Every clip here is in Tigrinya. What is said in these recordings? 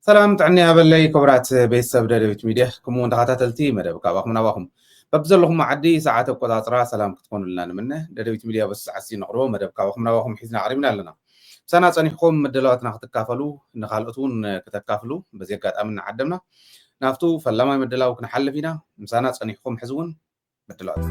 ሰላም ጥዕና ያበለይ ክቡራት ቤተሰብ ደደቢት ሚድያ፣ ከምኡ እውን ተኸታተልቲ መደብ ካባኹም ናባኹም። በብዘለኹም ዓዲ ሰዓት ኣቆጻጽራ ሰላም ክትኮኑልና ንምነ። ደደቢት ሚድያ በዚ ሰዓት እዚ ነቕርቦ መደብ ካባኹም ናባኹም ሒዝና ቀሪብና ኣለና። ምሳና ጸኒሕኩም ምድላዋትና ክትካፈሉ፣ ንኻልኦት እውን ክተካፍሉ በዚ ኣጋጣሚ እናዓደምና፣ ናብቱ ፈላማይ ምድላው ክንሓልፍ ኢና። ምሳና ጸኒሕኩም ሕዚ እውን ምድላዋት።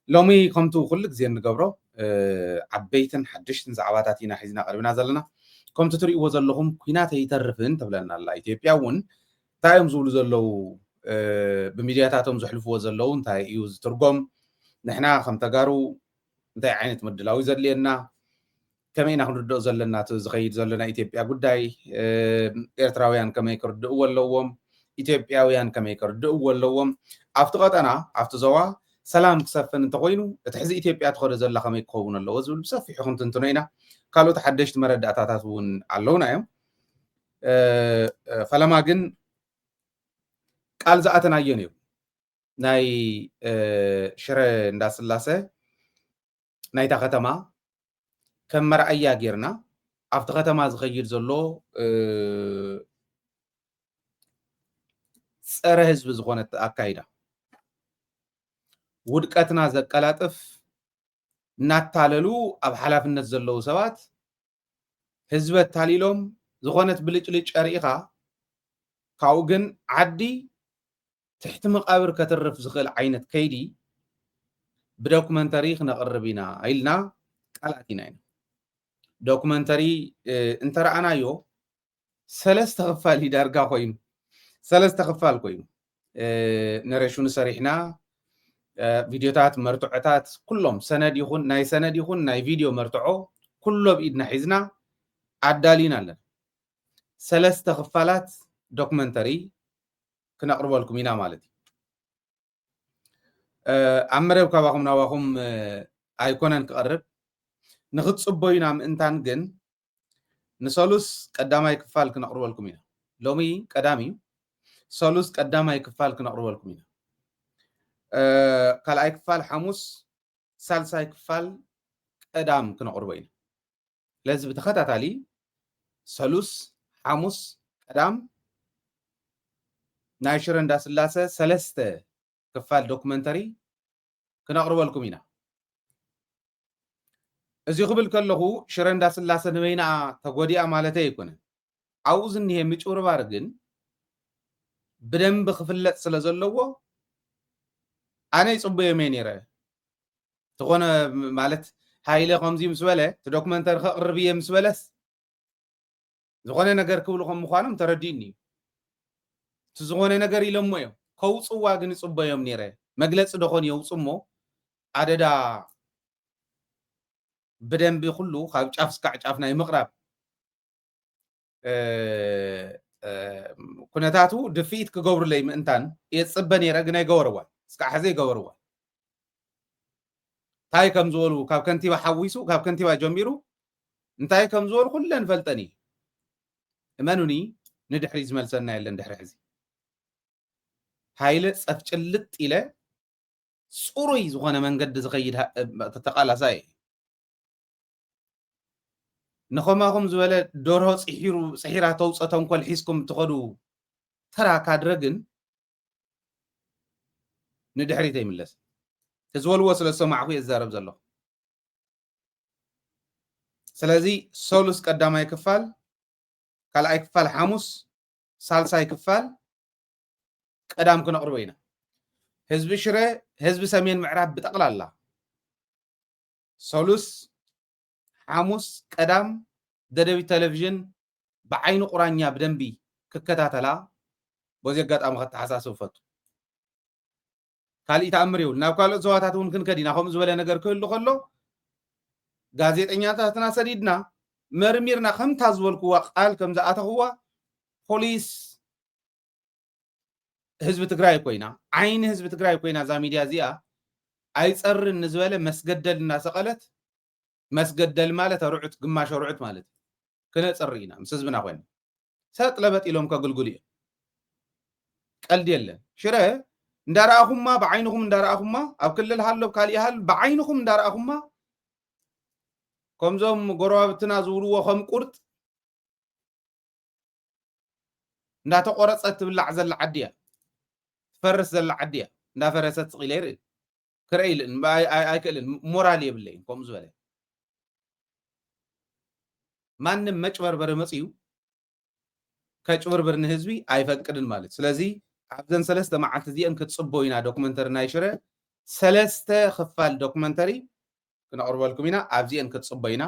ሎሚ ከምቱ ኩሉ ግዜ እንገብሮ፣ እ፣ ዓበይትን ሓደሽትን ዛዕባታት ኢና ሒዝና ቀሪብና ዘለና። ከምቲ ትርእይዎ ዘለኹም፣ ኲናት ኣይተርፍን ትብለና ኣላ ኢትዮጵያ እውን። እንታይ እዮም ዝብሉ ዘለዉ? እ፣ ብሚድያታቶም ዘሕልፍዎ ዘለዉ እንታይ እዩ ዝትርጎም? ንሕና ከም ተጋሩ እንታይ ዓይነት ምድላው እዩ ዘድልየና? ከመይ ኢና ክንርድኦ ዘለና እቲ ዝኸይድ ዘሎ ናይ ኢትዮጵያ ጉዳይ? እ፣ ኤርትራውያን ከመይ ክርድእዎ ኣለዎም? ኢትዮጵያውያን ከመይ ክርድእዎ ኣለዎም? ኣብቲ ቀጠና፣ ኣብቲ ዞባ ሰላም ክሰፍን እንተኾይኑ፣ እቲ ሕዚ ኢትዮጵያ ትኸዶ ዘላ ከመይ ክኸውን ኣለዎ ዝብል ብሰፊሑ ክንትንትኖ ኢና። ካልኦት ሓደሽቲ መረዳእታታት እውን ኣለውና እዮም። እ፣ እ፣ ፈለማ ግን ቃል ዝኣተናዮ ነይሩ። ናይ፣ እ፣ ሽረ እንዳስላሰ ናይታ ከተማ ከም መርኣያ ጌርና፣ ኣብቲ ከተማ ዝኸይድ ዘሎ፣ እ፣ ጸረ ህዝቢ ዝኾነት ኣካይዳ፣ ውድቀትና ዘቀላጥፍ፣ እናታለሉ ኣብ ሓላፍነት ዘለዉ ሰባት ህዝቢ ኣታሊሎም፣ ዝኾነት ብልጭልጭ ኣርኢኻ፣ ካብኡ ግን ዓዲ ትሕቲ መቓብር ከትርፍ ዝኽእል ዓይነት ከይዲ ብዶክመንተሪ ክነቕርብ ኢና ኢልና ቃል ኣቲና ኢና። ዶክመንተሪ፣ እ፣ እንተረኣናዮ፣ ሰለስተ ክፋል እዩ ዳርጋ ኮይኑ፣ ሰለስተ ክፋል ኮይኑ፣ እ፣ ነሬሽኑ ሰሪሕና፣ እ፣ ቪድዮታት፣ መርትዖታት፣ ኩሎም ሰነድ ይኹን፣ ናይ ሰነድ ይኹን ናይ ቪድዮ መርትዖ፣ ኩሎ ኣብ ኢድና ሒዝና ኣዳሊና ኣለና። ሰለስተ ክፋላት ዶክመንተሪ ክነቕርበልኩም ኢና ማለት እዩ። እ፣ ኣብ መደብ ካባኹም ናባኹም፣ እ፣ ኣይኮነን ክቐርብ። ንኽትጽበዩና ምእንታን ግን፣ ንሰሉስ ቀዳማይ ክፋል ክነቕርበልኩም ኢና። ሎሚ ቀዳም እዩ። ሰሉስ ቀዳማይ ክፋል ክነቕርበልኩም ኢና። እ፣ ካልኣይ ክፋል ሓሙስ፣ ሳልሳይ ክፋል ቀዳም ክነቕርቦ ኢና። ስለዚ ብተኸታታሊ ሰሉስ፣ ሓሙስ፣ ቀዳም ናይ ሽረ እንዳስላሰ ሰለስተ ክፋል ዶክመንተሪ ክነቕርበልኩም ኢና። እዚ ክብል ከለኹ ሽረ እንዳስላሰ ንበይና ተጎዲኣ ማለተይ ኣይኮነን። ኣብኡ ዝኒሄ ምጭብርባር ግን ብደንቢ ክፍለጥ ስለ ዘለዎ ኣነ ይጽበዮም እየ ነይረ። ዝኾነ ማለት ሃይለ ከምዚ ምስ በለ፣ እቲ ዶክመንተሪ ከቕርብ እየ ምስ በለስ፣ ዝኾነ ነገር ክብሉ ከም ምዃኖም ተረዲእኒ እዩ። እቲ ዝኾነ ነገር ኢሎሞ እዮም። ከውጽዋ ግን ይጽበዮም ነይረ። መግለጺ ዶ ኾን የውጽ እሞ፣ ኣደዳ ብደንቢ ኩሉ ካብ ጫፍ እስካዕ ጫፍ ናይ ምቕራብ፣ እ፣ እ፣ ኩነታቱ ድፍኢት ክገብሩለይ ምእንታን እየ ዝጽበ ነይረ፣ ግን ኣይገበርዋን። እስካዕ ሕዚ ኣይገበርዋን። እንታይ ከም ዝበሉ፣ ካብ ከንቲባ ሓዊሱ፣ ካብ ከንቲባ ጀሚሩ እንታይ ከም ዝበሉ ኩለን ፈልጠን እዩ። እመኑኒ፣ ንድሕሪ ዝመልሰና የለን ድሕሪ ሕዚ። ሃይለ ጸፍጭልጥ ኢለ ጽሩይ ዝኾነ መንገዲ ዝኸይድ ሃ-፣ ተቃላሳይ እዩ። ንኸማኹም ዝበለ ደርሆ ጽሒሩ፣ ጽሒራ ተውጸ ተንኮል ሒዝኩም ትኸዱ ተራ ካድረ ግን ንድሕሪት ኣይምለስ። እቲ ዝበልዎ ስለ ዝሰማዕኩ እየ ዝዛረብ ዘለኹ። ስለዚ ሰሉስ ቀዳማይ ክፋል፣ ካልኣይ ክፋል ሓሙስ፣ ሳልሳይ ክፋል ቀዳም ክነቕርቦ ኢና። ህዝቢ ሽረ፣ ህዝቢ ሰሜን ምዕራብ ብጠቕላላ ሰሉስ፣ ሓሙስ፣ ቀዳም ደደቢት ቴሌቪዥን ብዓይኒ ቁራኛ ብደንቢ ክከታተላ በዚ ኣጋጣሚ ከተሓሳስብ እፈቱ። ካሊእ ተኣምር የብሉ። ናብ ካልኦት ዞባታት እውን ክንከድ ኢና። ከምኡ ዝበለ ነገር ክህሉ ከሎ ጋዜጠኛታትና ሰዲድና መርሚርና፣ ከምታ ዝበልክዋ ቃል ከም ዝኣተኽዋ ፖሊስ ህዝቢ ትግራይ ኮይና፣ ዓይኒ ህዝቢ ትግራይ ኮይና እዛ ሚድያ እዚኣ ኣይጸርን ንዝበለ መስገደል እናሰቐለት፣ መስገደል ማለት ኣርዑት፣ ግማሽ ኣርዑት ማለት እዩ። ክነጽሪ ኢና ምስ ህዝብና ኮይና። ሰጥ ለበጥ ኢሎም ከግልግሉ እዮም። ቀልዲ የለን። ሽረ እንዳረኣኹማ፣ ብዓይንኹም እንዳረኣኹማ፣ ኣብ ክልል ሃሎ፣ ኣብ ካሊእ ሃሎ፣ ብዓይንኹም እንዳረኣኹማ፣ ከምዞም ጎረባብትና ዝብልዎ ከም ቁርጥ እንዳተቆረጸት ትብላዕ ዘላ ዓዲ እያ። ትፈርስ ዘላ ዓዲ እያ። እንዳፈረሰት ስቕ ኢለ ይርኢ። ክርኢ ኢልን፣ ኣይ-፣ ኣይ-፣ ኣይክእልን። ሞራል የብለይን ከምኡ ዝበለ። ማንም መጭበርበሪ መጽዩ ከጭብርብር ንህዝቢ ኣይፈቅድን ማለት። ስለዚ ኣብዘን ሰለስተ መዓልቲ እዚአን ክትጽበዩ ኢና። ዶክመንተሪ ናይ ሽረ ሰለስተ ክፋል ዶክመንተሪ ክነቕርበልኩም ኢና። ኣብዚአን ክትጽበዩ ኢና።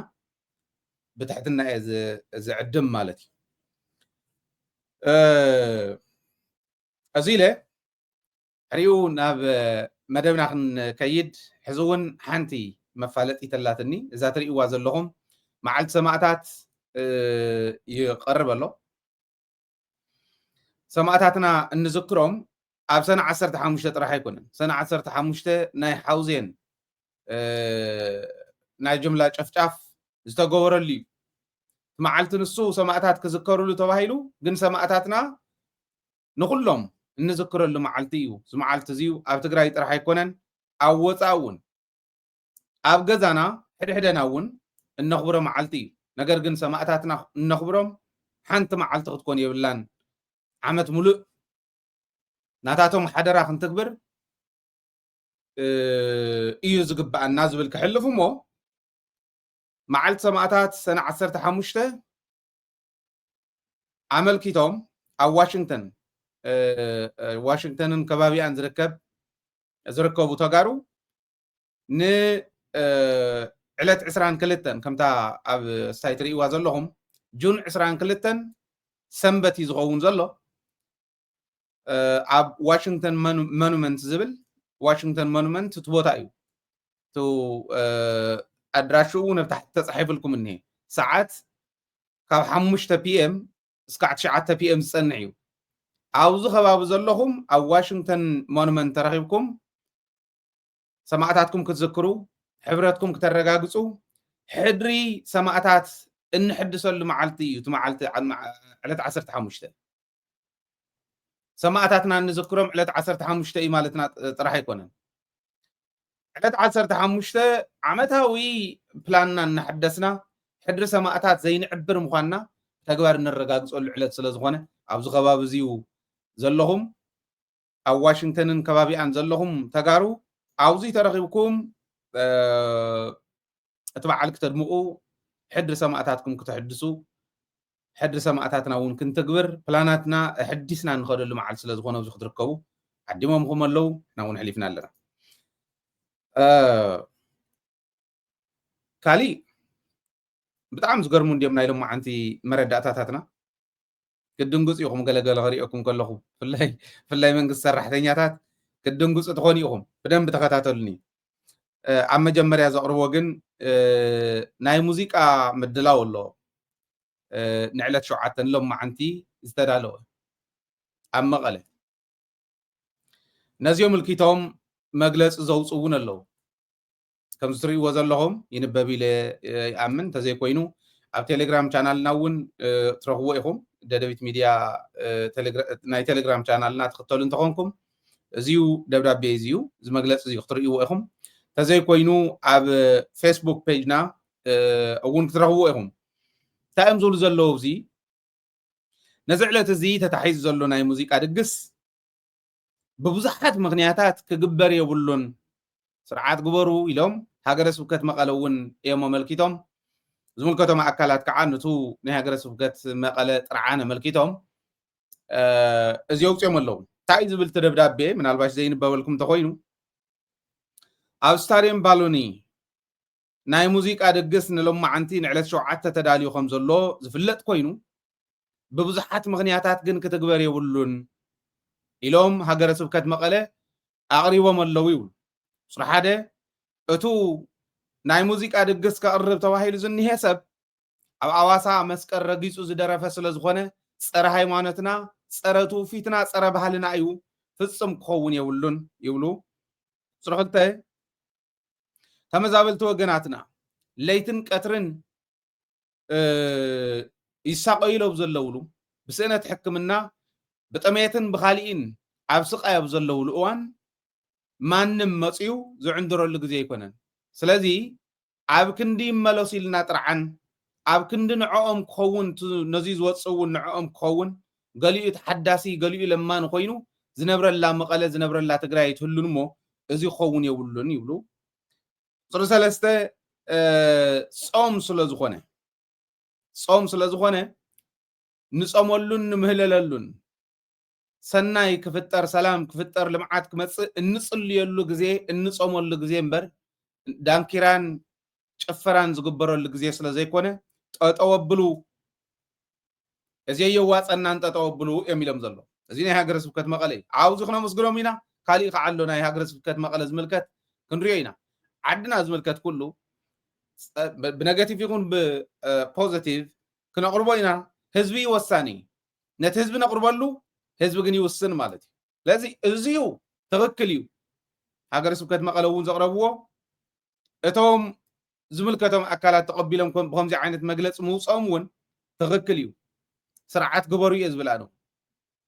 ብትሕትና እየ ዝ-፣ ዝዕድም ማለት እዩ። እ፣ እዚ ኢለ ሕሪኡ ናብ መደብና ክንከይድ፣ ሕዚ እውን ሓንቲ መፋለጢ ተላትኒ። እዛ ትርእይዋ ዘለኹም መዓልቲ ሰማእታት፣ እ፣ ይቐርብ ኣሎ። ሰማእታትና እንዝክሮም ኣብ ሰነ ዓሰርተ ሓሙሽተ ጥራሕ ኣይኮነን። ሰነ ዓሰርተ ሓሙሽተ ናይ ሓውዜን፣ እ፣ ናይ ጅምላ ጨፍጫፍ ዝተገበረሉ እዩ። እቲ መዓልቲ ንሱ ሰማእታት ክዝከሩሉ ተባሂሉ፣ ግን ሰማእታትና ንኹሎም እንዝክረሉ መዓልቲ እዩ። እዚ መዓልቲ እዚ ኣብ ትግራይ ጥራሕ ኣይኮነን፣ ኣብ ወፃኢ እውን ኣብ ገዛና ሕድሕደና እውን እነኽብሮ መዓልቲ እዩ። ነገር ግን ሰማእታትና እነኽብሮም ሓንቲ መዓልቲ ክትኮን የብላን። ዓመት ሙሉእ ናታቶም ሓደራ ክንትግብር፣ እ፣ እዩ ዝግብኣና ዝብል ክሕልፍ እሞ፣ መዓልቲ ሰማእታት ሰነ ዓሰርተ ሓሙሽተ ኣመልኪቶም ኣብ ዋሽንግተን፣ እ፣ እ፣ ዋሽንግተንን ከባቢኣን ዝርከብ፣ ዝርከቡ ተጋሩ ን፣ እ፣ ዕለት ዕስራን ክልተን፣ ከምታ ኣብ ሳይት ርእይዋ ዘለኹም፣ ጁን ዕስራን ክልተን ሰንበት እዩ ዝኸውን ዘሎ። እ፣ ኣብ ዋሽንግተን መኑ-፣ ሞኑመንት ዝብል፣ ዋሽንግተን ሞኑመንት እቲ ቦታ እዩ። እቲ፣ እ፣ ኣድራሽኡ እውን ኣብ ታሕቲ ተጻሒፍልኩም እኒሄ። ሰዓት ካብ ሓሙሽተ ፒ ኤም እስካዕ ትሽዓተ ፒ ኤም ዝጸንሕ እዩ። ኣብዚ ከባቢ ዘለኹም ኣብ ዋሽንግተን ሞኑመንት ተረኺብኩም ሰማእታትኩም ክትዝክሩ፣ ሕብረትኩም ክተረጋግጹ፣ ሕድሪ ሰማእታት እንሕድሰሉ መዓልቲ እዩ። እቲ መዓልቲ ዓ-፣ መዓ-፣ ዕለት ዓሰርተ ሓሙሽተ ሰማእታትና እንዝክሮም ዕለት ዓሰርተ ሓሙሽተ እዩ ማለትና ጥ-፣ ጥራሕ ኣይኮነን። ዕለት ዓሰርተ ሓሙሽተ ዓመታዊ ፕላንና እናሐደስና፣ ሕድሪ ሰማእታት ዘይንዕብር ምዃንና ተግባር እንረጋግጸሉ ዕለት ስለ ዝኾነ፣ ኣብዚ ከባቢ እዚ እዩ ዘለኹም፣ ኣብ ዋሽንግተንን ከባቢኣን ዘለኹም ተጋሩ፣ ኣብዚ ተረኺብኩም፣ እ፣ እቲ በዓል ክተድምቑ፣ ሕድሪ ሰማእታትኩም ክተሕድሱ፣ ሕድሪ ሰማእታትና እውን ክንትግብር፣ ፕላናትና ኣሐዲስና እንኸደሉ መዓልቲ ስለ ዝኾነ ኣብዚ ክትርከቡ ዓዲሞምኹም ኣለዉ፣ ንሕና እውን ኣሕሊፍና ኣለና። እ፣ ካሊእ ብጣዕሚ ዝገርሙ እንድዮም ናይ ሎማዓንቲ መረዳእታታትና። ክትድንግጹ ኢኹም፣ ገለገለ ክሪኦኩም ከለኹ፣ ብፍላይ፣ ብፍላይ መንግስቲ ሰራሕተኛታት ክትድንግጹ ትኾኑ ኢኹም። ብደንቢ ተኸታተሉኒ። እ፣ ኣብ መጀመርያ ዘቕርቦ ግን፣ እ፣ ናይ ሙዚቃ ምድላው ኣሎ። እ፣ ንዕለት ሸውዓተ ንሎማዓንቲ ዝተዳለወ ኣብ መቐለ። ነዚኦም ምልኪቶም መግለጺ ዘውጽኡ እውን ኣለዉ። ከምዚ ትርእይዎ ዘለኹም ይንበብ ኢለ፣ እ፣ ይኣምን። እንተዘይኮይኑ ኣብ ቴሌግራም ቻናልና እውን፣ እ፣ ትረኽብዎ ኢኹም። ደደቢት ሚድያ፣ እ፣ ቴሌግራ-፣ ናይ ቴሌግራም ቻናልና ትኽተሉ እንተኾንኩም፣ እዚዩ ደብዳቤ እዚዩ፣ እዚ መግለጺ እዚዩ ክትርእይዎ ኢኹም። እንተዘይኮይኑ ኣብ ፌስቡክ ፔጅና፣ እ፣ እውን ክትረኽብዎ ኢኹም። እንታይ እዮም ዝብሉ ዘለዉ ኣብዚ? ነዚ ዕለት እዚ ተታሒዙ ዘሎ ናይ ሙዚቃ ድግስ ብብዙሓት ምኽንያታት ክግበር የብሉን፣ ስርዓት ግበሩ ኢሎም ሃገረ ስብከት መቐለ እውን እዮም ኣመልኪቶም። ዝምልከቶም ኣካላት ከዓ ነቱ ናይ ሃገረ ስብከት መቐለ ጥርዓን ኣመልኪቶም፣ እ፣ እዚ ኣውፅኦም ኣለዉ። እንታይ እዩ ዝብል እቲ ደብዳቤ? ምናልባሽ ዘይንበበልኩም እንተኾይኑ፣ ኣብ ስታድየም ባሎኒ ናይ ሙዚቃ ድግስ ንሎማዓንቲ ንዕለት ሸውዓተ ተዳልዩ ከም ዘሎ ዝፍለጥ ኮይኑ፣ ብብዙሓት ምኽንያታት ግን ክትግበር የብሉን ኢሎም ሃገረ ስብከት መቐለ ኣቕሪቦም ኣለዉ ይብሉ። ቁጽሪ ሓደ፣ እቱ ናይ ሙዚቃ ድግስ ከቕርብ ተባሂሉ ዝኒሄ ሰብ ኣብ ኣዋሳ መስቀል ረጊጹ ዝደረፈ ስለ ዝኾነ፣ ጸረ ሃይማኖትና፣ ጸረ ትውፊትና፣ ጸረ ባህልና እዩ፣ ፍጹም ክኸውን የብሉን ይብሉ። ቁጽሪ ክልተ፣ ተመዛበልቲ ወገናትና ለይትን ቀትርን፣ እ፣ ይሳቐዩ ኣብ ዘለውሉ፣ ብስእነት ሕክምና፣ ብጥሜትን ብኻሊእን ኣብ ስቓይ ኣብ ዘለውሉ እዋን፣ ማንም መፅዩ ዝዕንድረሉ ግዜ ኣይኮነን። ስለዚ ኣብ ክንዲ ይመለሱ ኢልና ጥርዓን፣ ኣብ ክንዲ ንዕኦም ክኸውን፣ ነዚ ዝወፅእ እውን ንዕኦም ክኸውን፣ ገሊኡ ተሓዳሲ ገሊኡ ለማኒ ኮይኑ ዝነብረላ መቐለ ዝነብረላ ትግራይ ኣይትህሉን እሞ እዚ ክኸውን የብሉን ይብሉ። ቁፅሪ ሰለስተ ፆም ስለ ዝኾነ ፆም ስለ ዝኾነ ንፀመሉን ንምህለለሉን ሰናይ ክፍጠር ሰላም ክፍጠር ልምዓት ክመፅእ እንፅልየሉ ግዜ እንፀመሉ ግዜ እምበር ዳንኪራን ጭፈራን ዝግበረሉ ግዜ ስለ ዘይኮነ ጠጠው ኣብሉ። እዚ የዋፀናን ጠጠው ኣብሉ እዮም ኢሎም ዘሎ። እዚ ናይ ሃገረ ስብከት መቐለ እዩ። ኣብዚ ክነመስግኖም ኢና። ካሊእ ከዓ ኣሎ ናይ ሃገረ ስብከት መቐለ ዝምልከት ክንሪኦ ኢና። ዓድና ዝምልከት ኩሉ ብነጋቲቭ ይኹን ብፖዘቲቭ ክነቕርቦ ኢና። ህዝቢ ወሳኒ እዩ። ነቲ ህዝቢ ነቕርበሉ ህዝቢ ግን ይውስን ማለት እዩ። ስለዚ እዚዩ ትኽክል እዩ። ሃገረ ስብከት መቐለ እውን ዘቕረብዎ እቶም ዝምልከቶም ኣካላት ተቐቢሎም ብከምዚ ዓይነት መግለፂ ምውፅኦም እውን ትኽክል እዩ። ስርዓት ግበሩ እየ ዝብል ኣነ።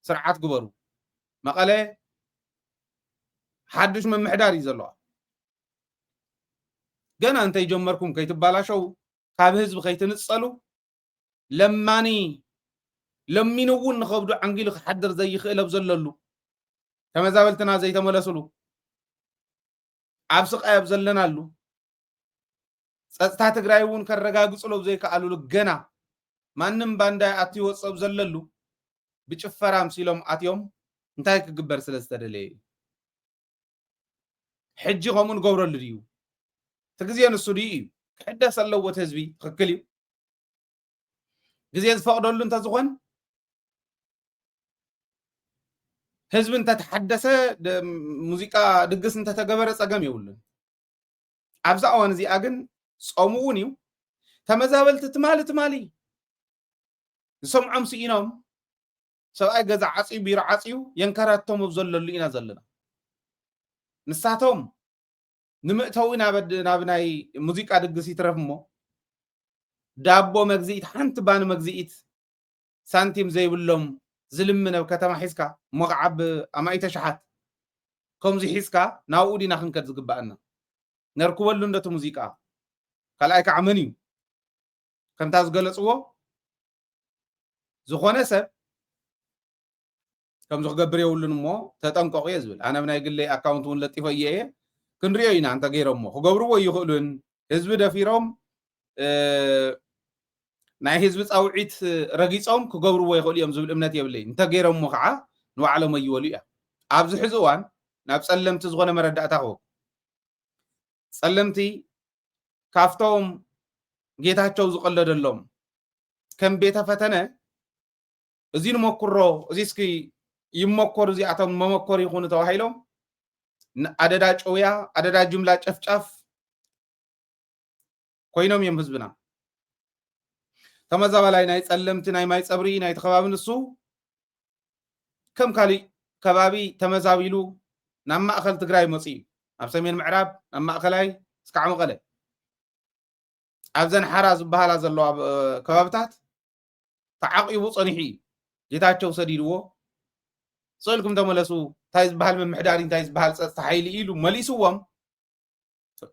ስርዓት ግበሩ። መቐለ ሓዱሽ ምምሕዳር እዩ ዘለዋ። ገና እንተይጀመርኩም ከይትባላሸው ካብ ህዝቢ ከይትንፀሉ ለማኒ ለሚኑ እውን ንኸብዱ ዓንጊሉ ክሓድር ዘይኽእል ኣብ ዘለሉ ተመዛበልትና ዘይተመለሱሉ ኣብ ስቓይ ኣብ ዘለናሉ ጸጥታ ትግራይ እውን ከረጋግፅሉ ኣብ ዘይከኣሉሉ ገና ማንም ባንዳ ኣትዩ ወፅእ ኣብ ዘለሉ ብጭፈራ ኣምሲሎም ኣትዮም እንታይ ክግበር ስለ ዝተደለየ እዩ? ሕጂ ከምኡ ንገብረሉ ድዩ? እቲ ግዜ ንሱ ድዩ እዩ? ክሕደስ ኣለዎ እቲ ህዝቢ ትኽክል እዩ። ግዜ ዝፈቕደሉ እንተዝኾን ህዝቢ እንተተሓደሰ ሙዚቃ ድግስ እንተተገበረ ፀገም የብሉን። ኣብዛ እዋን እዚኣ ግን ፆሙ እውን እዩ። ተመዛበልቲ ትማሊ ትማሊ ዝሰምዖም ስኢኖም ሰብኣይ ገዛ ዓፅዩ ቢሮ ዓፅዩ የንከራቶም ኣብ ዘለሉ ኢና ዘለና። ንሳቶም ንምእተዊ ናብ ናይ ሙዚቃ ድግስ ይትረፍ እሞ ዳቦ መግዚኢት ሓንቲ ባኒ መግዚኢት ሳንቲም ዘይብሎም ዝልምን ኣብ ከተማ ሒዝካ እሞ ከዓ ብኣማኢተ ሸሓት ከምዚ ሒዝካ ናብኡ ዲና ክንከድ ዝግባኣና? ነርክበሉ እንደቲ ሙዚቃ ካልኣይ ከዓ መን እዩ ከምታ ዝገለፅዎ ዝኾነ ሰብ ከምዚ ክገብር የብሉን እሞ ተጠንቀቑ እየ ዝብል። ኣነ ብናይ ግለይ ኣካውንት እውን ለጢፈ እየ እየ ክንሪኦ ኢና እንተ ገይሮሞ ክገብርዎ ይኽእሉን ህዝቢ ደፊሮም ናይ ህዝቢ ፃውዒት ረጊፆም ክገብርዎ ይኽእሉ እዮም ዝብል እምነት የብለይ። እንተ ገይሮሞ ከዓ ንባዕሎም ኣይወሉ እያ። ኣብዚ ሕዚ እዋን ናብ ፀለምቲ ዝኾነ መረዳእታ ክህብ ጸለምቲ ካብቶም ጌታቸው ዝቐለደሎም ከም ቤተ ፈተነ እዚ ንመኩሮ እዚ እስኪ ይመኮር እዚኣቶም መመኮር ይኹኑ ተባሂሎም ኣደዳ ጨውያ ኣደዳ ጅምላ ጨፍጫፍ ኮይኖም እዮም ህዝብና። ተመዛባላይ ናይ ጸለምቲ ናይ ማይ ጸብሪ ናይ ተኸባቢ ንሱ ከም ካሊእ ከባቢ ተመዛቢሉ ናብ ማእኸል ትግራይ መፅኡ እዩ። ኣብ ሰሜን ምዕራብ ናብ ማእኸላይ እስካዕ መቐለ ኣብዘን ሓራ ዝበሃላ ዘለዋ ከባብታት ተዓቂቡ ፀኒሑ እዩ። ጌታቸው ሰዲድዎ ስእልኩም ተመለሱ እንታይ ዝበሃል ምምሕዳሪ እንታይ ዝበሃል ፀፅታ ሓይሊ ኢሉ መሊስዎም።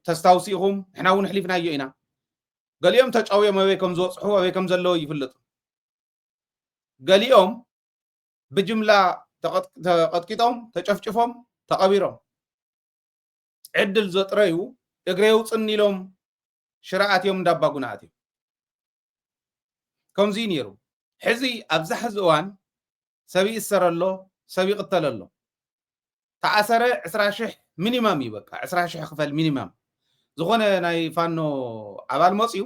ተስታውሱ ኢኹም ንሕና እውን ኣሕሊፍናዮ ኢና። ገሊኦም ተጨውዮም ኣበይ ከም ዝበፅሑ ኣበይ ከም ዘለዉ ይፍለጡ። ገሊኦም ብጅምላ ተቐጥቂጦም ተጨፍጭፎም ተቐቢሮም ዕድል ዘጥረዩ እግረ የውፅኒ ኢሎም ሽረ ኣትዮም እንዳባጉና ኣትዮም። ከምዚ ነይሩ። ሕዚ ኣብዛ ሕዚ እዋን ሰብ ይእሰር ኣሎ፣ ሰብ ይቕተል ኣሎ። ተኣሰረ ዕስራ ሽሕ ሚኒማም እዩ በቃ ዕስራ ሽሕ ክፈል ሚኒማም። ዝኾነ ናይ ፋኖ ኣባል መፅዩ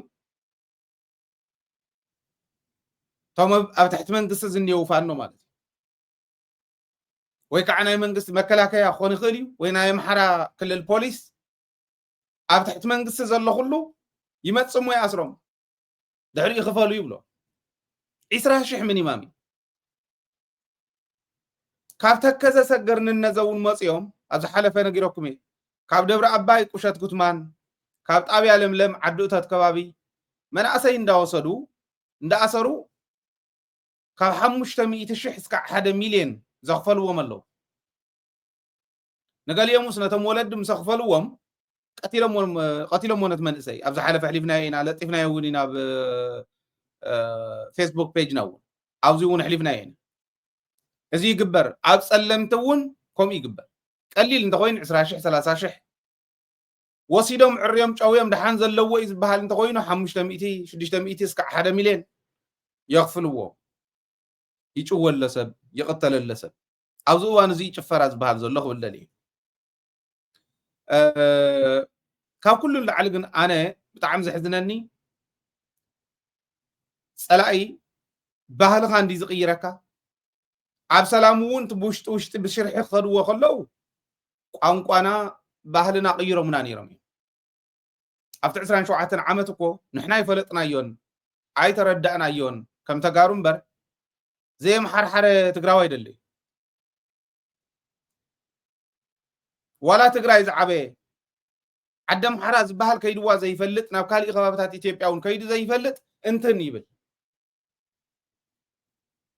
እቶም ኣብ ትሕቲ መንግስቲ ዝንየው ፋኖ ማለት እዩ። ወይ ከዓ ናይ መንግስቲ መከላከያ ክኾን ይኽእል እዩ ወይ ናይ ኣምሓራ ክልል ፖሊስ ኣብ ትሕቲ መንግስቲ ዘሎ ኩሉ ይመፅም ወይ ኣስሮም ድሕሪኡ ክፈሉ ይብሎ። ዒስራ ሽሕ ሚኒማም እዩ። ካብ ተከዘ ሰገር ንነዘ እውን መፅኦም ኣብ ዝሓለፈ ነጊረኩም እየ። ካብ ደብረ ኣባይ ቁሸት ጉትማን ካብ ጣብያ ለምለም ዓዲ እቶት ከባቢ መናእሰይ እንዳወሰዱ እንዳኣሰሩ ካብ ሓሙሽተ ሚእቲ ሽሕ እስካዕ ሓደ ሚልዮን ዘኽፈልዎም ኣለዉ። ንገሊኦምስ ነቶም ወለዲ ምስ ኣኽፈልዎም ቀቲሎሞ ነቲ መንእሰይ። ኣብ ዝሓለፈ ኣሕሊፍናዮ ኢና፣ ለጢፍናዮ እውን ኢና ኣብ ፌስቡክ ፔጅና እውን፣ ኣብዚ እውን ኣሕሊፍናዮ ኢና። እዚ ይግበር። ኣብ ጸለምቲ እውን ከምኡ ይግበር። ቀሊል እንተኮይኑ ዕስራ ሽሕ፣ ሰላሳ ሽሕ ወሲዶም ዕርዮም ጨውዮም ደሓን ዘለዎ እዩ ዝበሃል እንተኮይኑ ሓሙሽተ ሚእቲ፣ ሽዱሽተ ሚእቲ እስካዕ ሓደ ሚልዮን የኽፍልዎ። ይጭወሎ ሰብ፣ ይቕተለሎ ሰብ። ኣብዚ እዋን እዚ ጭፈራ ዝበሃል ዘሎ ክብል ደልየ። ካብ ኩሉ ንላዕሊ ግን ኣነ ብጣዕሚ ዘሕዝነኒ ጸላኢ ባህልኻ እንዲ ዝቕይረካ፣ ኣብ ሰላም እውን እቲ ብውሽጢ ውሽጢ ብሽርሒ ክኸድዎ ከለዉ ቋንቋና ባህልና ቅይሮምና ነይሮም እዮም። ኣብቲ ዕስራን ሸውዓተን ዓመት እኮ ንሕና ኣይፈለጥናዮን ኣይተረዳእናዮን ከም ተጋሩ እምበር ዘየምሓርሓረ ትግራዋይ ደለ እዩ። ዋላ ትግራይ ዝዓበየ ዓዲ ኣምሓራ ዝበሃል ከይድዋ ዘይፈልጥ፣ ናብ ካሊእ ከባብታት ኢትዮጵያ እውን ከይዱ ዘይፈልጥ እንትን ይብል።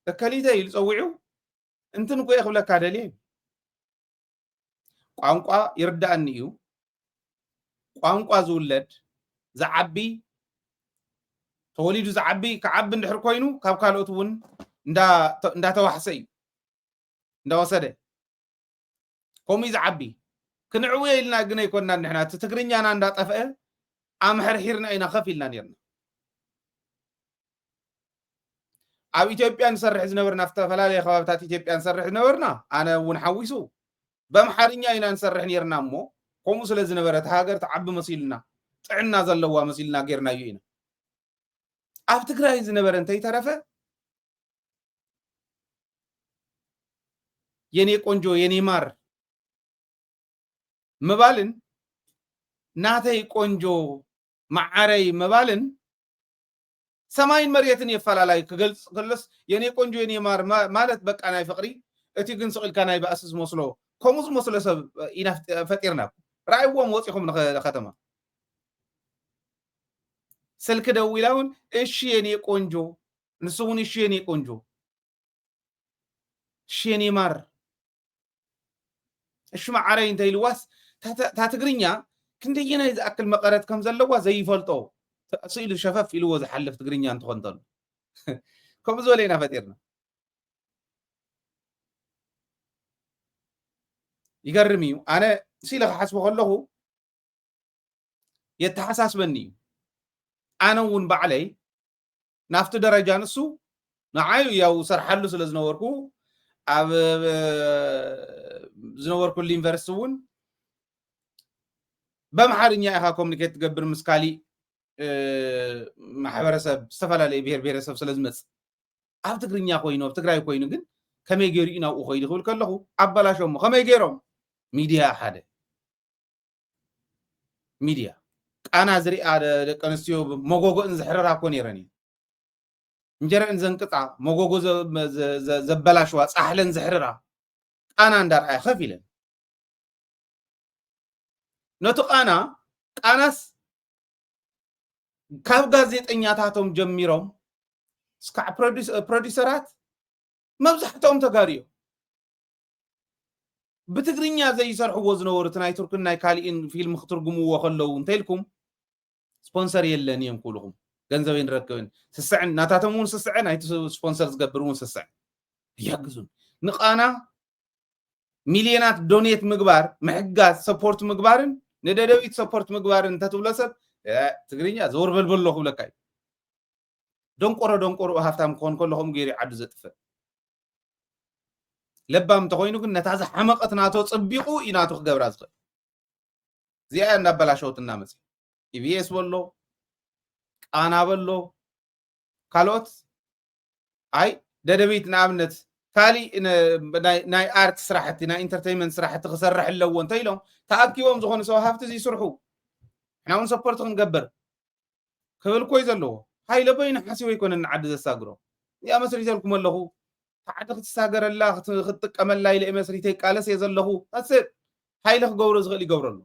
እከሊተ ኢሉ ጸዊዑ እንትን እኮ እየ ክብለካ ደልየ። ቋንቋ ይርዳእኒ እዩ። ቋንቋ ዝውለድ ዝዓቢ፣ ተወሊዱ ዝዓቢ፣ ክዓቢ እንድሕር ኮይኑ ካብ ካልኦት እውን እንዳ-፣ እንዳተዋሕሰ እዩ፣ እንዳወሰደ ከምኡ እዩ ዝዓቢ። ክንዕውዮ ኢልና ግን ኣይኮንና ንሕና፣ እቲ ትግርኛና እንዳጠፍአ ኣምሐርሒርና ኢና ከፍ ኢልና ነርና። ኣብ ኢትዮጵያ ንሰርሕ ዝነበርና፣ ኣብ ዝተፈላለየ ከባብታት ኢትዮጵያ ንሰርሕ ዝነበርና፣ ኣነ እውን ሓዊሱ፣ በምሓርኛ ኢና ንሰርሕ ነርና። እሞ ከምኡ ስለ ዝነበረ እቲ ሃገር ትዓቢ መሲልና፣ ጥዕና ዘለዋ መሲልና ጌርናዮ ኢና። ኣብ ትግራይ ዝነበረ እንተይተረፈ የኔ ቆንጆ፣ የኔ ማር ምባልን ናተይ ቆንጆ መዓረይ ምባልን ሰማይን መሬትን የፈላላይ። ክገልጽ ከሎስ የኔ ቆንጆ፣ የኔ ማር ማ-፣ ማለት በቃ ናይ ፍቕሪ፣ እቲ ግን ስቕ ኢልካ ናይ ባእሲ ዝመስሎ፣ ከምኡ ዝመስሎ ሰብ ኢና ፍጥ-፣ ፈጢርና። ረኣይዎም ወጺኹም ንኸ-፣ ንኸተማ። ስልኪ ደዊላ እውን፣ "እሺ የኔ ቆንጆ"፣ ንሱ እውን፣ "እሺ የኔ ቆንጆ፣ እሺ የኔ ማር፣ እሺ መዓረይ" እንተ ኢልዋስ፣ እታ፣ እታ ትግርኛ ክንደየናይ ዝኣክል መቐረት ከም ዘለዋ ዘይፈልጦ፣ ስኢሉ ሸፈፍ ኢልዎ ዝሓልፍ ትግርኛ እንትኾን እንተሎ። ከምኡ ዝበለ ኢና ፈጢርና። ይገርም እዩ። ኣነ ስኢለ ክሓስቦ ከለኹ፣ የተሓሳስበኒ እዩ። ኣነ እውን ባዕለይ ናብቲ ደረጃ ንሱ ንዓይ ያው ሰርሓሉ ስለ ዝነበርኩ፣ ኣብ ዝነበርኩሉ ዩኒቨርሲቲ እውን በምሓርኛ ኢኻ ኮሚኒኬት ትገብር ምስ ካሊእ፣ እ፣ ማሕበረሰብ፣ ዝተፈላለየ ብሄር ብሄረሰብ ስለ ዝመጽእ፣ ኣብ ትግርኛ ኮይኑ፣ ኣብ ትግራይ ኮይኑ ግን ከመይ ገይሩ እዩ ናብኡ ከይዱ ክብል ከለኹ ኣበላሾሞ። ከመይ ገይሮም? ሚድያ ሓደ። ሚድያ። ቃና ዝሪኣ ደ-፣ ደቂ ኣንስትዮ መጎጎእን ዝሕርራ እኮ ነይረን እዩ። እንጀረአን ዘንቅጻ፣ መጎጎ ዘ-፣ ዘ-፣ ዘ-፣ ዘበላሽዋ፣ ጻሕለን ዝሕርራ፣ ቃና እንዳርኣያ ከፍ ኢለን። ነቲ ቃና፣ ቃናስ ካብ ጋዜጠኛታቶም ጀሚሮም እስካዕ ፕሮዲስ-፣ ፕሮዲሰራት መብዛሕትኦም ተጋሩ እዮም። ብትግርኛ ዘይሰርሕዎ ዝነበሩ፣ እቲ ናይ ቱርክን ናይ ካሊእን ፊልም ክትርጉምዎ ከለዉ እንተኢልኩም፣ ስፖንሰር የለን እዮም ክብሉኹም። ገንዘብ ኣይንረክብን። ስስዕን ናታቶም እውን ስስዐ፣ ናይቲ ስፖንሰር ዝገብር እውን ስስዐ። ይሕግዙን። ንቃና ሚልዮናት ዶኔት ምግባር፣ ምሕጋዝ፣ ሰፖርት ምግባርን ንደደቢት ሰፖርት ምግባርን እንተትብሎ ሰብ፣ "እ፣ ትግርኛ ዘወር በል በሎ" ክብለካ እዩ። ደንቆሮ ደንቆሮ ሃፍታም ክኾን ከሎ ከምኡ ገይሩ እዩ ዓዱ ዘጥፍእ። ለባም እንተኾይኑ ግን ነታ ዝሓመቐት ናቶ ጽቢቑ እዩ ናቱ ክገብራ ዝኽእል። እዚኣ እያ እናበላሸወትና መጽያ። ኢቢኤስ በሎ፣ ቃና በሎ፣ ካልኦት፣ ኣይ፣ ደደቢት ንኣብነት ካሊእ ነ-፣ ናይ፣ ናይ ኣርት ስራሕቲ፣ ናይ ኢንተርቴይንመንት ስራሕቲ ክሰርሕ ኣለዎ እንተ ኢሎም፣ ተኣኪቦም ዝኾነ ሰብ ሃፍቲ እዚ ይስርሑ። ንሕና እውን ሰፖርት ክንገብር ክብል እኮ እዩ ዘለዎ። ሃይለ በይኑ ሓሲቡ ኣይኮነን ንዓዲ ዘሳግሮ። እዚኣ መስሪተልኩም ኣለኹ። እታ ዓዲ ክትሳገረላ፣ ክት-፣ ክትጥቀመላ ኢለ እየ መስሪተ ይቃለስ እየ ዘለኹ። ኣስብ፣ ሃይለ ክገብሮ ዝኽእል ይገብረሉ።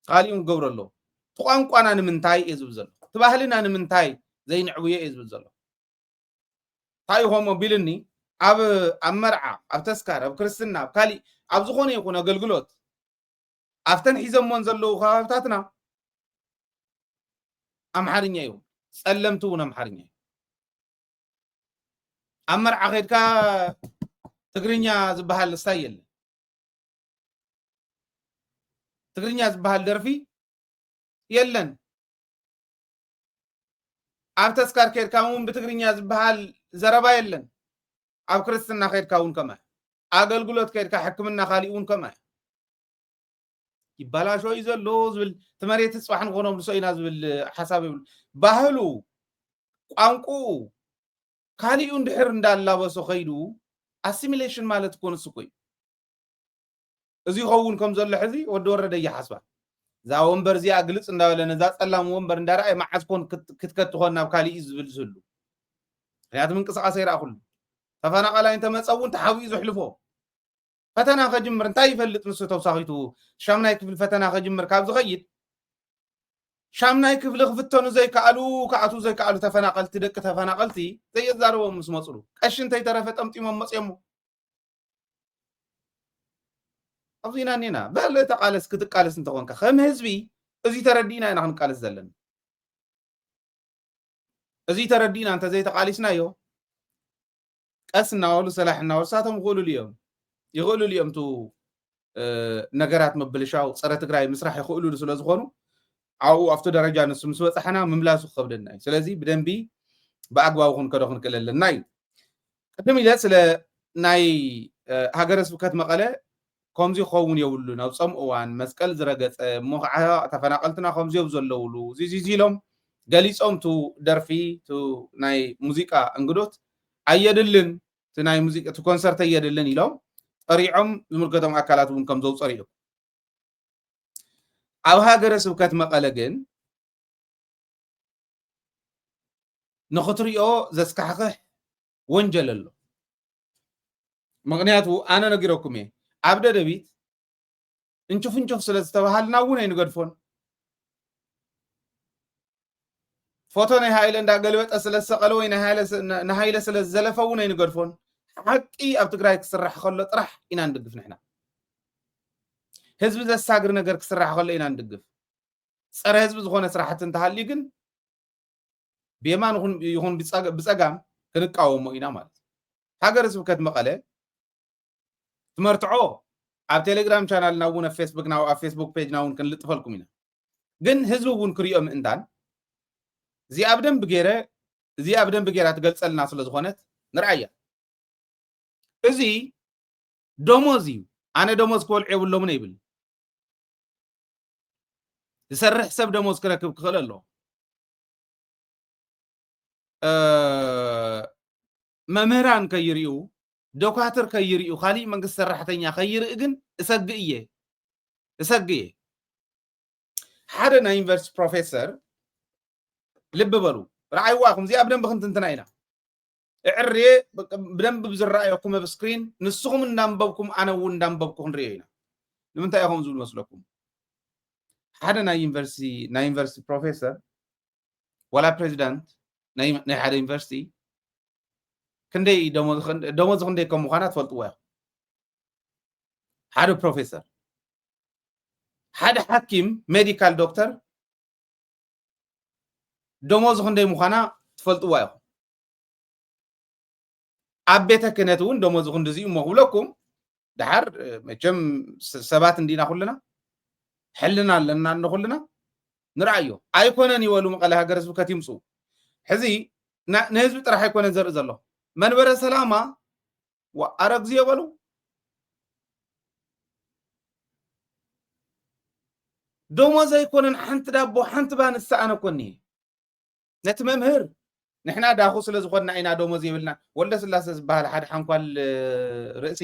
ካሊኡን ክገብሮ ኣለዎ። እቲ ቋንቋና ንምንታይ እየ ዝብል ዘለኹ? እቲ ባህልና ንምንታይ ዘይንዕብዮ እየ ዝብል ዘለኹ? እንታይ እዩ ከምኡ ቢልኒ፣ ኣብ፣ ኣብ መርዓ፣ ኣብ ተስካር፣ ኣብ ክርስትና፣ ኣብ ካሊእ፣ ኣብ ዝኾነ ይኹን ኣገልግሎት፣ ኣብተን ሒዘሞን ዘለዉ ከባብታትና ኣምሓርኛ እዩ። ጸለምቲ እውን ኣምሓርኛ እዩ። ኣብ መርዓ ከድካ ትግርኛ ዝበሃል ስታይ የለን። ትግርኛ ዝበሃል ደርፊ የለን። ኣብ ተስካር ከድካ እውን ብትግርኛ ዝበሃል ዘረባ የለን። ኣብ ክርስትና ከድካ እውን ከምኣ፣ ኣገልግሎት ከድካ ሕክምና ካሊእ እውን ከምኣ። ይባላሾ እዩ ዘሎ ዝብል፣ እቲ መሬት ጽባሕ ንኾኖም ንሶ ኢና ዝብል ሓሳብ ይብሉ። ባህሉ፣ ቋንቁኡ፣ ካሊኡ እንድሕር እንዳላበሶ ከይዱ ኣሲሚሌሽን ማለት እኮ ንሱ እኮ እዩ። እዚ ይኸውን ከም ዘሎ ሕዚ ወዲ ወረደ ይሓስባ። እዛ ወንበር እዚኣ ግልጽ እንዳበለ ነዛ ጸላም ወንበር እንዳረኣየ መዓዝ ኮን ክት- ክትከት ትኾን ናብ ካሊእ እዩ ዝብል ዝህሉ። ምክንያቱ ምንቅስቃስ ኣይረኣኹሉ። ተፈናቃላይ እንተመጸ እውን ተሓቢኡ ዘሕልፎ። ፈተና ከጅምር እንታይ ይፈልጥ ንሱ ተውሳኺቱ? ሻምናይ ክፍሊ ፈተና ከጅምር ካብ ዝኸይድ ሻምናይ ክፍሊ ክፍተኑ ዘይከኣሉ፣ ክኣትዉ ዘይከኣሉ ተፈናቀልቲ፣ ደቂ ተፈናቀልቲ ዘየዛረቦም ምስ መፅሉ ቀሺ እንተይተረፈ ጠምጢሞም መፅዮሞ። ኣብዚ ኢና እኒና። በል ተቃለስ፣ ክትቃለስ እንተኾንካ ከም ህዝቢ እዚ ተረዲእና ኢና ክንቃለስ ዘለና። እዚ ተረዲእና እንተዘይተቃሊስናዮ ቀስ እናበሉ ሰላሕ እናበሉ ሳቶም ይኽእሉሉ እዮም። ይኽእሉሉ እዮም። እቲ ነገራት ምብልሻው፣ ፀረ ትግራይ ምስራሕ ይኽእሉሉ ስለ ዝኾኑ ኣብኡ ኣብቲ ደረጃ ንሱ ምስ በፃሕና ምምላሱ ክኸብደና እዩ። ስለዚ ብደንቢ ብኣግባቡ ክንከዶ ክንክእል ኣለና እዩ። ቅድም ኢለ ስለ ናይ ሃገረ ስብከት መቐለ ከምዚ ክኸውን የብሉን፣ ኣብ ጾም እዋን መስቀል ዝረገጸ እሞ ከዓ ተፈናቐልትና ከምዚኦም ዘለውሉ እዚ እዚ ኢሎም ገሊጾም፣ ቱ ደርፊ ቱ ናይ ሙዚቃ እንግዶት ኣየድልን፣ እቲ ናይ ሙዚቃ እቲ ኮንሰርት ኣየድልን ኢሎም ጸሪዖም፣ ዝምልከቶም ኣካላት እውን ከም ዘውጸሪዑ። ኣብ ሃገረ ስብከት መቐለ ግን ንኽትሪኦ ዘስካሕክሕ ወንጀል ኣሎ። ምኽንያቱ ኣነ ነጊረኩም እየ፣ ኣብ ደደቢት እንችፍ እንችፍ ስለ ዝተባሃልና እውን ኣይንገድፎን። ፎቶ ናይ ሃይለ እንዳገልበጠ ስለ ዝሰቐለ ወይ ናይ ሃይለ ስ- ን- ንሃይለ ስለ ዝዘለፈ እውን ኣይንገድፎን። ሓቂ ኣብ ትግራይ ክስራሕ ከሎ ጥራሕ ኢና ንድግፍ ንሕና። ህዝቢ ዘሳግር ነገር ክስራሕ ከሎ ኢና ንድግፍ። ፀረ ህዝቢ ዝኾነ ስራሕቲ እንተሃልዩ ግን ብየማን ይኹን- ይኹን ብፀገ- ብፀጋም ክንቃወሞ ኢና ማለት እዩ። ሃገረ ስብከት መቐለ ትመርትዖ ኣብ ቴሌግራም ቻናልና እውን ኣብ ፌስቡክና ኣብ ፌስቡክ ፔጅና እውን ክንልጥፈልኩም ኢና። ግን ህዝቢ እውን ክሪኦ ምእንታን እዚኣ ብደንብ ገይረ እዚኣ ብደንብ ገይራ ትገልፀልና ስለ ዝኾነት ንርኣያ። እዚ ደሞዝ እዩ። ኣነ ደሞዝ ክበልዑ የብሎምን ኣይብል። ዝሰርሕ ሰብ ደሞዝ ክረክብ ክኽእል ኣለዎ። መምህራን ከይርእዩ፣ ዶካትር ከይርእዩ፣ ካሊእ መንግስቲ ሰራሕተኛ ከይርኢ ግን እሰግእ እየ። እሰግእ እየ። ሓደ ናይ ዩኒቨርሲቲ ፕሮፌሰር ልቢ በሉ፣ ረኣይዋ ኢኹም፣ እዚኣ ብደንቢ ክንትንትና ኢና። እዕርየ ብደንብ ብዝረኣየኩም ኣብ ስክሪን ንስኹም እንዳንበብኩም ኣነ እውን እንዳንበብኩ ክንሪኦ ኢና። ንምንታይ እዮም ዝብሉ መስለኩም? ሓደ ናይ ዩኒቨርሲቲ ናይ ዩኒቨርሲቲ ፕሮፌሰር ዋላ ፕሬዚዳንት ናይ ናይ ሓደ ዩኒቨርሲቲ ክንደይ ደሞዝ ደሞዝ ክንደይ ከም ምዃና ትፈልጥዎ ኢኹም። ሓደ ፕሮፌሰር፣ ሓደ ሓኪም ሜዲካል ዶክተር ደሞዝ ክንደይ ምዃና ትፈልጥዋ ኢኹም። ኣብ ቤተ ክህነት እውን ደሞዝ ክንድዚ እሞ ክብለኩም፣ ደሓር መቸም ሰባት እንዲና ኩልና፣ ሕልና ኣለና እንደ ኩልና። ንርኣዮ። ኣይኮነን ይበሉ መቐለ ሃገረ ስብከት ይምፁ። ሕዚ ንህዝቢ ጥራሕ ኣይኮነን ዘርኢ ዘሎ። መንበረ ሰላማ ኣረግዝዮ በሉ። ደሞዝ ኣይኮነን ሓንቲ ዳቦ ሓንቲ ባን ዝሰኣነ ኮኒ። ነቲ መምህር ንሕና ዳኹ ስለ ዝኾንና ኢና ደሞዝ የብልና። ወልደ ስላሰ ዝበሃል ሓደ ሓንኳል ርእሲ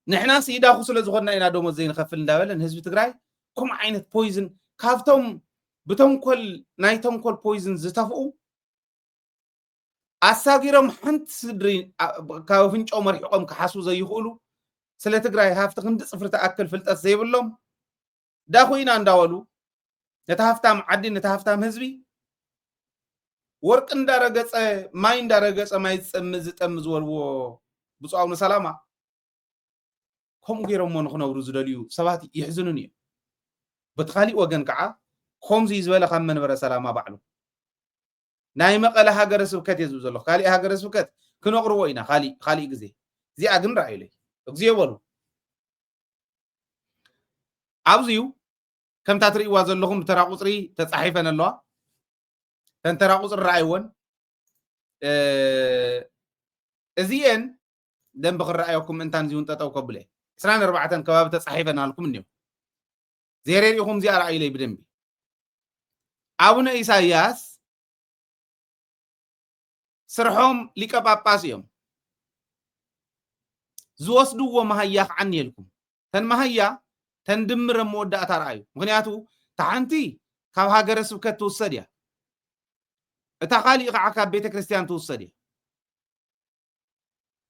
ንሕና ሲ ዳኹ ስለ ዝኾንና ኢና ደሞዝ ዘይንኸፍል እንዳበለ ንህዝቢ ትግራይ ከምኡ ዓይነት ፖይዝን ካብቶም ብተንኮል ናይ ተንኮል ፖይዝን ዝተፍኡ ኣሳጊሮም ሓንቲ ስድሪ ካብ ኣፍንጫኦም ኣርሒቖም ክሓስቡ ዘይኽእሉ ስለ ትግራይ ሃፍቲ ክንዲ ፅፍሪ ትኣክል ፍልጠት ዘይብሎም ዳኹ ኢና እንዳበሉ ነቲ ሃፍታም ዓዲ ነቲ ሃፍታም ህዝቢ ወርቂ እንዳረገፀ ማይ እንዳረገፀ ማይ ዝፀሚ ዝጠሚ ዝበልዎ ብፁዕ ኣቡነ ሰላማ ከምኡ ገይሮሞ ንክነብሩ ዝደልዩ ሰባት ይሕዝኑን እዮም። በቲ ካሊእ ወገን ከዓ ከምዚ ዝበለ ካብ መንበረ ሰላማ ባዕሉ ናይ መቐለ ሃገረ ስብከት እየ ዝብል ዘለኹ። ካሊእ ሃገረ ስብከት ክነቕርቦ ኢና ካሊእ፣ ካሊእ ግዜ። እዚኣ ግን ረኣዩለይ። እግዚኦ በሉ። ኣብዚዩ ከምታ ትርእይዋ ዘለኹም ብተራ ቁጽሪ ተጻሒፈን ኣለዋ። እተን ተራ ቁጽሪ ረኣይወን። እ፣ እዚኤን ደንቢ ክረኣየኩም እንታን እዚውን ጠጠው ከብለ። ዕስራን ኣርባዕተን ከባቢ ተጻሒፈን ኣልኩም እኒኦ። ዜሬ ርኢኹም እዚኣ ረኣዩለይ ብደንቢ። ኣቡነ ኢሳያስ ስርሖም ሊቀ ጳጳስ እዮም። ዝወስድዎ መሃያ ከዓ እኒኤልኩም። ተን መሃያ ተን ድምር ኣብ መወዳእታ ረኣዩ። ምኽንያቱ እታ ሓንቲ ካብ ሃገረ ስብከት ትውሰድ እያ። እታ ካሊእ ከዓ ካብ ቤተ ክርስቲያን ትውሰድ እያ።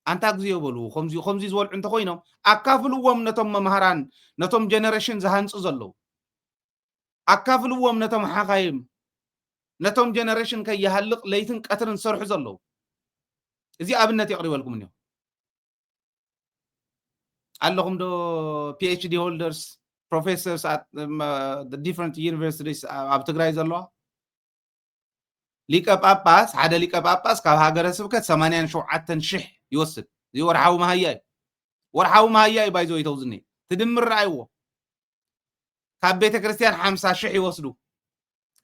ኣንታ ግዜ በሉ፣ ከምዚ፣ ከምዚ ዝበልዑ እንተኾይኖም ኣካፍልዎም ነቶም መምሃራን፣ ነቶም ጀነሬሽን ዝሃንጹ ዘለዉ። ኣካፍልዎም ነቶም ሓኻይም፣ ነቶም ጀነሬሽን ከይሃልቕ ለይትን ቀትርን ዝሰርሑ ዘለዉ። እዚ ኣብነት የቕሪበልኩም እኒኦ። ኣለኹም ዶ ፒ ኤች ዲ ሆልደርስ፣ ፕሮፌሰርስ at, um, uh, the different universities ኣብ ትግራይ ዘለዋ? ሊቀ ጳጳስ፣ ሓደ ሊቀ ጳጳስ ካብ ሃገረ ስብከት ሰማንያን ሸውዓተን ሽሕ ይወስድ። እዚ ወርሓዊ መሃያ እዩ። ወርሓዊ መሃያ እዩ ባይዘው ይተውዝኒ። ትድምር ረኣይዎ። ካብ ቤተ ክርስቲያን ሓምሳ ሽሕ ይወስዱ።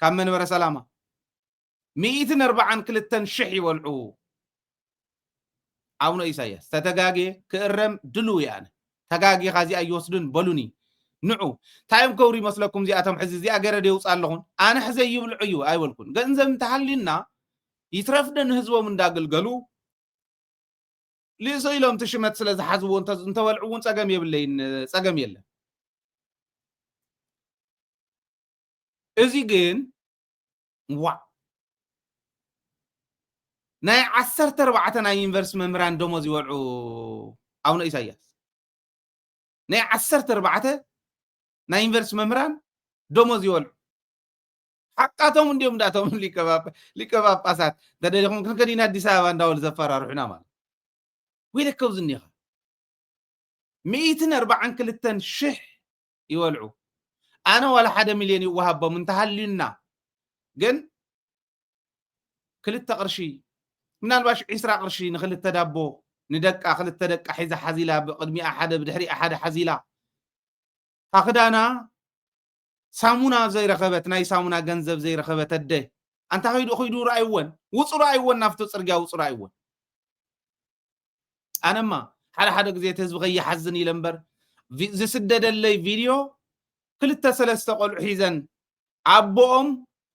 ካብ መንበረ ሰላማ። ሚእትን ኣርባዓን ክልተን ሽሕ ይበልዑ። ኣቡነ ኢሳያስ፣ ተተጋግየ ክእረም ድልው እየ ኣነ። ተጋጊኻ እዚኣ ኣይወስድን በሉኒ። ንዑ፣ እንታይ እዮም ከብሩ ይመስለኩም እዚኣቶም? ሕዚ እዚኣ ገይረ ደውፅ ኣለኹን? ኣነ ሕዘ ይብልዑ እዩ ኣይበልኩን። ገንዘብ እንተሃልዩና ይትረፍ ዶ ንህዝቦም እንዳገልገሉ ልእሶ ኢሎም እቲ ሽመት ስለ ዝሓዝዎ እንተ-፣ እንተበልዑ እውን ጸገም የብለይን፣ ጸገም የለን። እዚ ግን ዋእ፣ ናይ ዓሰርተ ኣርባዕተ ናይ ዩኒቨርሲቲ መምህራን ደሞዝ ይበልዑ ኣቡነ ኢሳያስ። ናይ ዓሰርተ ኣርባዕተ ናይ ዩኒቨርሲቲ መምህራን ደሞዝ ይበልዑ። ሓቃቶም እንዲዮም እንዳቶም ሊቀ ጳጳ-፣ ሊቀ ጳጳሳት። እንተደሊኹም ክንከድ ኢና ኣዲስ ኣበባ እንዳበሉ ዘፈራርሑና ማለት። ወይለከ ኣብዚ እኒኻ። ሚእትን ኣርባዓን ክልተን ሽሕ ይበልዑ። ኣነ ዋላ ሓደ ሚልዮን ይወሃቦም እንተሃልዩና፣ ግን ክልተ ቅርሺ፣ ምናልባሽ ዒስራ ቅርሺ ንክልተ ዳቦ፣ ንደቃ፣ ክልተ ደቃ ሒዛ ሓዚላ፣ ብቅድሚኣ ሓደ፣ ብድሕሪኣ ሓደ ሓዚላ፣ ካብ ክዳና ሳሙና ዘይረኸበት፣ ናይ ሳሙና ገንዘብ ዘይረኸበት ኣደ፣ ኣንታ ከይዱ፣ ከይዱ ረኣይወን፣ ውጹ ረኣይወን፣ ናብቲ ጽርግያ ውጹ ረኣይወን። ኣነማ ሓደ ሓደ ግዜ እቲ ህዝቢ ከይሓዝን ኢለ እምበር፣ ቪ-፣ ዝስደደለይ ቪድዮ፣ ክልተ ሰለስተ ቆልዑ ሒዘን፣ ኣቦኦም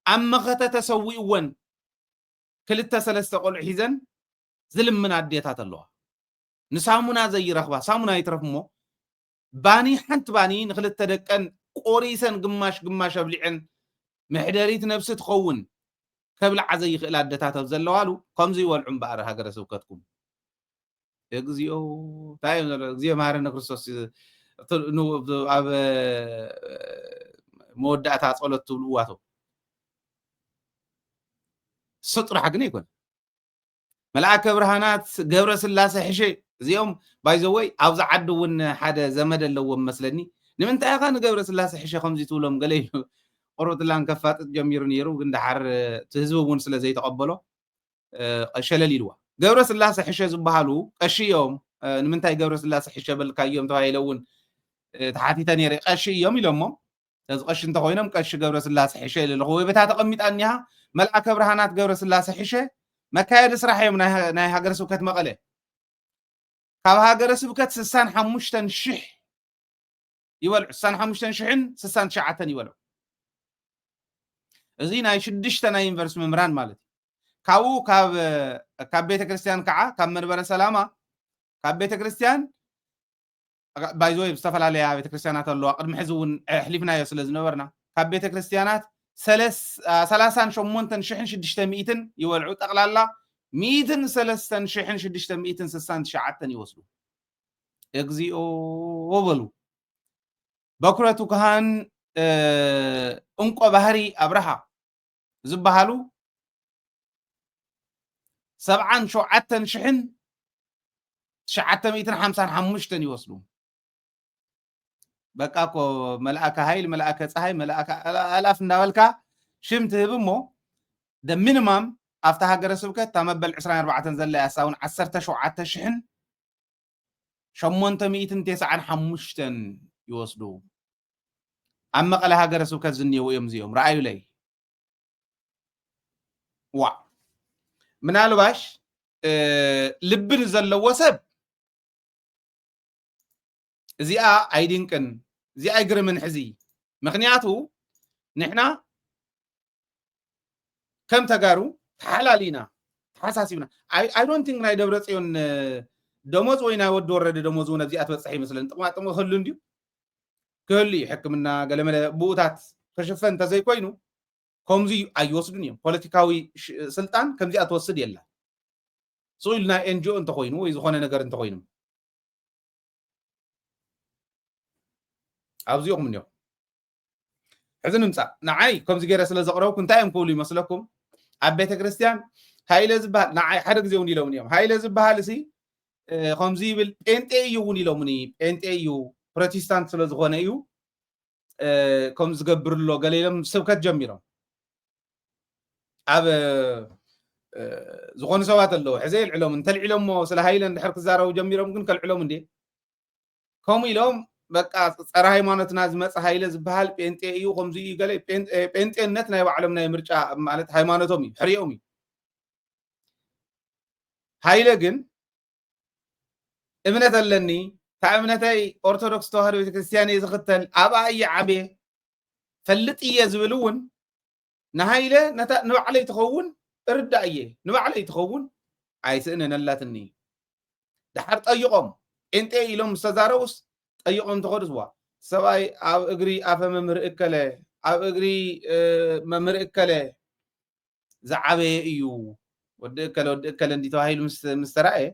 ኣብ መኸተ ተሰዊእወን፣ ክልተ ሰለስተ ቆልዑ ሒዘን ዝልምና ኣዴታት ኣለዋ። ንሳሙና ዘይረኽባ፣ ሳሙና ይትረፍ እሞ፣ ባኒ፣ ሓንቲ ባኒ ንክልተ ደቀን ቆሪሰን ግማሽ ግማሽ ኣብሊዐን፣ መሕደሪት ነብሲ ትኸውን፣ ከብልዓ ዘይኽእላ ኣደታት ኣብ ዘለዋሉ፣ ከምዚ ይበልዑ እምበኣር ሃገረ ስብከትኩም። እግዚኦ፣ እንታይ እዮም ዘለዉ? እግዚኦ መሐረነ ክርስቶስ፣ እቲ ን-፣ ኣብ መወዳእታ ጸሎት ትብልዋ ቶ። እሱ ጥራሕ ግን ኣይኮነን። መልኣከ ብርሃናት ገብረ ስላሴ ሕሸ፣ እዚኦም ባይዘወይ ኣብዚ ዓዲ እውን ሓደ ዘመድ ኣለዎም መስለኒ። ንምንታይ ኢኻ ንገብረ ስላሴ ሕሸ ከምዚ ትብሎም? ገለ ኢሉ ቆርበትላን ከፋጥጥ ጀሚሩ ነይሩ፣ ግን ደሓር እቲ ህዝቢ እውን ስለ ዘይተቐበሎ፣ እ፣ ሸለል ኢልዋ። ገብረ ስላሴ ሕሸ ዝበሃሉ ቀሺ እዮም። እ፣ ንምንታይ ገብረ ስላሴ ሕሸ በልካዮም ተባሂለ እውን፣ እ፣ ተሓቲተ ነይረ። ቀሺ እዮም ኢሎሞ። ስለዚ ቀሺ እንተኾይኖም ቀሺ ገብረ ስላሴ ሕሸ ኢለ ኣለኹ። ወይ በታ ተቐሚጣ እኒሃ መልኣከ ብርሃናት ገብረ ስላሴ ሕሸ መካየዲ ስራሕ እዮም ናይ ሃ-፣ ናይ ሃገረ ስብከት መቐለ። ካብ ሃገረ ስብከት ስሳን ሓሙሽተን ሽሕ ይበልዑ፣ ስሳን ሓሙሽተን ሽሕን ስሳን ትሽዓተን ይበልዑ። እዚ ናይ ሽዱሽተ ናይ ዩኒቨርሲቲ መምህራን ማለት እዩ። ካብኡ ካብ፣ ካብ ቤተ ክርስቲያን ከዓ፣ ካብ መንበረ ሰላማ፣ ካብ ቤተ ክርስቲያን፣ ባይዘወይ፣ ዝተፈላለያ ቤተ ክርስቲያናት ኣለዋ። ቅድሚ ሕዚ እውን ኣሕሊፍናዮ ስለ ዝነበርና፣ ካብ ቤተ ክርስቲያናት ሰለስ-፣ አ፣ ሰላሳን ሸሞንተን ሽሕን ሽዱሽተ ሚእትን ይበልዑ። ጠቕላላ ሚእትን ሰለስተን ሽሕን ሽዱሽተ ሚእትን ስሳን ትሽዓተን ይወስዱ። እግዚኦ በሉ። በኩረቱ ካህን፣ እ፣ እንቆ ባህሪ ኣብርሃ ዝበሃሉ ሰብዓን ሸውዓተን ሽሕን ትሽዓተ ሚእትን ሓምሳን ሓሙሽተን ይወስዱ። በቃ እኮ፣ መልኣከ ሃይል፣ መልኣከ ፀሃይ፣ መልኣከ ኣልኣፍ እንዳበልካ ሽም ትህብ እሞ፣ ደ ሚኒማም ኣብታ ሃገረ ስብከት እታ መበል ዕስራን ኣርባዕተን ዘላ እያ፣ እሳ እውን ዓሰርተ ሸውዓተ ሽሕን ሸሞንተ ሚእትን ተስዓን ሓሙሽተን ይወስዱ። ኣብ መቐለ ሃገረ ስብከት ዝንየው እዮም እዚኦም፣ ረኣዩለይ። ዋ፣ ምናልባሽ ልቢ ንዘለዎ ሰብ እዚኣ ኣይድንቅን፣ እዚኣ ኣይግርምን። ሕዚ ምክንያቱ ንሕና ከም ተጋሩ ተሓላሊና፣ ተሓሳሲብና። I don't think ናይ ደብረ ፅዮን ደሞዝ ወይ ናይ ወዲ ወረደ ደሞዝ እውን ኣብዚኣ ትበፅሕ ይመስለን። ጥቕማ ጥቕሚ ክህሉ እንድዩ፣ ክህሉ እዩ። ሕክምና ገለመለ ብኡታት ክሽፈን እንተዘይኮይኑ ከምዚ ኣይወስዱን እዮም። ፖለቲካዊ ስልጣን ከምዚኣ ትወስድ የላ። ስቕ ኢሉ ናይ ኤንጂኦ እንተኮይኑ ወይ ዝኾነ ነገር እንተኮይኑ ኣብዚኦም እኒኦም። ሕዚ ንምፃእ ንዓይ ከምዚ ገይረ ስለ ዘቕረብኩ እንታይ እዮም ክብሉ ይመስለኩም? ኣብ ቤተ ክርስቲያን ሃይለ ዝበሃል ንዓይ ሓደ ግዜ እውን ኢሎም እዮም። ሃይለ ዝበሃል እሲ ከምዚ ይብል፣ ጴንጤ እዩ እውን ኢሎምኒ። ጴንጤ እዩ፣ ፕሮቴስታንት ስለ ዝኾነ እዩ ከም ዝገብር ኣሎ ገለ ኢሎም ስብከት ጀሚሮም። ኣብ ዝኾኑ ሰባት ኣለዉ፣ ሕዘ የልዕሎም፣ እንተልዒሎሞ ስለ ሃይለ እንድሕር ክዛረቡ ጀሚሮም ግን ከልዕሎም እንዴ? ከምኡ ኢሎም በቃ ጸረ ሃይማኖትና ዝመጸ ሃይለ ዝበሃል ጴንጤ እዩ፣ ከምዚ እዩ ገለ። ጴንጤነት ናይ ባዕሎም ናይ ምርጫ ማለት ሃይማኖቶም እዩ፣ ሕሪኦም እዩ። ሃይለ ግን እምነት ኣለኒ፣ እታ እምነተይ ኦርቶዶክስ ተዋህዶ ቤተክርስትያን እየ ዝኽተል፣ ኣብኣ እየ ዓብየ፣ ፈልጥ እየ ዝብል እውን ንሃይለ ነታ ንባዕለይ ትኸውን እርዳእ እየ፣ ንባዕለይ ትኸውን ኣይስእንን ኣላትኒ። ደሓር ጠይቖም፣ ጴንጤ ኢሎም ምስ ተዛረቡስ ጠይቖም እንተኸዱስ፣ ዋ፣ ሰብኣይ ኣብ እግሪ ኣፈ መምህር እከለ፣ ኣብ እግሪ መምህር እከለ ዝዓበየ እዩ፣ ወዲ እከለ ወዲ እከለ እንዲ ተባሂሉ ምስ ተራእየ፣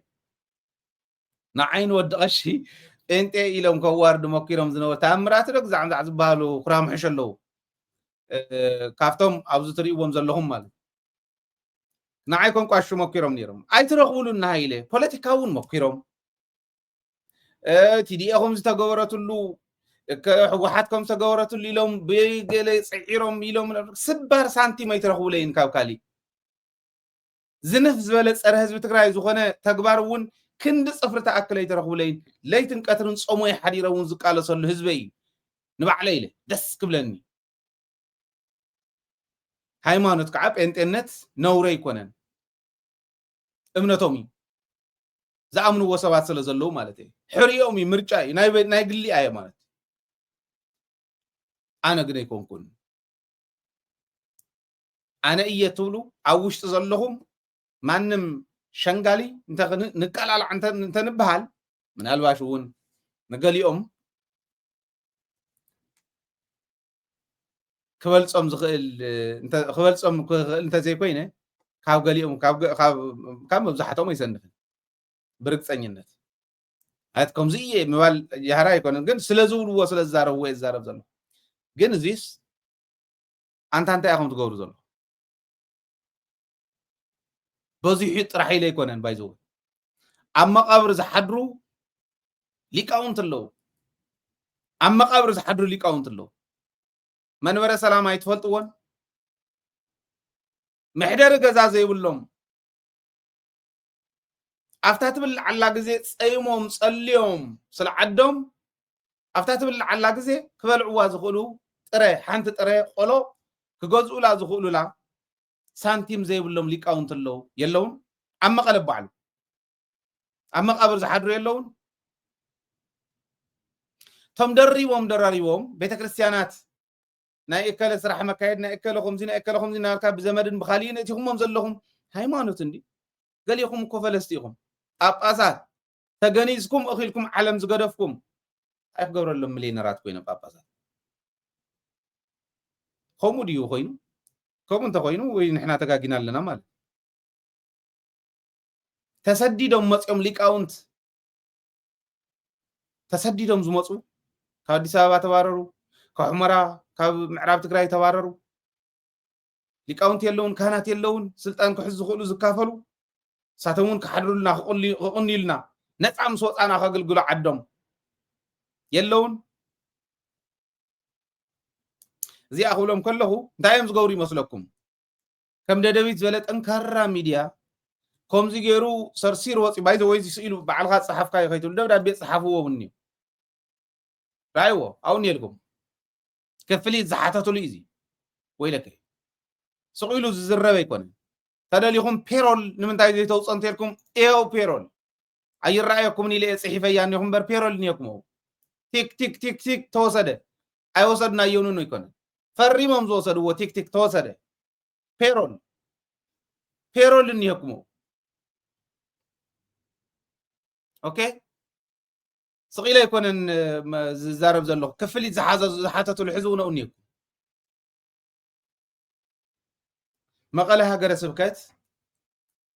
ንዓይን ወዲ ቀሺ ጴንጤ ኢሎም ከዋርዱ መኪሮም ዝነበሩ ታምራቱ ዶ ግዛዕ ምዛዕ ዝበሃሉ ኩራምሕሽ ኣለዉ። ካብቶም ኣብዚ ትርእይዎም ዘለኹም ማለት ንዓይ ኮንቋሹ መኪሮም ነይሮም። ኣይትረኽቡሉን ንሃይለ ፖለቲካ እውን መኪሮም። ቲዲኤ ከም ዝተገበረትሉ ህወሓት ከም ዝተገበረትሉ ኢሎም ብገለ ፅዒሮም ኢሎም ስባር ሳንቲም ኣይትረኽቡለይን ካብ ካሊእ ዝንፍ ዝበለ ጸረ ህዝቢ ትግራይ ዝኾነ ተግባር እውን ክንዲ ጽፍሪ ተኣክል ኣይተረኽቡለይን። ለይትን ቀትርን ጾሞይ ሓዲረ እውን ዝቃለሰሉ ህዝበይ እዩ። ንባዕለይ ኢለ ደስ ክብለኒ። ሃይማኖት ከዓ ጴንጤነት ነውረ ኣይኮነን፣ እምነቶም እዩ። ዝኣምንዎ ሰባት ስለ ዘለዉ ማለት እዩ። ሕሪኦም እዩ፣ ምርጫ እዩ፣ ናይ ግሊ ኣየ ማለት። ኣነ ግን ኣይኮንኩን። ኣነ እየ ትብሉ ኣብ ውሽጢ ዘለኹም ማንም ሸንጋሊ ንቀላላዕ እንተንበሃል ምናልባሽ እውን ንገሊኦም ክበልፆም ዝኽእል ክበልፆም ክኽእል እንተዘይኮይነ ካብ ገሊኦም ካብ መብዛሕቶም ኣይሰንፍን ብርግፀኝነት። ኣት ከምዚ እየ ምባል ያህራ ኣይኮነን፣ ግን ስለ ዝብልዎ ስለ ዝዛረብዎ እየ ዝዛረብ ዘለኹ። ግን እዚስ ኣንታ እንታይ ኢኹም ትገብሩ ዘለኹም? በዚሑ ጥራሕ ኢለ ኣይኮነን ባይዘው ኣብ መቃብር ዝሓድሩ ሊቃውንት ኣለዉ። ኣብ መቃብር ዝሓድሩ ሊቃውንት ኣለዉ። መንበረ ሰላም ኣይትፈልጥዎን? መሕደሪ ገዛ ዘይብሎም ኣብታ ትብልዓላ ግዜ ጸይሞም ጸልዮም ስለ ዓዶም ኣብታ ትብልዓላ ግዜ ክበልዕዋ ዝኽእሉ ጥረ ሓንቲ ጥረ ቆሎ ክገዝኡላ ዝኽእሉላ ሳንቲም ዘይብሎም ሊቃውንቲ ኣለዉ የለውን? ኣብ መቐለ ባዕሉ ኣብ መቃብር ዝሓድሩ የለውን? እቶም ደሪቦም ደራሪቦም ቤተክርስትያናት ናይ እከለ ስራሕ መካየድ ናይ እከለ ከምዚ ናይ እከለ ከምዚ እናበልካ ብዘመድን ብካሊእን እቲኹሞም ዘለኹም ሃይማኖት እንዲ ገሊኹም እኮ ፈለስቲ ኢኹም። ጳጳሳት ተገኒዝኩም እኺልኩም ዓለም ዝገደፍኩም ኣይክገብረሎም ሚሊዮነራት ኮይኖም ጳጳሳት። ከምኡ ድዩ ኮይኑ? ከምኡ እንተኮይኑ ወይ ንሕና ተጋጊና ኣለና ማለት። ተሰዲዶም መፅኦም ሊቃውንት ተሰዲዶም ዝመፁ ካብ ኣዲስ ኣበባ ተባረሩ፣ ካብ ሑመራ ካብ ምዕራብ ትግራይ ተባረሩ። ሊቃውንቲ የለውን፣ ካህናት የለውን፣ ስልጣን ክሕዙ ዝኽእሉ ዝካፈሉ እሳቶም እውን ክሓድሩልና ክቕንዩልና ነፃ ምስ ወፃና ከገልግሉ ዓዶም የለውን። እዚኣ ክብሎም ከለኹ እንታይ እዮም ዝገብሩ ይመስለኩም? ከም ደደቢት ዝበለ ጠንካራ ሚድያ ከምዚ ገይሩ ሰርሲር ወፂ ባይዘ ወይ ስኢሉ ባዕልካ ፀሓፍካ ይኸይትሉ ደብዳቤ ፀሓፍዎ እውን እዩ። ራይዎ ኣውን የልኩም ክፍሊት ዝሓተትሉ እዩ። ወይለከ ስቕ ኢሉ ዝዝረብ ኣይኮነን። ተደሊኹም ፔሮል ንምንታይ ዘይተውፅኦ እንተልኩም ኤው ፔሮል ኣይረኣየኩምን ኢለ እየ ፅሒፈያ እኒኹም እምበር ፔሮል እኒኦኩም። ቲክ ቲክ ቲክ ቲክ ተወሰደ ኣይወሰድናዮንን ኣይኮነን። ፈሪሞም ዝወሰድዎ ቲክ ቲክ ተወሰደ። ፔሮል ፔሮል እኒኦኩም። ኦኬ ስቕ ኢለ ኣይኮነን ዝዛረብ ዘለኹ። ክፍሊት ዝሓተትሉ ሕዚ እውን እኒኦኩም። መቐለ ሃገረ ስብከት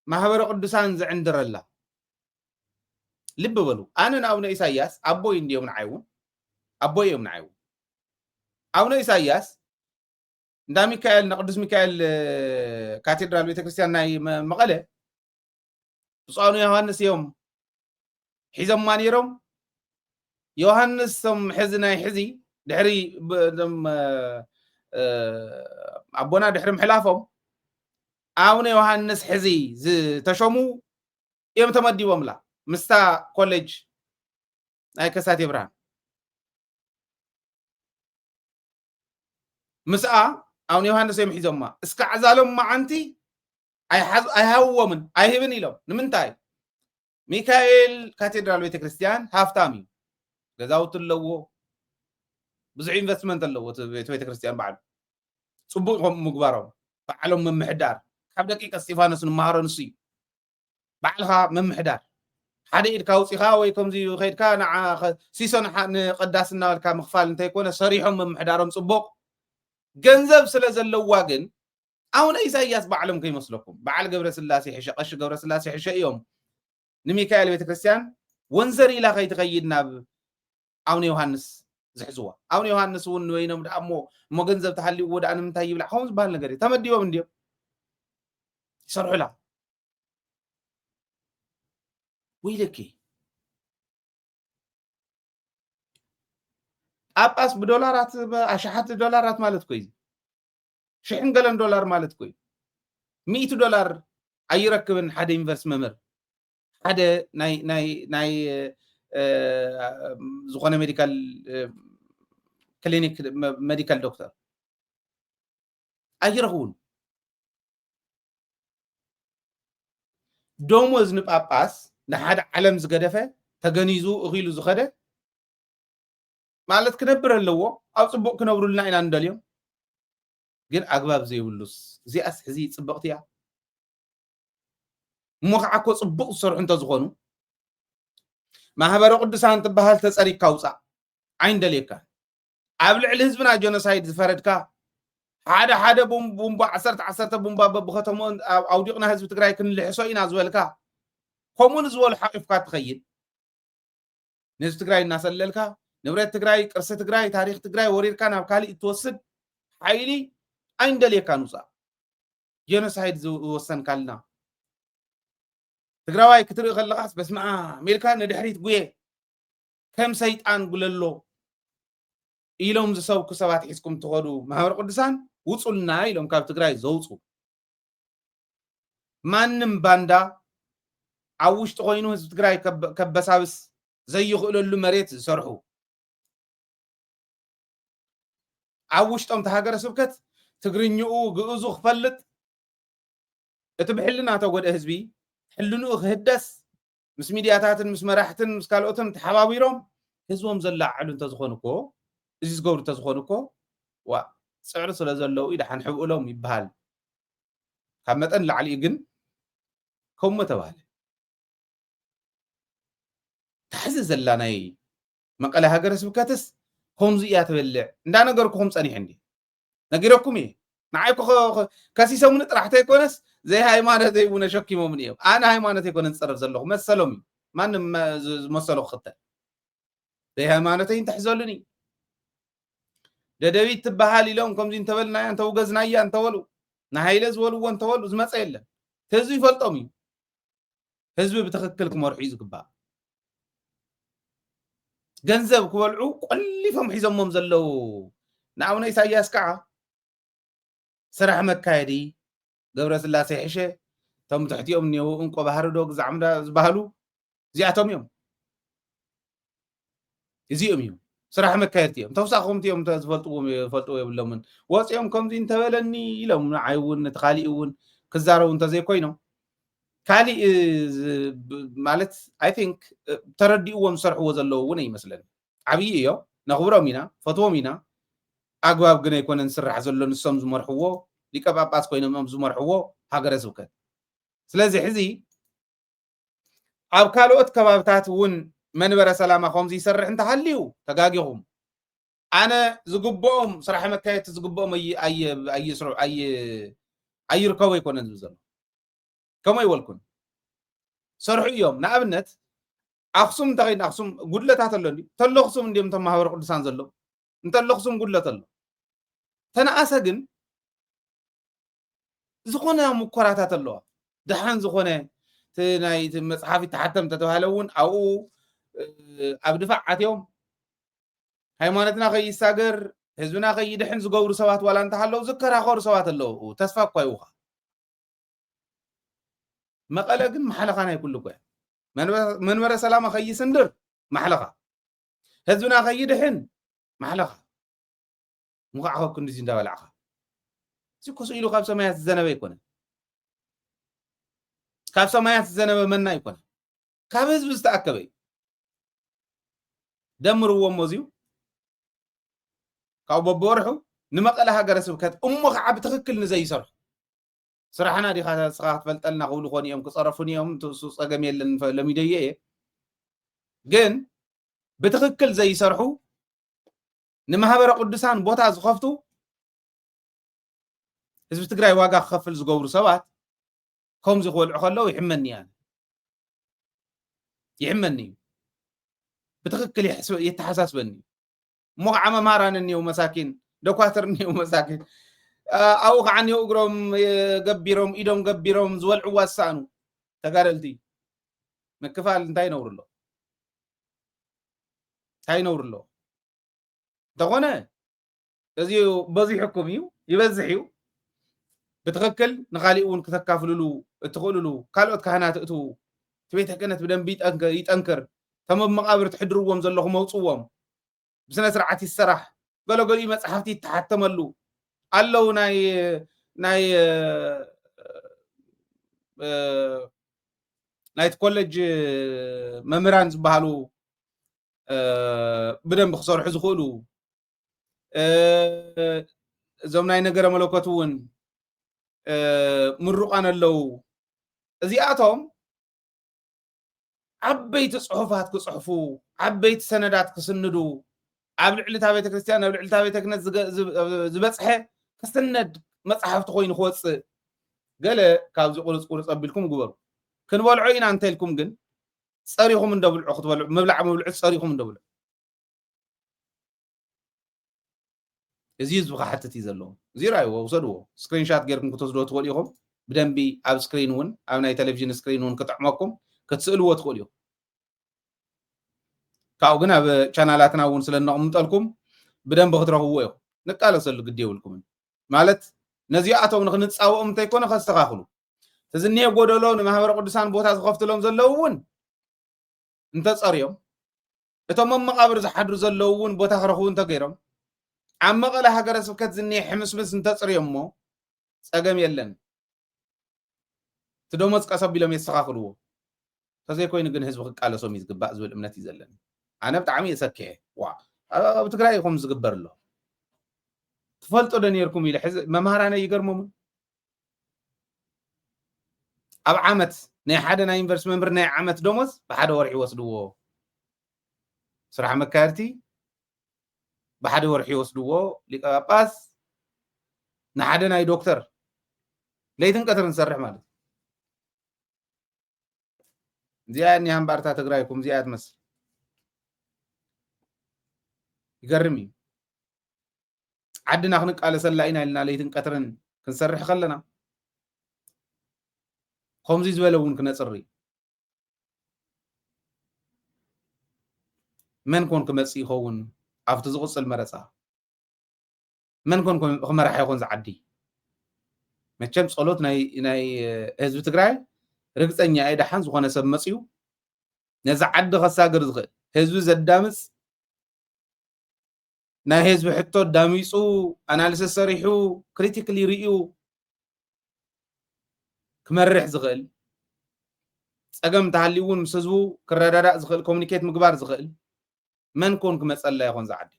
ማህበረ ቅዱሳን ዝዕንድረላ። ልቢ በሉ ኣነ ንኣቡነ ኢሳያስ ኣቦይ እንዲዮም ንዓይ እውን ኣቦይ እዮም ንዓይ እውን ኣቡነ ኢሳያስ እንዳ ሚካኤል ንቅዱስ ሚካኤል ካቴድራል ቤተክርስትያን ናይ መቐለ ብፁዕ ኣቡነ ዮሃንስ እዮም ሒዞማ ነይሮም። ዮሃንስ ቶም ሕዚ ናይ ሕዚ ድሕሪ ኣቦና ድሕሪ ምሕላፎም ኣቡነ ዮሃንስ ሕዚ ዝተሸሙ እዮም ተመዲቦምላ ምስታ ኮሌጅ ናይ ከሳቴ ብርሃን ምስኣ ኣቡነ ዮሃንስ እዮም ሒዞማ። እስካዕ ዛሎም መዓንቲ ኣይሃብዎምን ኣይህብን ኢሎም። ንምንታይ? ሚካኤል ካቴድራል ቤተክርስትያን ሃፍታም እዩ። ገዛውቲ ኣለዎ፣ ብዙሕ ኢንቨስትመንት ኣለዎ እቲ ቤተክርስትያን ባዕሉ። ፅቡቅ ከምኡ ምግባሮም ባዕሎም ምምሕዳር ካብ ደቂቀ እስጢፋኖስ ንመሃሮ ንሱ እዩ። ባዕልኻ ምምሕዳር ሓደ ኢድካ ኣውፂኻ ወይ ከምዚ ከይድካ ንዓ ሲሶ ንቀዳስ እናበልካ ምኽፋል እንተይኮነ ሰሪሖም ምምሕዳሮም ፅቡቅ ገንዘብ ስለ ዘለዋ ግን ኣቡነ ኢሳያስ ባዕሎም ከይመስለኩም በዓል ገብረስላሴ ሕሸ ቀሺ ገብረስላሴ ሕሸ እዮም ንሚካኤል ቤተክርስትያን ወንዘር ኢላ ከይትኸይድ ናብ ኣቡነ ዮሃንስ ዝሕዝዋ ኣቡነ ዮሃንስ እውን ንበይኖም ደኣ እሞ እሞ ገንዘብ ተሃልይዎ ደኣ ንምንታይ ይብላዕ ከምኡ ዝበሃል ነገር እዩ ተመዲቦም እንድዮም ይሰርሑላ ወይለኪ ጳጳስ ብዶላራት ኣሽሓት ዶላራት ማለት ኮይ ሽሕን ገለን ዶላር ማለት ኮይ ሚእቲ ዶላር ኣይረክብን ሓደ ዩኒቨርስ መምህር ሓደ ናይ ዝኾነ ሜዲካል ክሊኒክ ሜዲካል ዶክተር ኣይረኽቡን ደሞዝ ንጳጳስ ንሓደ ዓለም ዝገደፈ ተገኒዙ እኺሉ ዝኸደ ማለት ክነብር ኣለዎ ኣብ ፅቡቅ ክነብሩልና ኢና ንደልዮም ግን ኣግባብ ዘይብሉስ እዚኣስ ሕዚ ፅብቅቲ እያ እሞ ከዓ እኮ ፅቡቅ ዝሰርሑ እንተዝኾኑ ማህበረ ቅዱሳን ትበሃል ተፀሪግካ ውፃእ ኣይንደልየካ ኣብ ልዕሊ ህዝብና ጀኖሳይድ ዝፈረድካ ሓደ ሓደ ቡምባ ዓሰርተ ዓሰርተ ቡምባ በብከተምኡ ኣውዲቕና ህዝቢ ትግራይ ክንልሕሶ ኢና ዝበልካ ከምኡ ንዝበሉ ሓቂፍካ ትኸይድ ንህዝቢ ትግራይ እናሰለልካ ንብረት ትግራይ ቅርሲ ትግራይ ታሪክ ትግራይ ወሪርካ ናብ ካሊእ እትወስድ ሓይሊ ኣይንደልየካ ንውፃእ ጀኖሳይድ ዝወሰንካልና ትግራዋይ ክትርኢ ከለኻስ በስመ ኣብ ኢልካ ንድሕሪት ጉየ ከም ሰይጣን ጉለሎ ኢሎም ዝሰብኩ ሰባት ሒዝኩም ትኸዱ ማህበረ ቅዱሳን ውፁልና ኢሎም ካብ ትግራይ ዘውፁ ማንም ባንዳ ኣብ ውሽጢ ኮይኑ ህዝቢ ትግራይ ከበሳብስ ዘይኽእለሉ መሬት ዝሰርሑ ኣብ ውሽጦም እቲ ሃገረ ስብከት ትግርኝኡ ግእዙ ክፈልጥ እቲ ብሕልና ተጎድአ ህዝቢ ሕልንኡ ክህደስ ምስ ሚድያታትን ምስ መራሕትን ምስ ካልኦትን ተሓባቢሮም ህዝቦም ዘለዓዕሉ እንተዝኾኑ እኮ እዚ ዝገብሩ እንተዝኾኑ እኮ ዋ ፅዕሪ ስለ ዘለዉ እዩ ደሓን ሕብእሎም ይበሃል ካብ መጠን ላዕሊ እዩ ግን ከምኡ ተባህለ ታሕዚ ዘላ ናይ መቐለ ሃገረ ስብከትስ ከምዚ እያ ትበልዕ እንዳነገርኩኹም ፀኒሐ እንዲ ነጊረኩም እየ ንዓይ ከሲሶምኒ ጥራሕ ተይኮነስ ዘይሃይማኖተይ እውን ኣሸኪሞምኒ እዮም ኣነ ሃይማኖት ኣይኮነ ዝፀረፍ ዘለኹ መሰሎም እዩ ማንም ዝመሰሎ ክኽተል ዘይሃይማኖተይ እንተሕዘሉኒ ደደቢት ትበሃል ኢሎም ከምዚ እንተበልናያ እንተውገዝናያ እንተበሉ ንሃይለ ዝበልዎ እንተበሉ ዝመፀ የለን ህዝቢ ይፈልጦም እዩ ህዝቢ ብትኽክል ክመርሑ እዩ ዝግባእ ገንዘብ ክበልዑ ቆሊፎም ሒዞሞም ዘለዉ ንኣቡነ ኢሳያስ ከዓ ስራሕ መካየዲ ገብረስላሴ ሕሸ፣ እቶም ትሕቲኦም እኒአው እንቆ ባህሪ ዶ ግዛዕ ምዳ ዝበሃሉ እዚኣቶም እዮም። እዚኦም እዮም ስራሕ መካየድቲ እዮም። ተውሳኹምቲ እዮም፣ እንተ ዝፈልጥዎም ይፈልጥዎ የብሎምን። ወፂኦም ከምዚ እንተበለኒ ኢሎም ንዓይ እውን ነቲ ካሊእ እውን ክዛረቡ እንተዘይኮይኖም፣ ካሊእ ዝ- ብ- ማለት፣ I think፣ ተረዲእዎም ዝሰርሕዎ ዘለዉ እውን ኣይመስለኒ። ዓብዪ እዮም፣ ነኽብሮም ኢና፣ ፈትዎም ኢና። ኣግባብ ግን ኣይኮነን ዝስራሕ ዘሎ። ንሶም ዝመርሕዎ፣ ሊቀ ጳጳስ ኮይኖም እዮም ዝመርሕዎ ሃገረ ስብከት። ስለዚ ሕዚ ኣብ ካልኦት ከባብታት እውን መንበረ ሰላማ ከምዚ ይሰርሕ እንተሃልዩ ተጋጊኹም። ኣነ ዝግብኦም፣ ስራሕ መካየድቲ ዝግብኦም ኣይ- ኣይ- ኣይስርሑ፣ ኣይ- ኣይርከቡ ኣይኮነን ዝብል ዘሎ። ከምኡ ኣይበልኩን። ሰርሑ እዮም። ንኣብነት ኣኽሱም እንተኸይድና፣ ኣኽሱም ጉድለታት ኣሎ እንዲ? እንተሎ ኣኽሱም እንዲዮም እቶም ማህበረ ቅዱሳን ዘሎ? እንተሎ ኣኽሱም ጉድለት ኣሎ። ተነኣሰ ግን ዝኾነ ሙኮራታት ኣለዋ። ደሓን ዝኾነ እቲ ናይ እቲ መጽሓፍ ይተሓተም እንተተባሃለ እውን ኣብኡ፣ እ፣ ኣብ ድፋዕ ኣትዮም ሃይማኖትና ከይሳገር፣ ህዝብና ከይድሕን ዝገብሩ ሰባት ዋላ እንተሃለዉ ዝከራኸሩ ሰባት ኣለዉ። ተስፋ እኳ ይውኻ። መቐለ ግን ማሕለኻ ናይ ኩሉ እኮ እያ። መንበ- መንበረ ሰላማ ከይስንድር ማሕለኻ፣ ህዝብና ከይድሕን ማሕለኻ። እንኳዕ ካብ ክንዲዚ እንዳበላዕኻ፣ እዚ እኮ ስኢሉ ካብ ሰማያት ዝዘነበ ኣይኮነ፣ ካብ ሰማያት ዝዘነበ መና ኣይኮነ፣ ካብ ህዝቢ ዝተኣከበ እዩ። ደምርዎ እሞ እዚዩ ካብ በብወርሑ ንመቐለ ሃገረ ስብከት እሞ ከዓ ብትኽክል ንዘይሰርሑ፣ ስራሕና ዲኻ ንስኻ ክትፈልጠልና ክብሉ ኾን እዮም፣ ክፀረፉን እዮም። እሱ ፀገም የለን፣ ፈ- ለሚደዮ እየ። ግን ብትኽክል ዘይሰርሑ፣ ንማህበረ ቅዱሳን ቦታ ዝኸፍቱ፣ ህዝቢ ትግራይ ዋጋ ክኸፍል ዝገብሩ ሰባት ከምዚ ክበልዑ ከለዉ ይሕመኒ እየ። ይሕመኒ እዩ። ብትኽክል ይሕስ- የተሓሳስበኒ እዩ። እሞ ከዓ መምሃራን እኒው መሳኪን፣ ደኳትር እኒው መሳኪን፣ አ- ኣብኡ ከዓ እኒው እግሮም የ- ገቢሮም፣ ኢዶም ገቢሮም ዝበልዕዋ ዝሰኣኑ ተጋደልቲ ምክፋል እንታይ ነውሪ ኣሎ? እንታይ ነውሪ ኣሎ? እንተኾነ እዚ በዚሑኩም እዩ፣ ይበዝሕ እዩ። ብትኽክል ንኻሊእ እውን ክተካፍልሉ እትኽእልሉ ካልኦት ካህናት እትዉ፣ እቲ ቤተ ክህነት ብደንቢ ይጠንክ- ይጠንክር። እቶም ኣብ መቓብር ትሕድርዎም ዘለኹም መውፅዎም። ብስነ ስርዓት ይሰራሕ። ገለገሊኡ መፅሓፍቲ ይተሓተመሉ ኣለዉ። ናይ ናይ እ፣ ናይቲ ኮሌጅ መምህራን ዝበሃሉ እ፣ ብደንብ ክሰርሑ ዝኽእሉ እ፣ እዞም ናይ ነገረ መለኮት እውን እ፣ ምሩቃን ኣለዉ። እዚኣቶም ዓበይቲ ጽሑፋት ክጽሕፉ፣ ዓበይቲ ሰነዳት ክስንዱ፣ ኣብ ልዕሊ እታ ቤተ ክርስቲያን፣ ኣብ ልዕሊ እታ ቤተ ክህነት ዝገ- ዝ- ዝበጽሐ ክስነድ መጽሓፍቲ ኮይኑ ክወጽእ፣ ገለ ካብዚ ቁርጽ ቁርጽ ኣቢልኩም ግበሩ። ክንበልዖ ኢና እንተ ኢልኩም ግን ጸሪኹም እንደ ብልዑ ክትበልዑ፣ ምብላዕ ምብልዑ ጸሪኹም እንደ ብልዑ። እዚ ህዝቢ ክሓትት እዩ ዘለዎ። እዚ ራእይዎ ውሰድዎ። ስክሪንሻት ጌርኩም ክትወስድዎ ትኽእሉ ኢኹም። ብደንቢ ኣብ ስክሪን እውን፣ ኣብ ናይ ቴሌቪዥን ስክሪን እውን ክጥዕመኩም ክትስእልዎ ትኽእሉ ኢኹም። ካብኡ ግን ኣብ ቻናላትና እውን ስለ እነቕምጠልኩም ብደንቢ ክትረኽብዎ ኢኹም። ንቃለሰሉ ግዲ የብልኩምን። ማለት ነዚኣቶም ንክንፃወኦም እንተይኮነ ከስተኻኽሉ። እቲ ዝኒሄ ጎደሎ ንማህበረ ቅዱሳን ቦታ ዝኸፍትሎም ዘለዉ እውን እንተፀርዮም፣ እቶም ኣብ መቓብር ዝሓድሩ ዘለዉ እውን ቦታ ክረኽቡ እንተገይሮም፣ ኣብ መቐለ ሃገረ ስብከት ዝኒሄ ሕምስምስ እንተፅርዮ እሞ ፀገም የለን። እቲ ደሞዝ ቀስ ኣቢሎም የስተኻኽልዎ። እንተዘይኮይኑ ግን ህዝቢ ክቃለሶም እዩ ዝግባእ ዝብል እምነት እዩ ዘለኒ። ኣነ ብጣዕሚ እየ ሰኪሐ። ዋ፣ ኣብ ኣብ ትግራይ ኢኹም ዝግበር ኣሎ። ትፈልጦ ዶ ነይርኩም ኢለ ሕዚ መምሃራነይ ይገርሞምን። ኣብ ዓመት ናይ ሓደ ናይ ዩኒቨርሲቲ መምህር ናይ ዓመት ደሞዝ ብሓደ ወርሒ ይወስድዎ። ስራሕ መካየድቲ ብሓደ ወርሒ ይወስድዎ። ሊቀ ጳጳስ ንሓደ ናይ ዶክተር ለይትን ቀትርን ዝሰርሕ ማለት እዩ። እዚኣ እኒሃ እምበኣርታ ትግራይኩም እዚኣ ትመስል። ይገርም እዩ። ዓድና ክንቃለሰላ ኢና ኢልና ለይትን ቀትርን ክንሰርሕ ከለና ከምዚ ዝበለ እውን ክነፅሪ መን ኮን ክመፅእ ይኸውን ኣብቲ ዝቕፅል መረፃ? መን ኮን ክመራሕ ይኾን ዝዓዲ? መቸም ጸሎት ናይ ናይ ህዝቢ ትግራይ ርግጸኛ እየ፣ ደሓን ዝኾነ ሰብ መጽዩ ነዚ ዓዲ ከሳግር ዝኽእል፣ ህዝቢ ዘዳምጽ፣ ናይ ህዝቢ ሕቶ ዳሚጹ፣ ኣናሊሲስ ሰሪሑ፣ ክሪቲክሊ ርእዩ ክመርሕ ዝኽእል፣ ጸገም እንተሃልዩ እውን ምስ ህዝቡ ክረዳዳእ ዝኽእል፣ ኮሚኒኬት ምግባር ዝኽእል መን ኮን ክመጸላ ይኾን ዝዓዲ?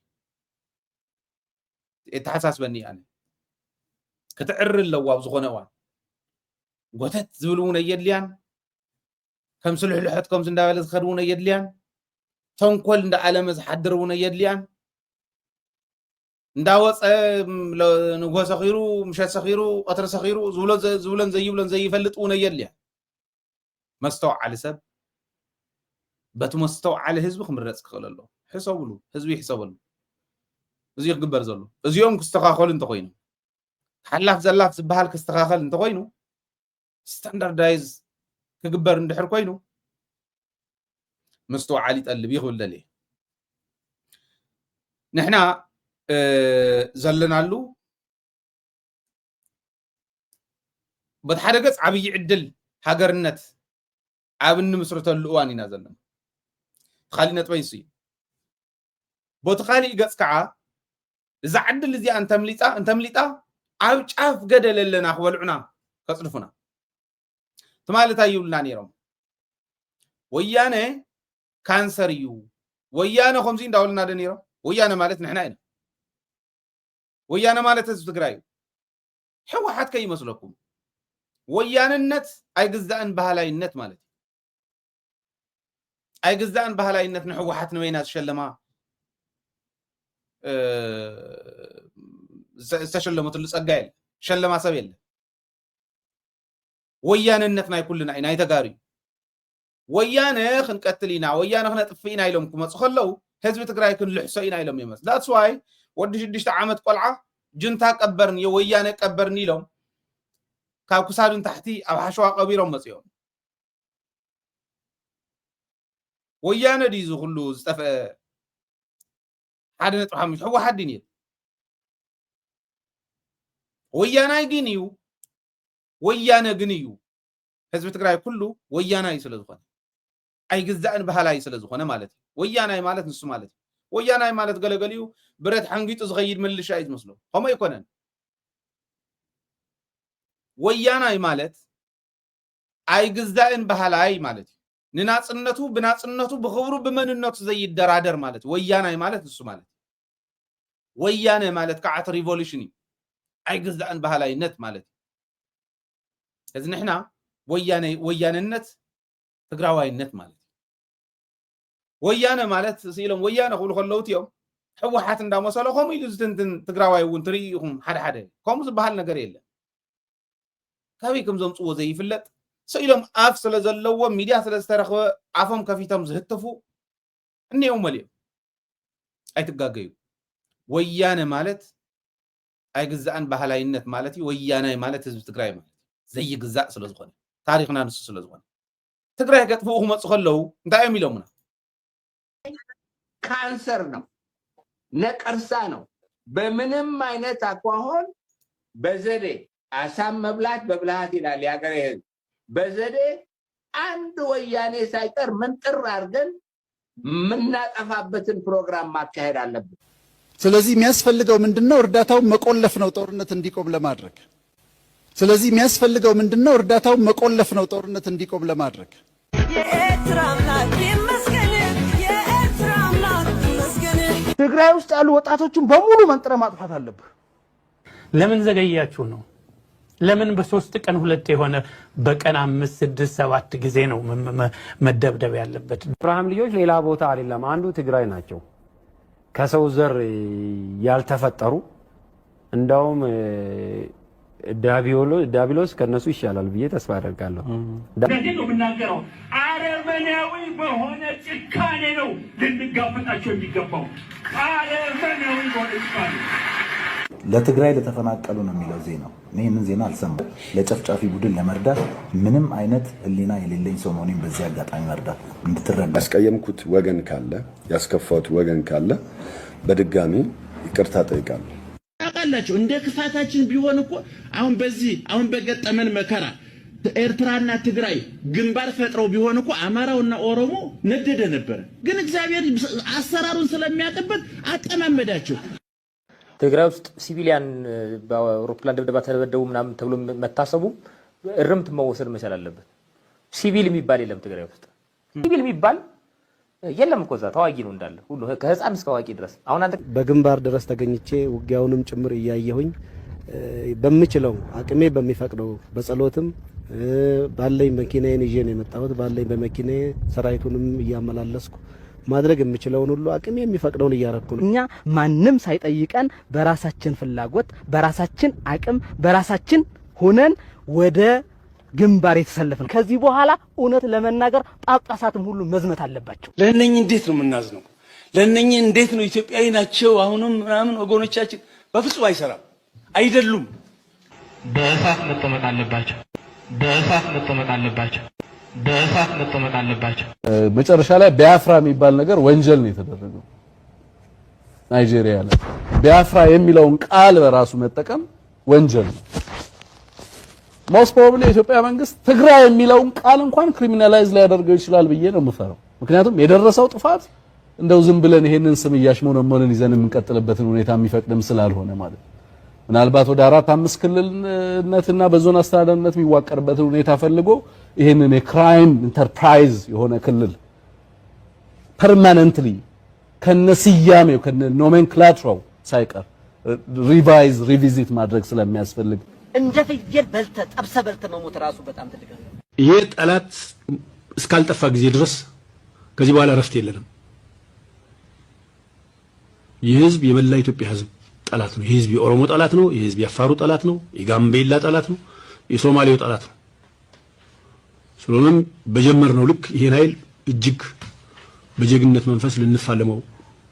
የተሓሳስበኒ ኣነ። ክትዕሪ ኣለዎ ኣብ ዝኾነ እዋን። ጎተት ዝብል እውን ኣየድልያን። ከም ስልሕልሖት ከምዚ እንዳበለ ዝኸድ እውን ኣየድልያን። ተንኮል እንዳኣለመ ዝሓድር እውን ኣየድልያን። እንዳወፀ፣ ም፣ ለ-፣ ንግሆ ሰኺሩ፣ ምሸት ሰኺሩ፣ ቀትሪ ሰኺሩ፣ ዝብሎ ዘ-፣ ዝብሎን ዘይብሎን ዘይፈልጥ እውን ኣየድልያን። መስተውዓሊ ሰብ በቲ መስተውዓሊ ህዝቢ ክምረፅ ክኽእል ኣለዎ። ሕሰብሉ፣ ህዝቢ ይሕሰበሉ። እዚ ክግበር ዘሎ። እዚኦም ክስተኻኸሉ እንተኾይኑ፣ ሓላፍ ዘላፍ ዝበሃል ክስተኻኸል እንተኾይኑ፣ ስታንዳርዳይዝ ክግበር እንድሕር ኮይኑ፣ ምስትውዓል ይጠልብ እዩ ክብል ደልየ። ንሕና፣ እ፣ ዘለናሉ በቲ ሓደ ገጽ ዓብዪ ዕድል ሃገርነት ኣብ እንምስርተሉ እዋን ኢና ዘለና። እቲ ካሊእ ነጥበይ እሱ እዩ። በቲ ካሊእ ገጽ ከዓ እዛ ዕድል እዚኣ እንተምሊጣ፣ እንተምሊጣ ኣብ ጫፍ ገደል ኣለና ክበልዑና፣ ከጽድፉና። ትማሊ እንታይ ይብሉና ነይሮም? ወያነ ካንሰር እዩ። ወያነ ከምዚ እንዳበሉና ዶ ነይሮም? ወያነ ማለት ንሕና ኢና። ወያነ ማለት ህዝቢ ትግራይ እዩ። ህወሓት ከይመስለኩም። ወያንነት ኣይግዛእን ባህላይነት ማለት እዩ። ኣይግዛእን ባህላይነት ንህወሓት ንበይና ዝሸለማ፣ እ፣ ዝተ-፣ ዝተሸለመትሉ ጸጋ የለ። ሸለማ ሰብ የለ። ወያንነት ናይ ኩልና እዩ፣ ናይ ተጋሩ እዩ። ወያነ ክንቀትል ኢና፣ ወያነ ክነጥፍእ ኢና ኢሎም ክመፁ ከለዉ ህዝቢ ትግራይ ክንልሕሶ ኢና ኢሎም እዮም። That's why ወዲ ሽዱሽተ ዓመት ቆልዓ ጁንታ ቀበርኒ፣ ወያነ ቀበርኒ ኢሎም ካብ ክሳዱ ንታሕቲ ኣብ ሓሸዋ ቀቢሮም መፅኦም። ወያነ ድዩ እዚ ኩሉ ዝጠፍአ? ሓደ ነጥቢ ሓሙሽተ ህወሓት ድዩ ነይሩ? ወያናይ ግን እዩ፣ ወያነ ግን እዩ። ህዝቢ ትግራይ ኩሉ ወያናይ ስለ ዝኾነ፣ ኣይግዛእን ባህላይ ስለ ዝኾነ ማለት እዩ። ወያናይ ማለት ንሱ ማለት እዩ። ወያናይ ማለት ገለገሊኡ ብረት ሓንጊጡ ዝኸይድ ምልሻ እዩ ዝመስሎ። ከምኡ ኣይኮነን። ወያናይ ማለት ኣይግዛእን ባህላይ ማለት እዩ። ንናጽነቱ፣ ብናጽነቱ፣ ብኽብሩ፣ ብመንነቱ ዘይደራደር ማለት እዩ። ወያናይ ማለት ንሱ ማለት እዩ። ወያነ ማለት ከዓ እቲ ሪቮሉሽን እዩ። ኣይግዛእን ባህላይነት ማለት እዩ። እዚ ንሕና ወያነ-፣ ወያነነት ትግራዋይነት ማለት እዩ። ወያነ ማለት ስኢሎም ወያነ ክብሉ ከለዉ እቲኦም ህወሓት እንዳመሰሎ ከምኡ ኢሉ ዝትንትን ትግራዋይ እውን ትርኢ ኢኹም። ሓደ ሓደ ከምኡ ዝበሃል ነገር የለን። ካበይ ከም ዘምፅዎ ዘይፍለጥ፣ ስኢሎም ኣፍ ስለ ዘለዎም፣ ሚድያ ስለ ዝተረኽበ ኣፎም ከፊቶም ዝህትፉ እኒኦም መሊኦም። ኣይትጋገዩ። ወያነ ማለት ኣይግዛእን ባህላይነት ማለት እዩ። ወያናይ ማለት ህዝቢ ትግራይ ማለት እዩ። ዘይግዛእ ስለ ዝኾነ፣ ታሪኽና ንሱ ስለ ዝኾነ። ትግራይ ከጥፍኡ ክመፁ ከለዉ እንታይ እዮም ኢሎምና? ካንሰር ነው፣ ነቀርሳ ነው። በምንም አይነት አኳኋን በዘዴ አሳም መብላት በብልሃት ይላል የሀገሬ ህዝብ። በዘዴ አንድ ወያኔ ሳይቀር ምንጥር አድርገን የምናጠፋበትን ፕሮግራም ማካሄድ አለብን። ስለዚህ የሚያስፈልገው ምንድነው? እርዳታውን መቆለፍ ነው፣ ጦርነት እንዲቆም ለማድረግ። ስለዚህ የሚያስፈልገው ምንድነው? እርዳታውን መቆለፍ ነው፣ ጦርነት እንዲቆም ለማድረግ። የኤርትራ አምላክ ይመስገን፣ የኤርትራ አምላክ ይመስገን። ትግራይ ውስጥ ያሉ ወጣቶችን በሙሉ መንጥረ ማጥፋት አለብህ። ለምን ዘገያችሁ ነው? ለምን በሶስት ቀን ሁለት የሆነ በቀን አምስት፣ ስድስት፣ ሰባት ጊዜ ነው መ-፣ መ-፣ መደብደብ ያለበት? አብርሃም ልጆች ሌላ ቦታ አይደለም፣ አንዱ ትግራይ ናቸው። ከሰው ዘር ያልተፈጠሩ፣ እንደውም ዲያብሎ-፣ ዲያብሎስ ከነሱ ይሻላል ብዬ ተስፋ አደርጋለሁ። ዳ- እውነቴን ነው የምናገረው። አረመኔያዊ በሆነ ጭካኔ ነው ልንጋፈጣቸው የሚገባው። አረመኔያዊ በሆነ ጭካኔ። ለትግራይ ለተፈናቀሉ ነው የሚለው ዜናው። እኔ ይህንን ዜና አልሰማሁም። ለጨፍጫፊ ቡድን ለመርዳት ምንም አይነት ህሊና የሌለኝ ሰው መሆኔን በዚህ አጋጣሚ መርዳት እንድትረዳ። ያስቀየምኩት ወገን ካለ፣ ያስከፋሁት ወገን ካለ በድጋሚ ይቅርታ ጠይቃለሁ። ላቸው። እንደ ክፋታችን ቢሆን እኮ አሁን በዚህ አሁን በገጠመን መከራ ኤርትራና ትግራይ ግንባር ፈጥረው ቢሆን እኮ አማራውና ኦሮሞ ነደደ ነበረ። ግን እግዚአብሔር አሰራሩን ስለሚያውቅበት አጠማመዳቸው። ትግራይ ውስጥ ሲቪሊያን በአውሮፕላን ድብደባ ተደበደቡ ምናምን ተብሎ መታሰቡ እርምት መወሰድ መቻል አለበት። ሲቪል የሚባል የለም ትግራይ ውስጥ። ሲቪል የሚባል የለም እኮ እዛ ተዋጊ ነው እንዳለ ሁሉ ከህፃን እስከ አዋቂ ድረስ። አሁን አንተ በግንባር ድረስ ተገኝቼ ውጊያውንም ጭምር እያየሁኝ በምችለው አቅሜ በሚፈቅደው በጸሎትም ባለኝ መኪናዬን ይዤ ነው የመጣሁት። ባለኝ በመኪናዬ ሰራዊቱንም እያመላለስኩ ማድረግ የምችለውን ሁሉ አቅሜ የሚፈቅደውን እያረኩ ነው። እኛ ማንም ሳይጠይቀን በራሳችን ፍላጎት በራሳችን አቅም በራሳችን ሆነን ወደ ግንባር የተሰለፍን። ከዚህ በኋላ እውነት ለመናገር ጳጳሳትም ሁሉ መዝመት አለባቸው። ለእነኚህ እንዴት ነው የምናዝነው? ለእነኚህ እንዴት ነው ኢትዮጵያዊ ናቸው አሁንም ምናምን ወገኖቻችን? በፍጹም አይሰራም። አይደሉም። በእሳት መጠመቅ አለባቸው። በእሳት መጠመቅ አለባቸው። በእሳት መጠመቅ አለባቸው። መጨረሻ ላይ ቢያፍራ የሚባል ነገር ወንጀል ነው የተደረገው ናይጄሪያ ላይ። ቢያፍራ የሚለውን ቃል በራሱ መጠቀም ወንጀል ነው። most probably የኢትዮጵያ መንግስት ትግራይ የሚለውን ቃል እንኳን criminalize ሊያደርገው ይችላል ብዬ ነው የምፈራው። ምክንያቱም የደረሰው ጥፋት እንደው ዝም ብለን ይሄንን ስም እያሽሞነሞንን ይዘን የምንቀጥልበትን ሁኔታ የሚፈቅድም ስላልሆነ ማለት ነው። ምናልባት ወደ አራት አምስት ክልልነትና በዞን አስተዳደርነት የሚዋቀርበትን ሁኔታ ፈልጎ ይሄንን የ crime enterprise የሆነ ክልል permanently ከነ ስያሜው ከነ nomenclature ው ሳይቀር revise revisit ማድረግ ስለሚያስፈልግ እንደ ፍየል በልተ ጠብሰ በልተ መሞት ራሱ በጣም ትልቅ ነገር። ይሄ ጠላት እስካልጠፋ ጊዜ ድረስ ከዚህ በኋላ እረፍት የለንም። ይህ ህዝብ የመላ ኢትዮጵያ ህዝብ ጠላት ነው። ይህ ህዝብ የኦሮሞ ጠላት ነው። ይህ ህዝብ የአፋሩ ጠላት ነው። የጋምቤላ ጠላት ነው። የሶማሌው ጠላት ነው። ስለሆነም በጀመርነው ልክ ይሄን ኃይል እጅግ በጀግንነት መንፈስ ልንፋለመው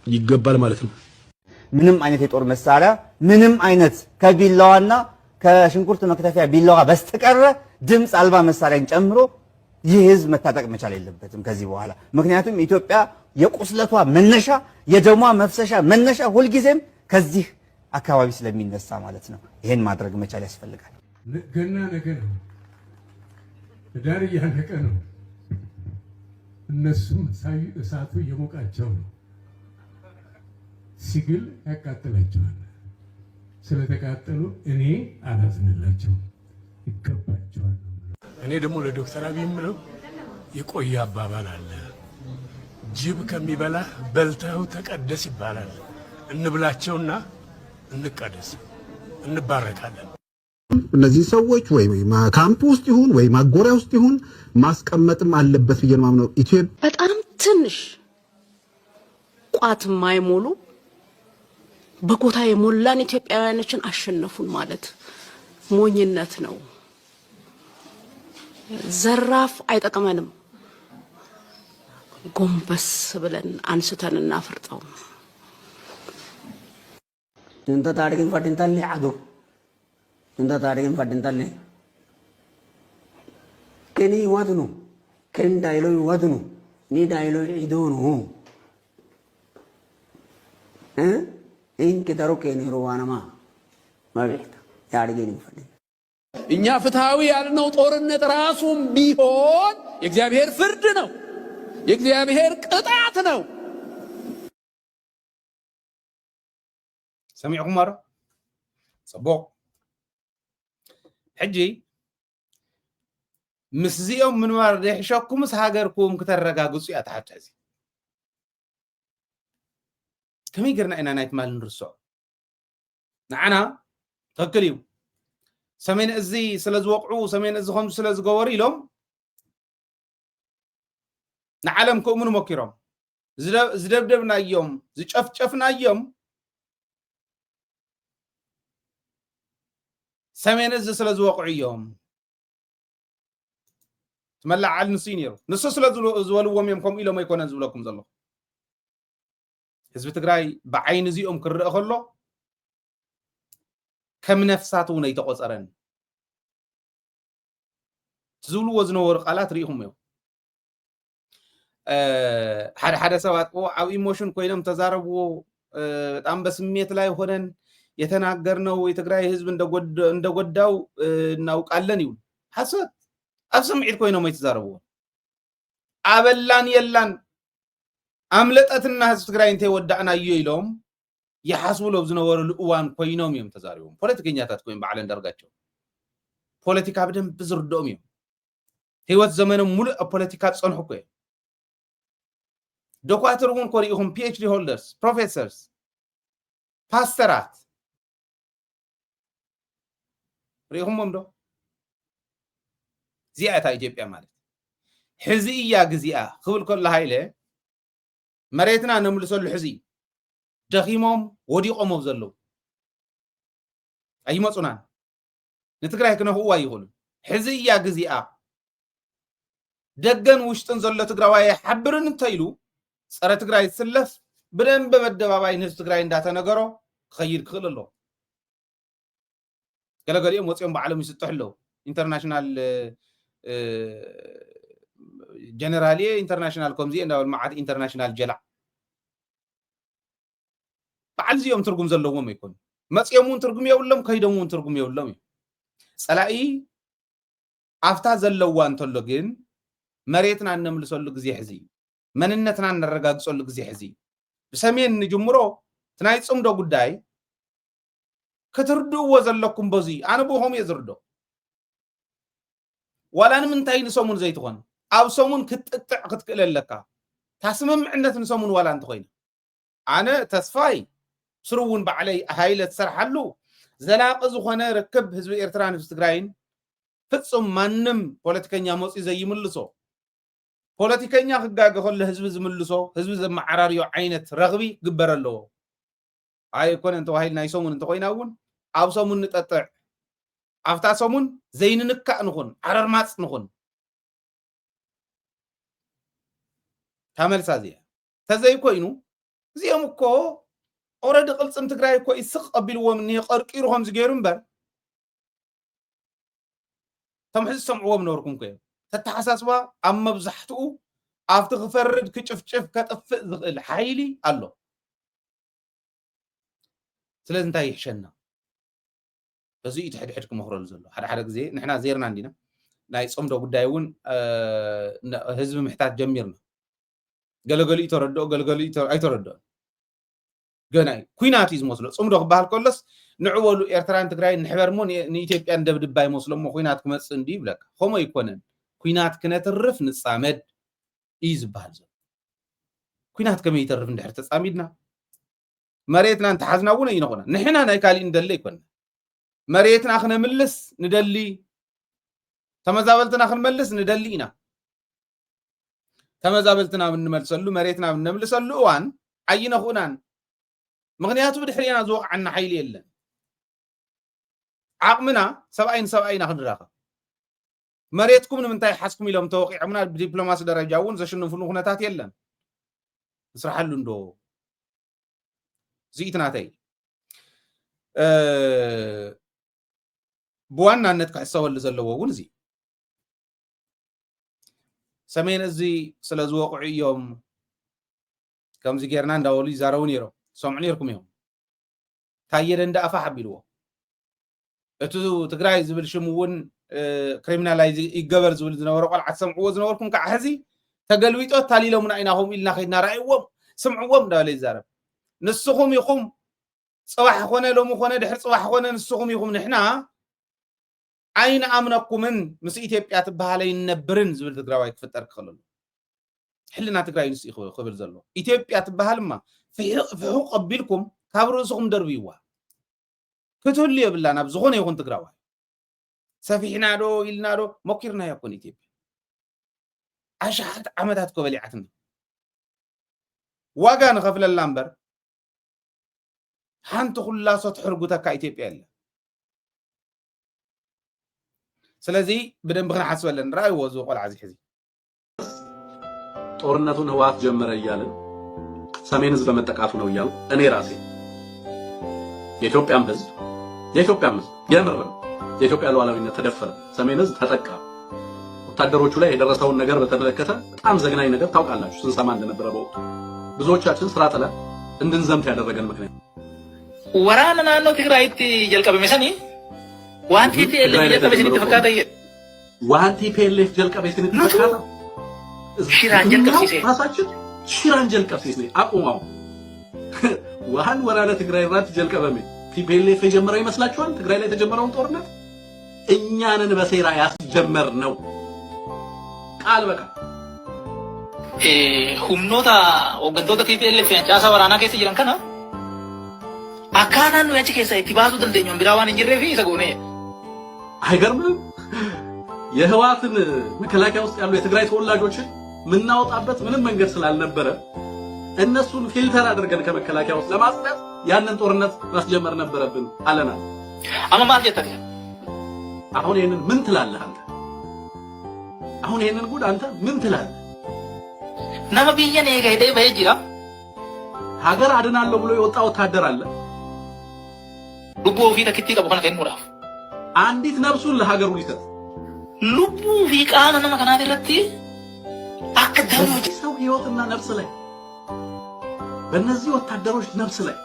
ይገባል ማለት ነው። ምንም አይነት የጦር መሳሪያ ምንም አይነት ከቢላዋና ከሽንኩርት መክተፊያ ቢላዋ በስተቀረ ድምፅ አልባ መሳሪያን ጨምሮ ይህ ህዝብ መታጠቅ መቻል የለበትም ከዚህ በኋላ። ምክንያቱም ኢትዮጵያ የቁስለቷ መነሻ የደሟ መፍሰሻ መነሻ ሁልጊዜም ከዚህ አካባቢ ስለሚነሳ ማለት ነው። ይሄን ማድረግ መቻል ያስፈልጋል። ገና ነገ ነው። ህዳር እያለቀ ነው። እነሱም ሳይ እሳቱ እየሞቃቸው ነው። ሲግል ያቃጥላቸዋል። ስለተቃጠሉ እኔ አላዝንላቸውም፣ ይገባቸዋል ነው የምለው። እኔ ደግሞ ለዶክተር አብይ የምለው የቆየ አባባል አለ። ጅብ ከሚበላ በልተኸው ተቀደስ ይባላል። እንብላቸውና እንቀደስ፣ እንባረካለን። እነዚህ ሰዎች ወይ ካምፕ ውስጥ ይሁን ወይ ማጎሪያ ውስጥ ይሁን ማስቀመጥም አለበት ብዬ ነው የማምነው። ኢትዮጵያ በጣም ትንሽ ቋት የማይሞሉ በኮታ የሞላን ኢትዮጵያውያኖችን አሸነፉን ማለት ሞኝነት ነው። ዘራፍ አይጠቅመንም። ጎንበስ ብለን አንስተን እናፍርጠው። Tunta taarikin fadintalle adu. Tunta taarikin fadintalle. Keni watnu. Ken dailo watnu. Ni dailo idonu. Eh? In kitaro keni ruwanama. Mabita. Taarikin fadin. እኛ ፍትሐዊ ያልነው ጦርነት ራሱም ቢሆን የእግዚአብሔር ፍርድ ነው፣ የእግዚአብሔር ቅጣት ነው። ሰሚዕኹሞ ዶ? ጽቡቕ። ሕጂ ምስዚኦም ምንባር ዘይሕሸኩምስ ሃገርኩም ክተረጋግጹ እያ ትሓቶ። ሕዚ ከመይ ጌርና ኢና ናይ ትማሊ ንርስዖ? ንዓና ትኽክል እዩ። ሰሜን እዚ ስለ ዝወቕዑ፣ ሰሜን እዚ ከምዚ ስለ ዝገበሩ ኢሎም ንዓለም ክእምኑ ሞኪሮም። ዝደብደብናዮም፣ ዝጨፍጨፍናዮም ሰሜን እዚ ስለ ዝወቕዑ እዮም። ትመላዓል ንሱ እዩ ነይሩ። ንሱ ስለ ዝበልዎም እዮም ከምኡ ኢሎም ኣይኮነን ዝብለኩም ዘለኹ። ህዝቢ ትግራይ ብዓይኒ እዚኦም ክረአ ከሎ ከም ነፍሳት እውን ኣይተቆፀረን። ዝብልዎ ዝነበሩ ቃላት ርኢኹም እዮም። ሓደ ሓደ ሰባት ኣብ ኢሞሽን ኮይኖም ተዛረብዎ፣ በጣም በስሜት ላይ ሆነን የተናገርነው የትግራይ ህዝብ እንደጎዳው እናውቃለን ይብሉ። ሐሰት። ኣብ ስምዒት ኮይኖም ኣይተዛረብዎ። ኣበላን የላን ኣምለጠትና ህዝብ ትግራይ እንተይወዳእናዮ ኢሎም ይሓስቡ ሎብ ዝነበሩሉ እዋን ኮይኖም እዮም ተዛሪቦም። ፖለቲከኛታት ኮይኖም በዓል ኣንዳርጋቸው ፖለቲካ ብደንብ ዝርድኦም እዮም። ህይወት ዘመኖም ሙሉእ ኣብ ፖለቲካ ዝፀንሑ እኮ እዮም። ዶኳትር እውን ኮሪኢኹም፣ ፒኤችዲ ሆልደርስ፣ ፕሮፌሰርስ፣ ፓስተራት ሪኢኹሞም ዶ? እዚኣ እታ ኢትዮጵያ ማለት። ሕዚ እያ ግዚኣ ክብል ከሎ ሃይለ መሬትና ነምልሰሉ ሕዚ እዩ። ደኺሞም ወዲቖም ኣብ ዘለዉ ኣይመፁናን። ንትግራይ ክነኽእዋ ይኽእሉ። ሕዚ እያ ግዚኣ። ደገን ውሽጥን ዘሎ ትግራዋይ ኣይሓብርን እንተኢሉ ፀረ ትግራይ ዝስለፍ ብደንበ በደባባይ ንህዝቢ ትግራይ እንዳተነገሮ ክኸይድ ክኽእል ኣለዎ። ገለገሊኦም ወፂኦም ባዕሎም ይስጥሑ ኣለዉ። ኢንተርናሽናል ጀነራል እየ ኢንተርናሽናል ከምዚ እየ እንዳበሉ መዓት ኢንተርናሽናል ጀላዕ በዓል እዚኦም ትርጉም ዘለዎም ኣይኮኑ። መፂኦም እውን ትርጉም የብሎም፣ ከይዶም እውን ትርጉም የብሎም እዩ። ፀላኢ ኣብታ ዘለዋ እንተሎ ግን መሬትና እነምልሰሉ ግዜ ሕዚ እዩ። መንነትና እነረጋግፀሉ ግዜ ሕዚ እዩ። ብሰሜን ንጅምሮ እቲ ናይ ፅምዶ ጉዳይ ክትርድእዎ ዘለኩም በዚ እዩ። ኣነ ብኸም እየ ዝርዶ። ዋላ ንምንታይ ንሰሙን ዘይትኾን ኣብ ሰሙን ክትጥጥዕ ክትክእል ኣለካ። ታስምምዕነት ንሰሙን ዋላ እንተኾይነ ኣነ ተስፋይ ስሩ እውን ባዕለይ ሃይለ ትሰርሓሉ ዘላቂ ዝኾነ ርክብ ህዝቢ ኤርትራን ህዝቢ ትግራይን ፍጹም ማንም ፖለቲከኛ መፂኡ ዘይምልሶ ፖለቲከኛ ክጋገ ከሎ ህዝቢ ዝምልሶ ህዝቢ ዘመዓራርዮ ዓይነት ረኽቢ ክግበር ኣለዎ። ኣይኮነን ተባሂሉ ናይ ሰሙን እንተኮይና እውን ኣብ ሰሙን ንጠጥዕ ኣብታ ሰሙን ዘይንንካእ ንኹን ዓረርማፅ ንኹን። ታመልሳ እዚኣ ተዘይኮይኑ እዚኦም እኮ ኦረዲ ቅልፅም ትግራይ እኮ ይስቕ ኣቢልዎም እኒሄ ቀርቂሩ ከምዚ ገይሩ እምበር ከም ሕዚ ዝሰምዕዎም ነበርኩም እኮ እዮም። ተተሓሳስባ ኣብ መብዛሕትኡ ኣብቲ ክፈርድ ክጭፍጭፍ ከጥፍእ ዝኽእል ሓይሊ ኣሎ። ስለዚ እንታይ ይሕሸና? እዚ እዩ ትሕድሕድ ክመኽረሉ ዘሎ። ሓደ ሓደ ግዜ ንሕና ዜርና እንዲና ናይ ፅምዶ ጉዳይ እውን ህዝቢ ምሕታት ጀሚርና። ገለገሊኡ ተረድኦ፣ ገለገሊኡ ኣይተረድኦን። ገና እዩ። ኩናት እዩ ዝመስሎ። ፅምዶ ክበሃል ከሎስ ንዕበሉ ኤርትራን ትግራይን ንሕበር እሞ ንኢትዮጵያ ንደብድባ ይመስሎ እሞ ኩናት ክመፅእ እንዲ ይብለካ። ከምኡ ኣይኮነን። ኩናት ክነትርፍ ንፃመድ እዩ ዝበሃል ዘሎ። ኩናት ከመይ ይተርፍ እንድሕር ተፃሚድና መሬትና እንተሓዝና እውን ኣይንኾነን። ንሕና ናይ ካሊእ ንደሊ ኣይኮንና። መሬትና ክነምልስ ንደሊ፣ ተመዛበልትና ክንመልስ ንደሊ ኢና። ተመዛበልትና ብንመልሰሉ መሬትና ብነምልሰሉ እዋን ኣይነኽኡናን። ምኽንያቱ ብድሕሪና ዝወቕዓና ሓይሊ የለን። ዓቕምና ሰብኣይ ንሰብኣይ ኢና ክንራኸብ። መሬትኩም ንምንታይ ሓዝኩም ኢሎም ተወቂዖምና ብዲፕሎማሲ ደረጃ እውን ዘሽንፍሉ ኩነታት የለን። ንስራሓሉ እንዶ ዝኢት ናተይ ብዋናነት ክሕሰበሉ ዘለዎ እውን እዚ ሰሜን እዚ ስለ ዝወቕዑ እዮም ከምዚ ጌርና እንዳበሉ ይዛረቡ ነይሮም። ሰምዑ ነይርኩም እዮም። ታየ ደንዳኣ ፋሕ ኣቢልዎ። እቲ ትግራይ ዝብል ሽም እውን ክሪሚናላይዝ ይገበር ዝብል ዝነበረ ቆልዓ ትሰምዕዎ ዝነበርኩም ከዓ ሕዚ ተገልቢጦ ታሊሎምና ኢና ከምኡ ኢልና ከይድና ራእይዎም ስምዕዎም እንዳበለ ይዛረብ። ንስኹም ኢኹም ፅባሕ ኮነ ሎሚ ኮነ ድሕሪ ፅባሕ ኮነ ንስኹም ኢኹም ንሕና ኣይንኣምነኩምን ምስ ኢትዮጵያ ትበሃል ኣይንነብርን ዝብል ትግራዋይ ክፍጠር ክኽእል ኣሎ። ሕልና ትግራይ ንስ እዩ ክብል ዘሎ። ኢትዮጵያ ትበሃልማ ፍሑ ቀቢልኩም ካብ ርእስኹም ደርብይዋ ክትህሉ የብላን ኣብ ዝኾነ ይኹን ትግራዋይ። ሰፊሕና ዶ ኢልና ዶ መኪርና ያኮን ኢትዮጵያ ኣሽሓት ዓመታት እኮ በሊዓትና ዋጋ ንኸፍለላ እምበር ሓንቲ ኩላሶ ትሕርጉተካ ኢትዮጵያ የለ። ስለዚ ብደንብ ክንሓስበለን ራእይዎ እዚ ቆልዓ እዚ ሕዚ ጦርነቱን ህወሓት ጀመረ እያልን ሰሜን ህዝብ በመጠቃቱ ነው እያሉ እኔ ራሴ የኢትዮጵያም ህዝብ የኢትዮጵያም ህዝብ የምርም የኢትዮጵያ ሉዓላዊነት ተደፈረ፣ ሰሜን ህዝብ ተጠቃ፣ ወታደሮቹ ላይ የደረሰውን ነገር በተመለከተ በጣም ዘግናኝ ነገር ታውቃላችሁ፣ ስንሰማ እንደነበረ በወቅቱ ብዙዎቻችን ስራ ጥለን እንድንዘምት ያደረገን ምክንያት Waraana naannoo Tigraayitti jalqabame sani waan T P L F jalqabe isinitti fakkaata? Waan T P L F jalqabe isinitti fakkaata? Shiraan jalqabsiise. ራሳችን ሽራን ጀልቀብሲስ አቁማው። ዋን ወራነ ትግራይ ራት ጀልቀበሜ T P L F የጀመረው ይመስላችኋል? ትግራይ ላይ የተጀመረውን ጦርነት እኛ ነን በሴራ ያስጀመርነው። ቃል በቃል humnoota hooggantoota T P L F caasaa waraanaa keessa jiran kana akkaataan nuyi achi keessaa itti baasuu dandeenyu biraa waan hin jirree fi isa goonee. አይገርምም? የህወሓትን መከላከያ ውስጥ ያሉ የትግራይ ተወላጆችን የምናወጣበት ምንም መንገድ ስላልነበረ እነሱን ፊልተር አድርገን ከመከላከያ ውስጥ ለማጽዳት ያንን ጦርነት ማስጀመር ነበረብን አለናል። Amma maal jettan? አሁን ይህንን ምን ትላለህ አንተ? አሁን ይህንን ጉድ አንተ ምን ትላለህ? Nama biyyan eega hidhee bahee jira. ሀገር አድናለሁ ብሎ የወጣ ወታደር አለ። Lubbuu ofii takkittii qabu kana kennuudhaaf. አንዲት ነፍሱን ለሀገሩ ሊሰጥ Lubbuu fi qaama nama kanaa irratti akka damoo በዚህ ሰው ህይወትና ነፍስ ላይ በእነዚህ ወታደሮች ነፍስ ላይ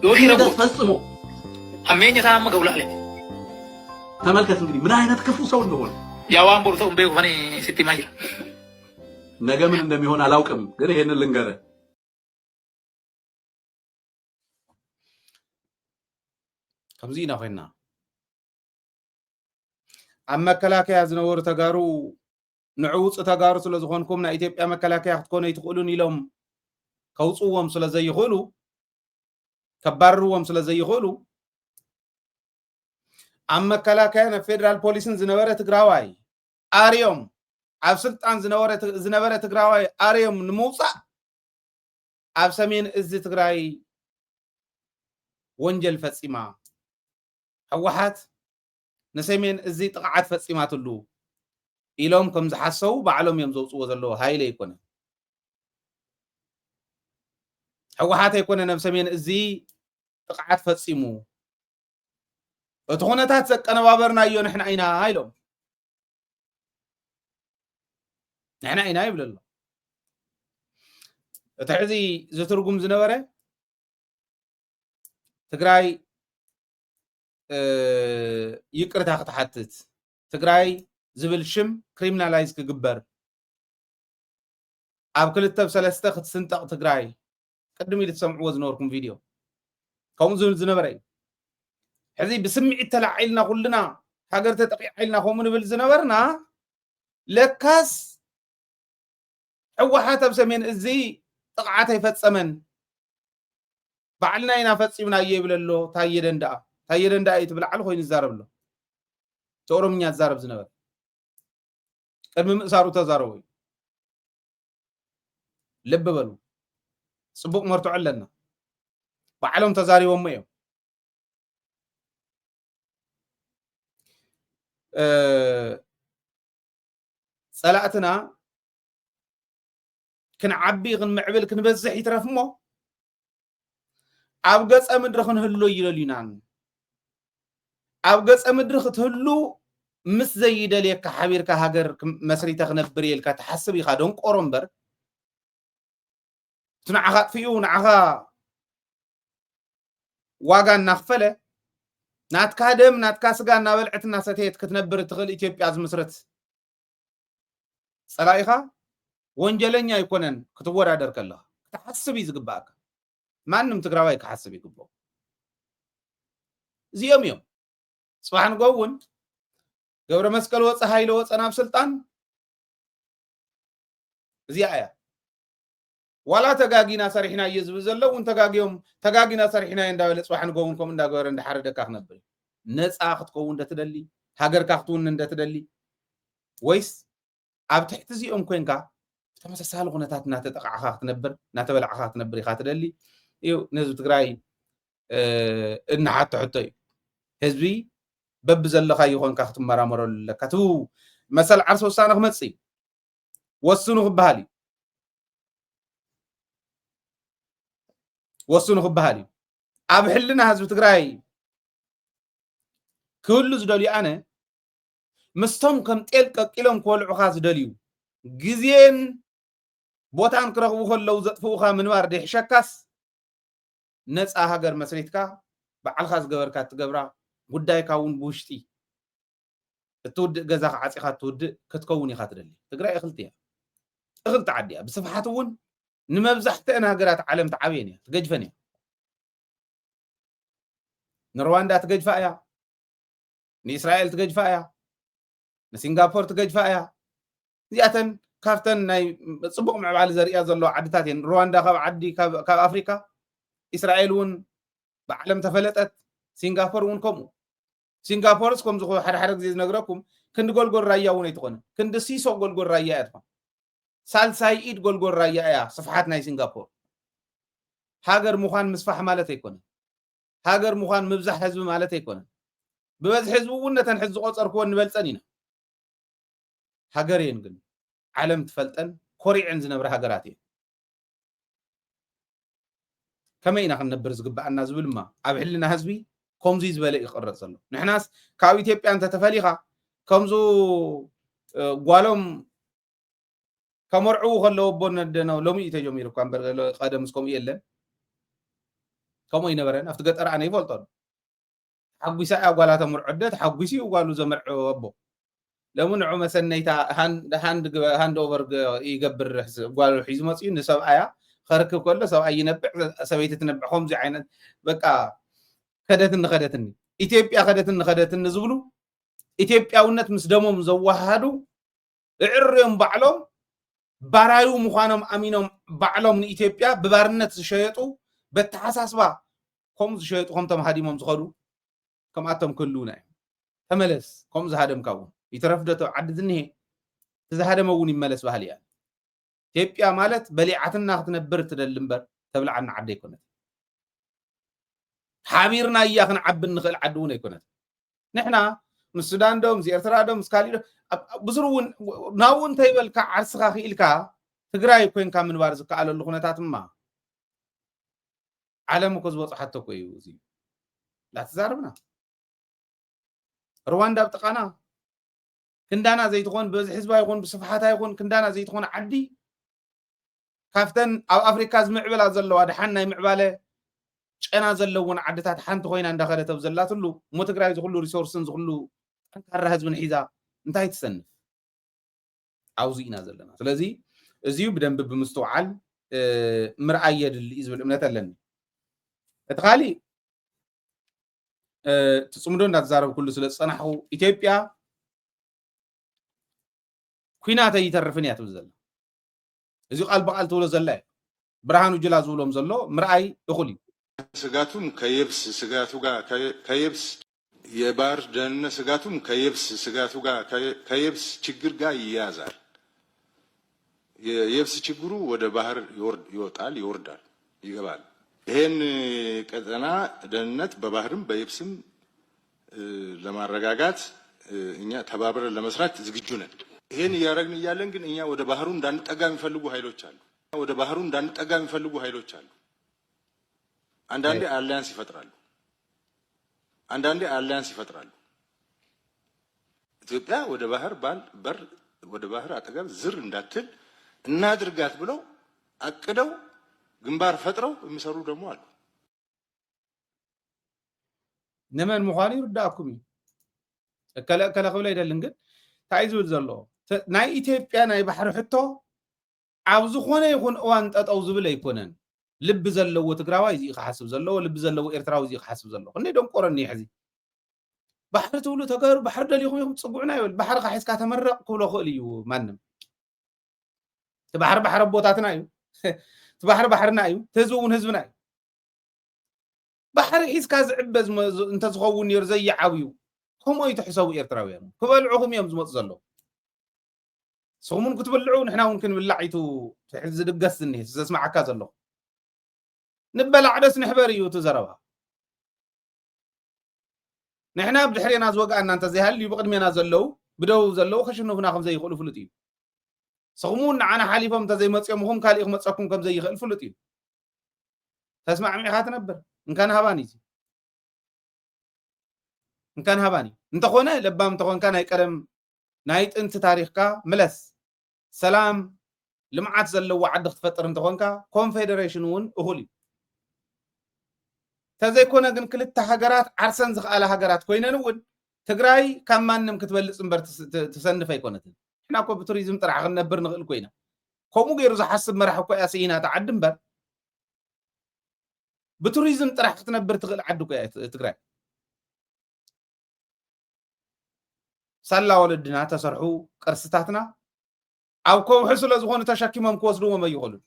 yoo ክህደት hiiramu ፈጽሞ hammeenya isaa amma ga'u laale. ተመልከት እንግዲህ ምን አይነት ክፉ ሰው እንደሆነ። Yaa waan boru ta'u hin beeku kan sitti himaa jira. ነገ ምን እንደሚሆን አላውቅም፣ ግን ይሄንን ልንገርህ። ከምዚ ኢና ኮይና ኣብ መከላከያ ዝነበሩ ተጋሩ ንዕውፅ ተጋሩ ስለ ዝኾንኩም ናይ ኢትዮጵያ መከላከያ ክትኮኑ ኣይትኽእሉን ኢሎም ከውፅዎም ስለ ዘይኽእሉ ከባርርዎም ስለ ዘይኽእሉ ኣብ መከላከያን ኣብ ፌደራል ፖሊስን ዝነበረ ትግራዋይ ኣርዮም ኣብ ስልጣን ዝነበረ ትግራዋይ ኣርዮም ንምውፃእ ኣብ ሰሜን እዚ ትግራይ ወንጀል ፈፂማ ህወሓት ንሰሜን እዚ ጥቕዓት ፈፂማትሉ ኢሎም ከም ዝሓሰቡ ባዕሎም እዮም ዘውፅዎ ዘለዉ ሃይለ ኣይኮነ ህወሓት ኣይኮነ ናብ ሰሜን እዚ ጥቕዓት ፈፂሙ እቲ ኩነታት ዘቀነባበርናዮ ንሕና ኢና ኢሎም ንሕና ኢና ይብል ኣሎ እቲ ሕዚ ዝትርጉም ዝነበረ ትግራይ ይቅርታ ክትሓትት ትግራይ ዝብል ሽም ክሪሚናላይዝ ክግበር ኣብ ክልተ ብሰለስተ ክትስንጠቕ ትግራይ ቅድም ኢሉ ትሰምዕዎ ዝነበርኩም ቪድዮ ከምኡ ዝብል ዝነበረ እዩ ሕዚ ብስምዒት ተላዒልና ኩልና ሃገር ተጠቂዓ ኢልና ከምኡ ንብል ዝነበርና ለካስ ህወሓት ኣብ ሰሜን እዚ ጥቕዓት ኣይፈፀመን ባዕልና ኢና ፈፂምናዮ ይብል ኣሎ ታየ ደንዳኣ ታየ ደንዳኣ እዩ ትብል ዓሊ ኮይኑ ይዛረብ ኣሎ እቲ ኦሮምኛ ዝዛረብ ዝነበረ ቅድሚ ምእሳሩ ተዛረቦ እዩ ልቢ በሉ ፅቡቅ መርትዖ ኣለና ባዕሎም ተዛሪቦሞ እዮም ፀላእትና ክንዓቢ ክንምዕብል ክንበዝሕ ይትረፍ እሞ ኣብ ገፀ ምድሪ ክንህሉ ይደልዩናን ኣብ ገፀ ምድሪ ክትህሉ ምስ ዘይደልየካ ሓቢርካ ሃገር መስሪተ ክነብር የልካ ትሓስብ ኢኻ ደንቆሮ እምበር እቲ ንዓኻ ኣጥፊኡ ንዓኻ ዋጋ እናኽፈለ ናትካ ደም ናትካ ስጋ እናበልዐት እናሰተየት ክትነብር እትኽእል ኢትዮጵያ ዝምስርት ፀላኢኻ ወንጀለኛ ኣይኮነን ክትወዳደር ከለኻ ክትሓስብ እዩ ዝግባኣካ ማንም ትግራዋይ ክሓስብ ይግብኦ እዚኦም እዮም ፅባሕ ንጎ እውን ገብረ መስቀል ወፀ ሃይለ ወፀ ናብ ስልጣን እዚኣ እያ ዋላ ተጋጊና ሰሪሕና እየ ዝብል ዘሎ እውን ተጋጊዮም ተጋጊና ሰሪሕና እየ እንዳበለ ፅባሕ ንጎ እውን ከምኡ እንዳገበረ እንዳሓረደካ ክነብር እዩ ነፃ ክትከውን እንደትደሊ ሃገርካ ክትውን እንደትደሊ ወይስ ኣብ ትሕቲ እዚኦም ኮንካ ብተመሳሳሊ ኩነታት እናተጠቃዕካ ክትነብር እናተበላዕካ ክትነብር ኢካ ትደሊ እዩ ንህዝቢ ትግራይ እንሓቶ ሕቶ እዩ ህዝቢ በቢ ዘለካ ይኮንካ ክትመራመረሉ ኣለካ ቱ መሰል ዓርሲ ውሳነ ክመፅእ እዩ ወስኑ ክበሃል እዩ ወስኑ ክበሃል እዩ ኣብ ሕልና ህዝቢ ትግራይ ክህሉ ዝደልዩ ኣነ ምስቶም ከም ጤል ቀቂሎም ክበልዑኻ ዝደልዩ ግዜን ቦታን ክረኽቡ ከለዉ ዘጥፍኡኻ ምንባር ደይሕሸካስ ነፃ ሃገር መስሪትካ ባዕልካ ዝገበርካ እትገብራ ጉዳይካ እውን ብውሽጢ እትውድእ ገዛ ክዓፂኻ እትውድእ ክትከውን ኢኻ ትደሊ። ትግራይ እኽልቲ እያ፣ እኽልቲ ዓዲ እያ። ብስፍሓት እውን ንመብዛሕትአን ሃገራት ዓለም ትዓብየን እያ፣ ትገጅፈን እያ። ንሩዋንዳ ትገጅፋ እያ፣ ንእስራኤል ትገጅፋ እያ፣ ንሲንጋፖር ትገጅፋ እያ። እዚኣተን ካብተን ናይ ፅቡቕ ምዕባለ ዘርእያ ዘለዋ ዓድታት እየን። ሩዋንዳ ካብ ዓዲ ካብ ኣፍሪካ፣ እስራኤል እውን ብዓለም ተፈለጠት፣ ሲንጋፖር እውን ከምኡ። ሲንጋፖርስ ከምዚ ሓደ ሓደ ግዜ ዝነግረኩም ክንዲ ጎልጎል ራያ እውን ኣይትኾነ፣ ክንዲ ሲሶ ጎልጎል ራያ እያ ትኾን። ሳልሳይ ኢድ ጎልጎል ራያ እያ ስፍሓት ናይ ሲንጋፖር። ሃገር ምዃን ምስፋሕ ማለት ኣይኮነን። ሃገር ምዃን ምብዛሕ ህዝቢ ማለት ኣይኮነን። ብበዝሒ ህዝቢ እውን ነተን ሕዚ ዝቆፀርክወን ንበልፀን ኢና። ሃገር እየን ግን ዓለም ትፈልጠን ኮሪዐን ዝነብራ ሃገራት እየን። ከመይ ኢና ክንነብር ዝግበኣና ዝብል ማ ኣብ ሕልና ህዝቢ ከምዚ ዝበለ እዩ ክቕረፅ ዘሎ። ንሕናስ ካብ ኢትዮጵያ እንተተፈሊኻ ከምዙ ጓሎም ከመርዕዉ ከለዉ ኣቦ ነደነው ሎሚ እዩ ተጀሚሩ እኳ እምበር ቀደምስ ከምኡ የለን። ከምኡ ኣይነበረን። ኣብቲ ገጠር ኣነ ይፈልጦ። ተሓጒሳ እያ ጓላ ተምርዖ ኣደ፣ ተሓጒሱ እዩ ጓሉ ዘመርዕዎ ኣቦ። ሎሚ ንዑ መሰነይታ ሃንድ ኦቨር ይገብር፣ ጓሉ ሒዙ መፅኡ ንሰብኣያ ከርክብ ከሎ ሰብኣይ ይነብዕ፣ ሰበይቲ ትነብዕ። ከምዚ ዓይነት በቃ ከደትኒ ከደትኒ ኢትዮጵያ ከደትኒ ከደትኒ ዝብሉ ኢትዮጵያውነት ምስ ደሞም ዘወሃሃዱ እዕርዮም ባዕሎም ባራዩ ምዃኖም ኣሚኖም ባዕሎም ንኢትዮጵያ ብባርነት ዝሸየጡ በተሓሳስባ ከም ዝሸየጡ ከም ተምሃዲሞም ዝኸዱ ከምኣቶም ክህልውና እዮም። ተመለስ፣ ከም ዝሃደምካ እውን ይትረፍ ዶ ዓዲ ዝኒሄ እቲ ዝሃደመ እውን ይመለስ ባህሊ እያ። ኢትዮጵያ ማለት በሊዓትና ክትነብር ትደሊ እምበር ተብልዓና ዓዲ ኣይኮነት። ሓቢርና እያ ክንዓቢ እንኽእል ዓዲ እውን ኣይኮነት። ንሕና ምስ ሱዳን ዶ ምስ ኤርትራ ዶ ምስ ካሊእ ዶ ብስሩ እውን ናብኡ እንተይበልካ ዓርስኻ ክኢልካ ትግራይ ኮይንካ ምንባር ዝከኣለሉ ኩነታትማ ዓለም እኮ ዝበፅሓቶ እኮ እዩ። እዚ እንዳተዛረብና ሩዋንዳ ኣብ ጥቃና ክንዳና ዘይትኾን ብበዝሒ ህዝባ ይኹን ብስፍሓታ ይኹን ክንዳና ዘይትኾን ዓዲ ካብተን ኣብ ኣፍሪካ ዝምዕብላ ዘለዋ ደሓን ናይ ምዕባለ ጨና ዘለውን ዓድታት ሓንቲ ኮይና እንዳኸደት ኣብ ዘላትሉ እሞ ትግራይ ዝኩሉ ሪሶርስን ዝኩሉ ጠንካራ ህዝብን ሒዛ እንታይ ትሰንፍ? ኣብዚ ኢና ዘለና። ስለዚ እዚዩ ብደንቢ ብምስትውዓል ምርኣይ የድሊ እዩ ዝብል እምነት ኣለኒ። እቲ ካሊእ ትፅምዶ እንዳተዛረብኩሉ ስለ ዝፀናሕኩ ኢትዮጵያ ኩናት ኣይተርፍን እያ ትብል ዘላ። እዚ ቃል ብቃል ትብሎ ዘላ እዩ። ብርሃኑ ጅላ ዝብሎም ዘሎ ምርኣይ እኹል እዩ። ስጋቱም ከየብስ ስጋቱ ጋር ከየብስ የባህር ደህንነት ስጋቱም ከየብስ ስጋቱ ጋር ከየብስ ችግር ጋር ይያያዛል። የየብስ ችግሩ ወደ ባህር ይወጣል፣ ይወርዳል፣ ይገባል። ይሄን ቀጠና ደህንነት በባህርም በየብስም ለማረጋጋት እኛ ተባብረን ለመስራት ዝግጁ ነን። ይሄን እያደረግን እያለን ግን እኛ ወደ ባህሩ እንዳንጠጋ የሚፈልጉ ኃይሎች አሉ። ወደ ባህሩ እንዳንጠጋ የሚፈልጉ ኃይሎች አሉ። አንዳንዴ አላያንስ ይፈጥራሉ። አንዳንዴ አላያንስ ይፈጥራሉ። ኢትዮጵያ ወደ ባህር ባል በር ወደ ባህር አጠገብ ዝር እንዳትል እናድርጋት ብለው አቅደው ግንባር ፈጥረው የሚሰሩ ደግሞ አሉ። ንመን ምዃኑ ይርዳእኩም እዩ። እከለ እከለ ክብል ኣይደልን፣ ግን እንታይ ዝብል ዘሎ ናይ ኢትዮጵያ ናይ ባሕሪ ሕቶ ኣብ ዝኾነ ይኹን እዋን ጠጠው ዝብል ኣይኮነን። ልቢ ዘለዎ ትግራዋይ እዚ ክሓስብ ዘለዎ፣ ልቢ ዘለዎ ኤርትራዊ እዚ ክሓስብ ዘለዎ። ክንደይ ደንቆሮ እኒሀ ሕዚ። ባሕሪ ትብሉ ተጋሩ ባሕሪ ደሊኹም ኢኹም ፅጉዑና ይበል። ባሕሪ ካሒዝካ ተመረቕ ክብሎ ክእል እዩ ማንም። እቲ ባሕሪ ባሕሪ ኣቦታትና እዩ። እቲ ባሕሪ ባሕርና እዩ። እቲ ህዝቢ እውን ህዝብና እዩ። ባሕሪ ሒዝካ ዝዕበ እንተዝኸውን ነይሩ ዘይዓብዩ ከምኡ እዩ ትሕሰቡ ኤርትራውያን። ክበልዑኹም እዮም ዝመፁ ዘለዉ። ንስኹም እውን ክትብልዑ ንሕና እውን ክንብላዕ እዩ ዝድገስ ዝኒሄ ዘስማዓካ ዘለኹ። ንበላዕ ደስ ንሕበር እዩ እቲ ዘረባ። ንሕና ብድሕሬና ዝወግኣና እንተዘይሃልዩ ብቕድሜና ዘለዉ ብደቡብ ዘለዉ ከሽንፉና ከም ዘይኽእሉ ፍሉጥ እዩ። ንስኹም እውን ንዓና ሓሊፎም እንተዘይመፅኦም እኹም ካሊእ ክመፀኩም ከም ዘይኽእል ፍሉጥ እዩ። ተስማዕሚዕኻ ትነብር እንካን ሃባን እዩ። እንካን ሃባን እዩ። እንተኾነ ለባም እንተኾንካ ናይ ቀደም ናይ ጥንቲ ታሪኽካ ምለስ። ሰላም ልምዓት ዘለዎ ዓዲ ክትፈጥር እንተኾንካ ኮንፌደሬሽን እውን እኹል እዩ። ተዘይኮነ ግን ክልተ ሃገራት ዓርሰን ዝኸኣላ ሃገራት ኮይነን እውን ትግራይ ካብ ማንም ክትበልፅ እምበር ትስ- ት- ትሰንፍ ኣይኮነትን። ንሕና እኮ ብቱሪዝም ጥራሕ ክንነብር ንኽእል ኮይና ከምኡ ገይሩ ዝሓስብ መራሕ እኮ እያ ስኢና እታ ዓዲ እምበር ብቱሪዝም ጥራሕ ክትነብር ትኽእል ዓዲ እኮ እያ ትግራይ። ሳላ ወለድና ተሰርሑ ቅርስታትና ኣብ ከውሒ ስለ ዝኾኑ ተሸኪሞም ክወስድዎም ኣይኽእሉን።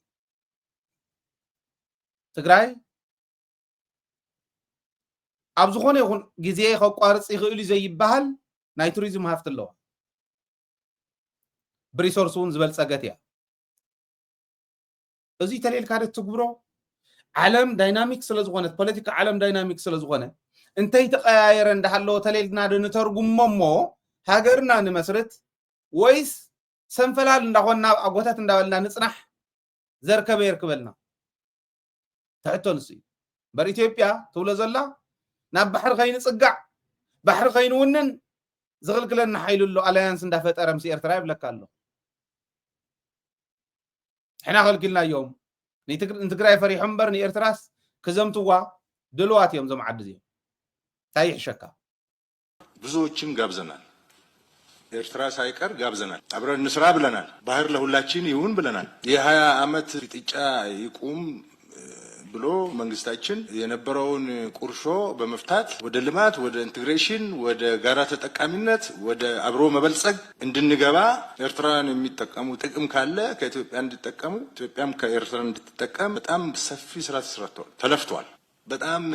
ትግራይ ኣብ ዝኾነ ይኹን ግዜ ከቋርፅ ይኽእል እዩ ዘይበሃል ናይ ቱሪዝም ሃፍቲ ኣለዋ። ብሪሶርስ እውን ዝበልፀገት እያ። እዚ ተሌልካ ዶ ትግብሮ? ዓለም ዳይናሚክ ስለ ዝኾነት፣ ፖለቲካ ዓለም ዳይናሚክ ስለ ዝኾነ እንተይተቀያየረ እንዳሃለወ ተሌልና ዶ ንተርጉሞ እሞ ሃገርና ንመስርት ወይስ ሰንፈላል እንዳኾንና ኣብ ኣጎታት እንዳበልና ንፅናሕ? ዘርከበ የርክበልና። ትሕቶ ንሱ እዩ። እምበር ኢትዮጵያ ትብሎ ዘላ ናብ ባሕሪ ከይንፅጋዕ ባሕሪ ከይንውንን ዝኽልክለና ሓይሉ ኣሎ ኣላያንስ እንዳፈጠረ ምስ ኤርትራ ይብለካ ኣሎ። ሕና ከልኪልናዮም። ንትግራይ ፈሪሖም እምበር ንኤርትራስ ክዘምትዋ ድልዋት እዮም። ዞም ዓዲ እዚኦም እንታይ ይሕሸካ? ብዙዎችን ጋብዘናል። ኤርትራ ሳይቀር ጋብዘናል። አብረን እንስራ ብለናል። ባህር ለሁላችን ይሁን ብለናል። የሀያ ዓመት ፍጥጫ ይቁም ብሎ መንግስታችን የነበረውን ቁርሾ በመፍታት ወደ ልማት፣ ወደ ኢንቴግሬሽን፣ ወደ ጋራ ተጠቃሚነት፣ ወደ አብሮ መበልጸግ እንድንገባ ኤርትራውያን የሚጠቀሙ ጥቅም ካለ ከኢትዮጵያ እንዲጠቀሙ ኢትዮጵያም ከኤርትራ እንድትጠቀም በጣም ሰፊ ስራ ተሰርቷል፣ ተለፍቷል። በጣም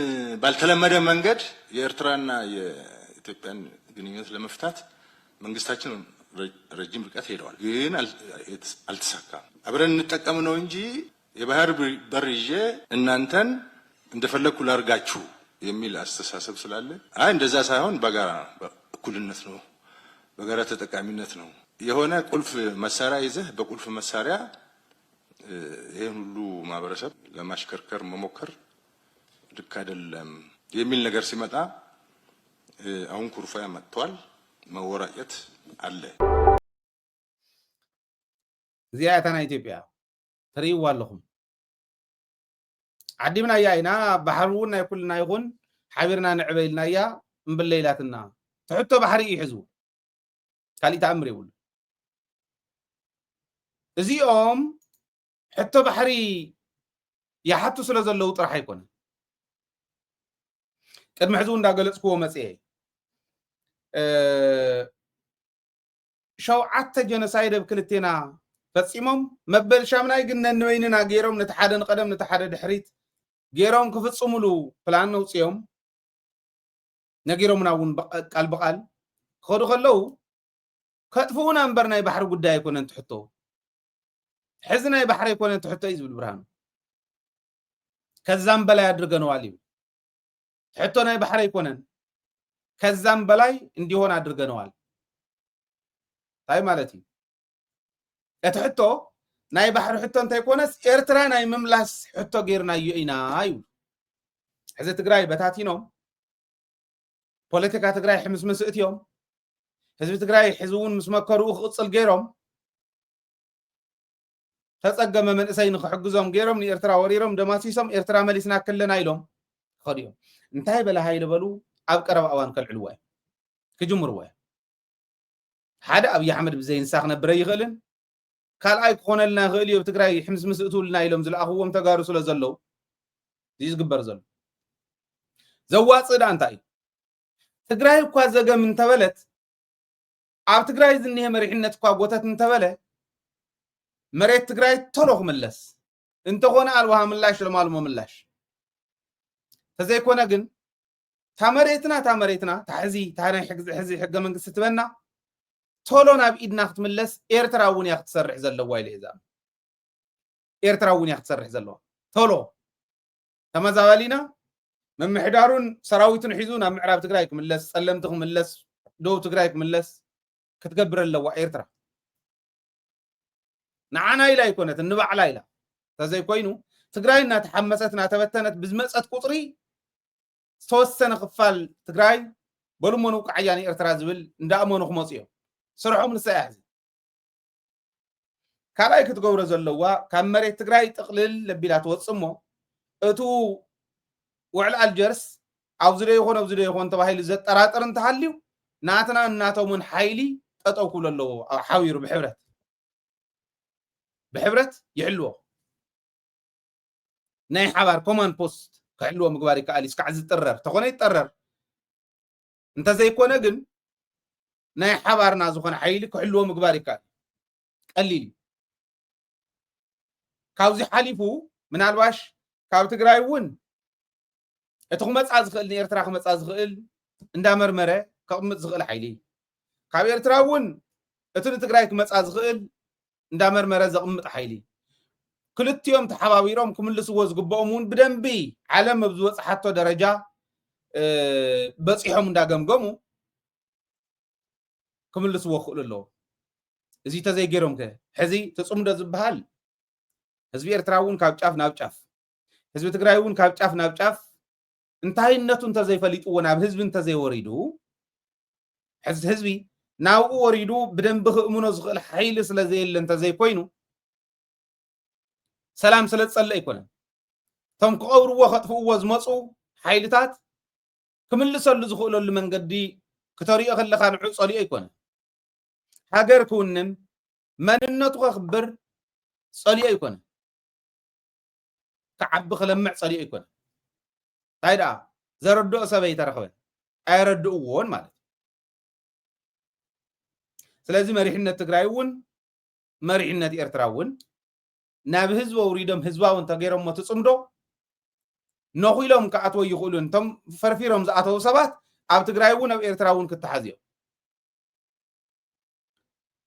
ባልተለመደ መንገድ የኤርትራና የኢትዮጵያን ግንኙነት ለመፍታት መንግስታችን ረጅም ርቀት ሄደዋል፣ ግን አልተሳካም። አብረን እንጠቀም ነው እንጂ የባህር በር ይዤ እናንተን እንደፈለግኩ ላርጋችሁ የሚል አስተሳሰብ ስላለ፣ አይ እንደዛ ሳይሆን በጋራ እኩልነት ነው፣ በጋራ ተጠቃሚነት ነው። የሆነ ቁልፍ መሳሪያ ይዘህ በቁልፍ መሳሪያ ይህን ሁሉ ማህበረሰብ ለማሽከርከር መሞከር ልክ አይደለም የሚል ነገር ሲመጣ አሁን ኩርፊያ መጥቷል። መወራጨት አለ። እዚኣ እታ ናይ ኢትዮጵያ ትርእይዋ ኣለኹም። ዓዲምናያ ኢና፣ ባሕሪ እውን ናይ ኩልና ይኹን፣ ሓቢርና ንዕበ ኢልናያ፣ እምብለ ኢላትና። ትሕቶ ባሕሪ እዩ ሕዝቡ። ካሊእ ተኣምር የብሉ። እዚኦም ሕቶ ባሕሪ ይሓቱ ስለ ዘለዉ ጥራሕ ኣይኮነን። ቅድሚ ሕዚ እውን እንዳገለፅክዎ መፅኤ ሸውዓተ ጀኖሳይድ ኣብ ክልቴና ፈፂሞም መበል ሻምናይ ግን ነንበይንና ገይሮም ነቲ ሓደ ንቐደም ነቲ ሓደ ድሕሪት ገይሮም ክፍፅሙሉ ፕላን ነውፅዮም ነጊሮምና እውን ቃል ብቃል ክኸዱ ከለዉ ከጥፍኡና እምበር ናይ ባሕሪ ጉዳይ ኣይኮነን ትሕቶ። ሕዚ ናይ ባሕሪ ኣይኮነን ትሕቶ እዩ ዝብል ብርሃኑ። ከዛም በላይ አድርገነዋል እዩ ትሕቶ። ናይ ባሕሪ ኣይኮነን ከዛም በላይ እንዲሆን አድርገነዋል። እንታይ ማለት እዩ? እቲ ሕቶ ናይ ባሕሪ ሕቶ እንተይኮነስ ኤርትራ ናይ ምምላስ ሕቶ ጌርናዮ ኢና ይብሉ። ሕዚ ትግራይ በታቲኖም ፖለቲካ ትግራይ ሕምስምስ እትዮም ህዝቢ ትግራይ ሕዚ እውን ምስ መከርኡ ክቕፅል ገይሮም ተፀገመ መንእሰይ ንክሕግዞም ገይሮም ንኤርትራ ወሪሮም ደማሲሶም ኤርትራ መሊስና ክለና ኢሎም ክኸዱ እዮም። እንታይ በለ ሃይለ በሉ ኣብ ቀረባ እዋን ከልዕልዎ እዮም ክጅምርዎ እዮም። ሓደ ኣብይ ኣሕመድ ብዘይ ንሳ ክነብር ኣይኽእልን። ካልኣይ ክኾነልና ይኽእል እዩ ኣብ ትግራይ ሕምስምስ እትውልና ኢሎም ዝለኣኽዎም ተጋሩ ስለ ዘለዉ እዚ ዝግበር ዘሎ ዘዋፅእ ዳ እንታይ እዩ? ትግራይ እኳ ዘገም እንተበለት ኣብ ትግራይ ዝኒሀ መሪሕነት እኳ ጎተት እንተበለ መሬት ትግራይ ቶሎ ክምለስ እንተኾነ ኣልዋሃ ምላሽ ለማልሞ ምላሽ ተዘይኮነ ግን እታ መሬትና እታ መሬትና እታ ሕዚ እታ ናይ ሕዚ ሕገ መንግስቲ ትበና ቶሎ ናብ ኢድና ክትምለስ ኤርትራ እውን እያ ክትሰርሕ ዘለዋ ኢለ እዛ ኤርትራ እውን እያ ክትሰርሕ ዘለዋ ቶሎ ተመዛባሊና ምምሕዳሩን ሰራዊቱን ሒዙ ናብ ምዕራብ ትግራይ ክምለስ ጸለምቲ ክምለስ ደቡብ ትግራይ ክምለስ ክትገብር ኣለዋ ኤርትራ ንዓና ኢላ ኣይኮነትን ንባዕላ ኢላ እንተዘይኮይኑ ትግራይ እናተሓመሰት እናተበተነት ብዝመፀት ቁፅሪ ዝተወሰነ ክፋል ትግራይ በሉሞ ንውቃዓያ ንኤርትራ ዝብል እንዳኣመኑ ክመፁ እዮም ስርሖም ንሳ እያ ሕዚ ካልኣይ ክትገብሮ ዘለዋ ካብ መሬት ትግራይ ጥቕልል ለቢላ ትወፅእ እሞ እቱ ውዕል ኣልጀርስ ኣብዚ ዶ ይኾን ኣብዚ ዶ ይኾን ተባሂሉ ዘጠራጥር እንተሃልዩ፣ ናትና እናቶምን ሓይሊ ጠጠው ክብሎ ኣለዎ። ሓቢሩ ብሕብረት ብሕብረት ይሕልዎ። ናይ ሓባር ኮማንድ ፖስት ክሕልዎ ምግባር ይከኣል እዩ። እስካዕ ዝጥረር ተኾነ ይጠረር፣ እንተዘይኮነ ግን ናይ ሓባርና ዝኾነ ሓይሊ ክሕልዎ ምግባር ይከኣል። ቀሊል እዩ። ካብዚ ሓሊፉ ምናልባሽ ካብ ትግራይ እውን እቲ ክመፃ ዝኽእል፣ ንኤርትራ ክመፃ ዝኽእል እንዳመርመረ ከቕምጥ ዝኽእል ሓይሊ፣ ካብ ኤርትራ እውን እቲ ንትግራይ ክመፃ ዝኽእል እንዳመርመረ ዘቕምጥ ሓይሊ፣ ክልቲኦም ተሓባቢሮም ክምልስዎ ዝግብኦም እውን ብደንቢ ዓለም ኣብ ዝበፅሓቶ ደረጃ በፂሖም እንዳገምገሙ ክምልስዎ ክኽእሉ ኣለዎ። እዚ ተዘይገይሮም ከ ሕዚ ትፅምዶ ዝበሃል ህዝቢ ኤርትራ እውን ካብ ጫፍ ናብ ጫፍ፣ ህዝቢ ትግራይ እውን ካብ ጫፍ ናብ ጫፍ እንታይነቱ እንተዘይፈሊጥዎ ናብ ህዝቢ እንተዘይወሪዱ፣ ሕዚ ህዝቢ ናብኡ ወሪዱ ብደንቢ ክእምኖ ዝኽእል ሓይሊ ስለ ዘየለ እንተዘይኮይኑ ሰላም ስለ ዝጸልእ ኣይኮነን። እቶም ክቐብርዎ ከጥፍእዎ ዝመፁ ሓይልታት ክምልሰሉ ዝኽእለሉ መንገዲ ክተሪኦ ከለኻ ንዑ ጸሊኦ ኣይኮነን። ሃገር ክውንን መንነቱ ከኽብር ጸሊኦ ኣይኮነን። ክዓቢ ክለምዕ ጸሊኦ ኣይኮነን። እንታይ ደኣ ዘረድኦ ሰብ ኣይተረኽበን፣ ኣየረድእዎን ማለት እዩ። ስለዚ መሪሕነት ትግራይ እውን መሪሕነት ኤርትራ እውን ናብ ህዝቢ ኣውሪዶም ህዝባዊ እንተገይሮሞ ትፅምዶ ነኺሎም ክኣትዎ ይኽእሉ። እቶም ፈርፊሮም ዝኣተዉ ሰባት ኣብ ትግራይ እውን ኣብ ኤርትራ እውን ክተሓዝዮም።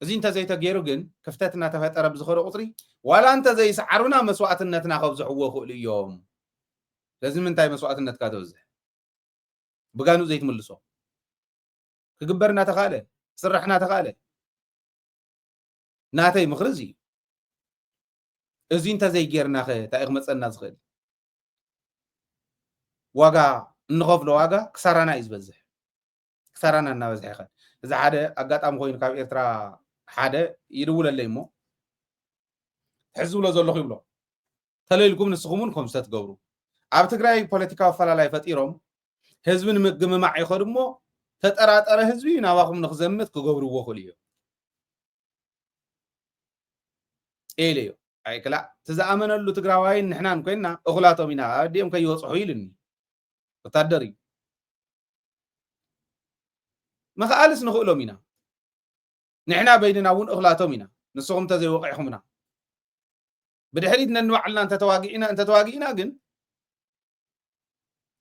እዚ እንተዘይተገይሩ ግን ክፍተት እናተፈጠረ ብዝኸደ ቁፅሪ ዋላ እንተዘይሰዓሩና መስዋእትነትና ከብዝሕዎ ይኽእሉ እዮም። ስለዚ ንምንታይ መስዋእትነትካ ተብዝሕ? ብጋኑ ዘይትምልሶ ክግበር እናተኻእለ ክስራሕ እናተኻእለ ናተይ ምኽሪ እዚ እዩ። እዚ እንተዘይጌርና ኸ እንታይ እዩ ክመፀና ዝኽእል? ዋጋ እንኸፍሎ ዋጋ ክሳራና እዩ ዝበዝሕ። ክሳራና እናበዝሐ ይኸድ። እዚ ሓደ ኣጋጣሚ ኮይኑ ካብ ኤርትራ ሓደ ይድውለለይ እሞ ትሕዚ ዝብሎ ዘለኹ ይብሎ ተለይልኩም ንስኹም እውን ከምዚ ተትገብሩ ኣብ ትግራይ ፖለቲካዊ ኣፈላላይ ፈጢሮም ህዝቢ ንምግምማዕ ይኸዱ እሞ ተጠራጠረ ህዝቢ ናባኹም ንክዘምት ክገብርዎ ክእሉ እዮም። ኢለዮ። ኣይክላእ እቲ ዝኣመነሉ ትግራዋይን ንሕናን ኮይንና እኹላቶም ኢና ኣዲኦም ከይበፅሑ ኢሉኒ። ወታደር እዩ። ምኽኣልስ ንኽእሎም ኢና። ንሕና በይንና እውን እኹላቶም ኢና። ንስኹም እንተዘይወቂዕኹምና ብድሕሪት ነንባዕልና እንተተዋጊእና እንተተዋጊእና ግን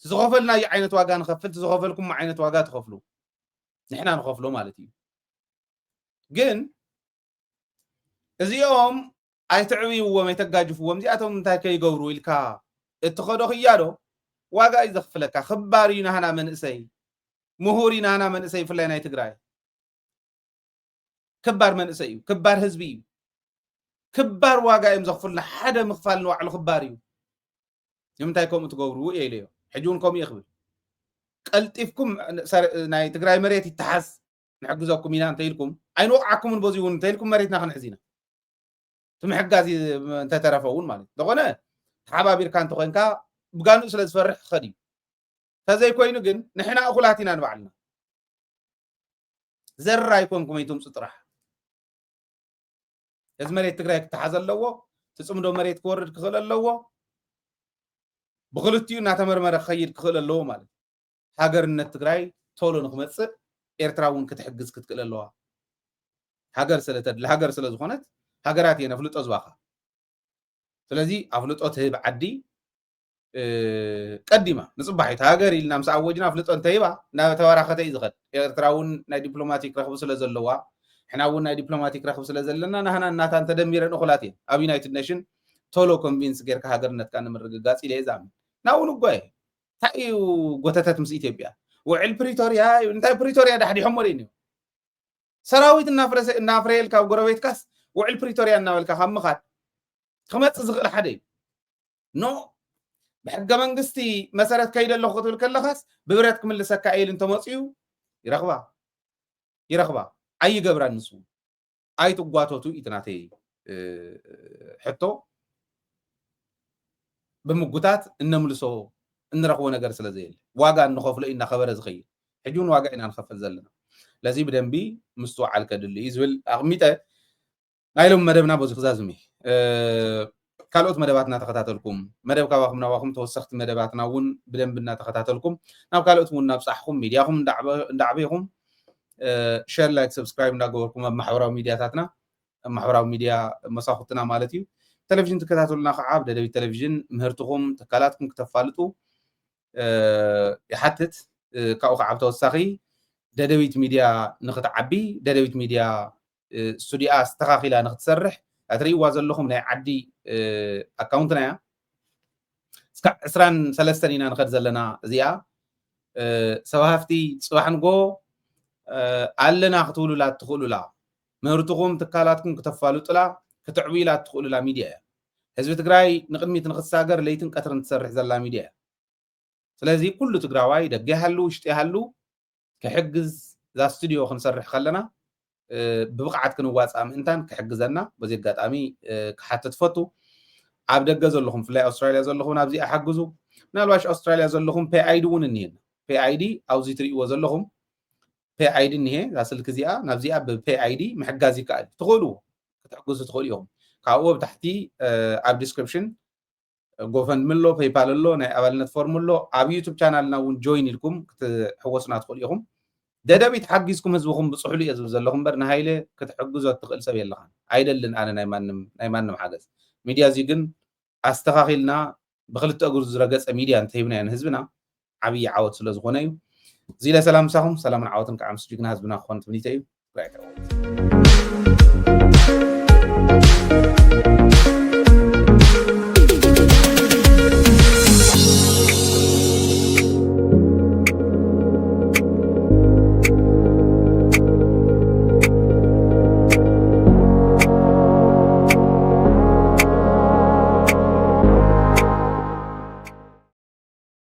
ዝኸፈልናዮ ዓይነት ዋጋ ንኸፍል፣ ዝኸፈልኩም ዓይነት ዋጋ ትኸፍሉ፣ ንሕና ንኸፍሎ ማለት እዩ። ግን እዚኦም ኣይትዕብይዎም ኣይተጋጅፍዎም እዚኣቶም እንታይ ከይገብሩ ኢልካ እትኸዶ ክያዶ ዋጋ እዩ ዘኽፍለካ። ክባር እዩ ናህና መንእሰይ፣ ምሁር እዩ ናህና መንእሰይ፣ ብፍላይ ናይ ትግራይ ክባር መንእሰይ እዩ፣ ክባር ህዝቢ እዩ። ክባር ዋጋ እዮም ዘኽፍሉና። ሓደ ምኽፋል ንባዕሉ ክባር እዩ። ንምንታይ ከምኡ ትገብሩ እየ ኢለዮ። ሕጂ እውን ከምኡ እየ ክብል። ቀልጢፍኩም ናይ ትግራይ መሬት ይተሓዝ ንሕግዘኩም ኢና እንተኢልኩም ኣይንወቕዓኩምን፣ በዚ እውን እንተኢልኩም መሬትና ክንሕዝ ኢና። እቲ ምሕጋዝ እንተተረፈ እውን ማለት እንተኾነ ተሓባቢርካ እንተኾይንካ ብጋንኡ ስለ ዝፈርሕ ክኸድ እዩ። ተዘይኮይኑ ግን ንሕና እኹላት ኢና ንባዕልና። ዘር ኣይኮንኩም ኣይትምፁ ጥራሕ። እዚ መሬት ትግራይ ክተሓዝ ኣለዎ። ትፅምዶ መሬት ክወርድ ክኽእል ኣለዎ። ብክልቲኡ እናተመርመረ ክኸይድ ክኽእል ኣለዎ ማለት እዩ። ሃገርነት ትግራይ ቶሎ ንክመፅእ ኤርትራ እውን ክትሕግዝ ክትክእል ኣለዋ። ሃገር ስለተድሊ ሃገር ስለዝኾነት ሃገራት እየን ኣፍልጦ ዝባኻ። ስለዚ ኣፍልጦ ትህብ ዓዲ ቀዲማ ንፅባሒት ሃገር ኢልና ምስ ኣወጅና ኣፍልጦ እንተሂባ እናተበራኸተ እዩ ዝኸድ። ኤርትራ እውን ናይ ዲፕሎማቲክ ረኽቢ ስለ ዘለዋ ንሕና እውን ናይ ዲፕሎማቲክ ረኽቢ ስለ ዘለና ናህና እናታን ተደሚረን እኹላት እየን ኣብ ዩናይትድ ኔሽን ቶሎ ኮንቪንስ ጌርካ ሃገርነትካ ንምርግጋፅ ኢለ እየ ዝኣምን። ናብኡ ንጓየ። እንታይ እዩ ጎተተት ምስ ኢትዮጵያ? ውዕል ፕሪቶርያ እንታይ ፕሪቶርያ ዳሕዲሖሞ ደይኒ ሰራዊት እናፍረሰ እናፍረየል ካብ ጎረቤትካስ ውዕል ፕሪቶርያ እናበልካ ካብ ምኻድ ክመፅእ ዝኽእል ሓደ እዩ። ኖ ብሕገ መንግስቲ መሰረት ከይደ ኣለኹ ክትብል ከለኻስ ብብረት ክምልሰካ እየ ኢሉ እንተመፅኡ ይረኽባ ይረኽባ ኣይገብራን ንሱ ኣይትጓተቱ ኢቲ ናተይ ሕቶ ብምጉታት እነምልሶ እንረኽቦ ነገር ስለ ዘየለ ዋጋ እንኸፍሎ እዩ እናኸበረ ዝኸይድ። ሕጂ እውን ዋጋ ኢና ንኸፍል ዘለና። ስለዚ ብደንቢ ምስትውዓል ከድሊ እዩ ዝብል ኣቕሚጠ ናይ ሎም መደብና በዚ ክዛዝም እዩ። ካልኦት መደባት እናተኸታተልኩም መደብ ካባኹም ናባኹም ተወሰኽቲ መደባትና እውን ብደንቢ እናተኸታተልኩም ናብ ካልኦት እውን እናብፃሕኹም ሚድያኹም እንዳዕበኹም ሸር ላይክ ሰብስክራይብ እንዳገበርኩም ኣብ ማሕበራዊ ሚድያታትና ማሕበራዊ ሚድያ መሳኹትና ማለት እዩ። ቴሌቪዥን ትከታተሉና ከዓ ኣብ ደደቢት ቴሌቪዥን ምህርትኹም ትካላትኩም ክተፋልጡ ይሓትት። ካብኡ ከዓ ብተወሳኺ ደደቢት ሚድያ ንክትዓቢ ደደቢት ሚድያ ስቱዲያ ኣስተኻኺላ ንክትሰርሕ እትርእይዋ ዘለኹም ናይ ዓዲ ኣካውንትና እያ። እስካዕ ዕስራን ሰለስተን ኢና ንኸድ ዘለና እዚኣ ሰብ ሃፍቲ ፅባሕ ንጎ ኣለና ክትብሉላ እትኽእሉላ ምህርትኹም ትካላትኩም ክተፋልጡላ ክትዕብዩላ እትኽእሉላ ሚድያ እያ። ህዝቢ ትግራይ ንቅድሚት ንክሳገር ለይትን ቀትርን ትሰርሕ ዘላ ሚድያ እያ። ስለዚ ኩሉ ትግራዋይ ደገ ይሃሉ ውሽጢ ይሃሉ ክሕግዝ እዛ ስቱዲዮ ክንሰርሕ ከለና ብብቕዓት ክንዋፃእ ምእንታን ክሕግዘና በዚ ኣጋጣሚ ክሓትት ፈቱ። ኣብ ደገ ዘለኹም ብፍላይ ኣውስትራልያ ዘለኹም ናብዚኣ ሓግዙ። ምናልባሽ ኣውስትራልያ ዘለኹም ፔኣይዲ እውን እኒሄና። ፔኣይዲ ኣብዚ ትርእይዎ ዘለኹም ፔኣይዲ እኒሄ እዛ ስልኪ እዚኣ ናብዚኣ ብፔኣይዲ ምሕጋዝ ይከኣል ትኽእልዎ ክትሕግዙ ትኽእሉ ኢኹም። ካብኡ ኣብ ታሕቲ ኣብ ዲስክሪፕሽን ጎፈንድሚ ኣሎ፣ ፔይፓል ኣሎ፣ ናይ ኣባልነት ፎርም ኣሎ። ኣብ ዩቱብ ቻናልና እውን ጆይን ኢልኩም ክትሕወሱና ትኽእሉ ኢኹም። ደደቢት ሓጊዝኩም ህዝብኹም ብፅሕሉ እየ ዝብል ዘለኹ እምበር ንሃይለ ክትሕግዞ እትኽእል ሰብ የለኻን። ኣይደልን ኣነ ናይ ማንም ናይ ማንም ሓገዝ። ሚድያ እዚ ግን ኣስተኻኺልና ብክልተ እግሩ ዝረገፀ ሚድያ እንተሂብናዮ ንህዝብና ዓብዪ ዓወት ስለ ዝኾነ እዩ። እዚ ኢለ ሰላም ምሳኹም ሰላምን ዓወትን ከዓ ምስ ጅግና ህዝብና ክኾን ትምኒተ እዩ። ትግራይ ትዕወት።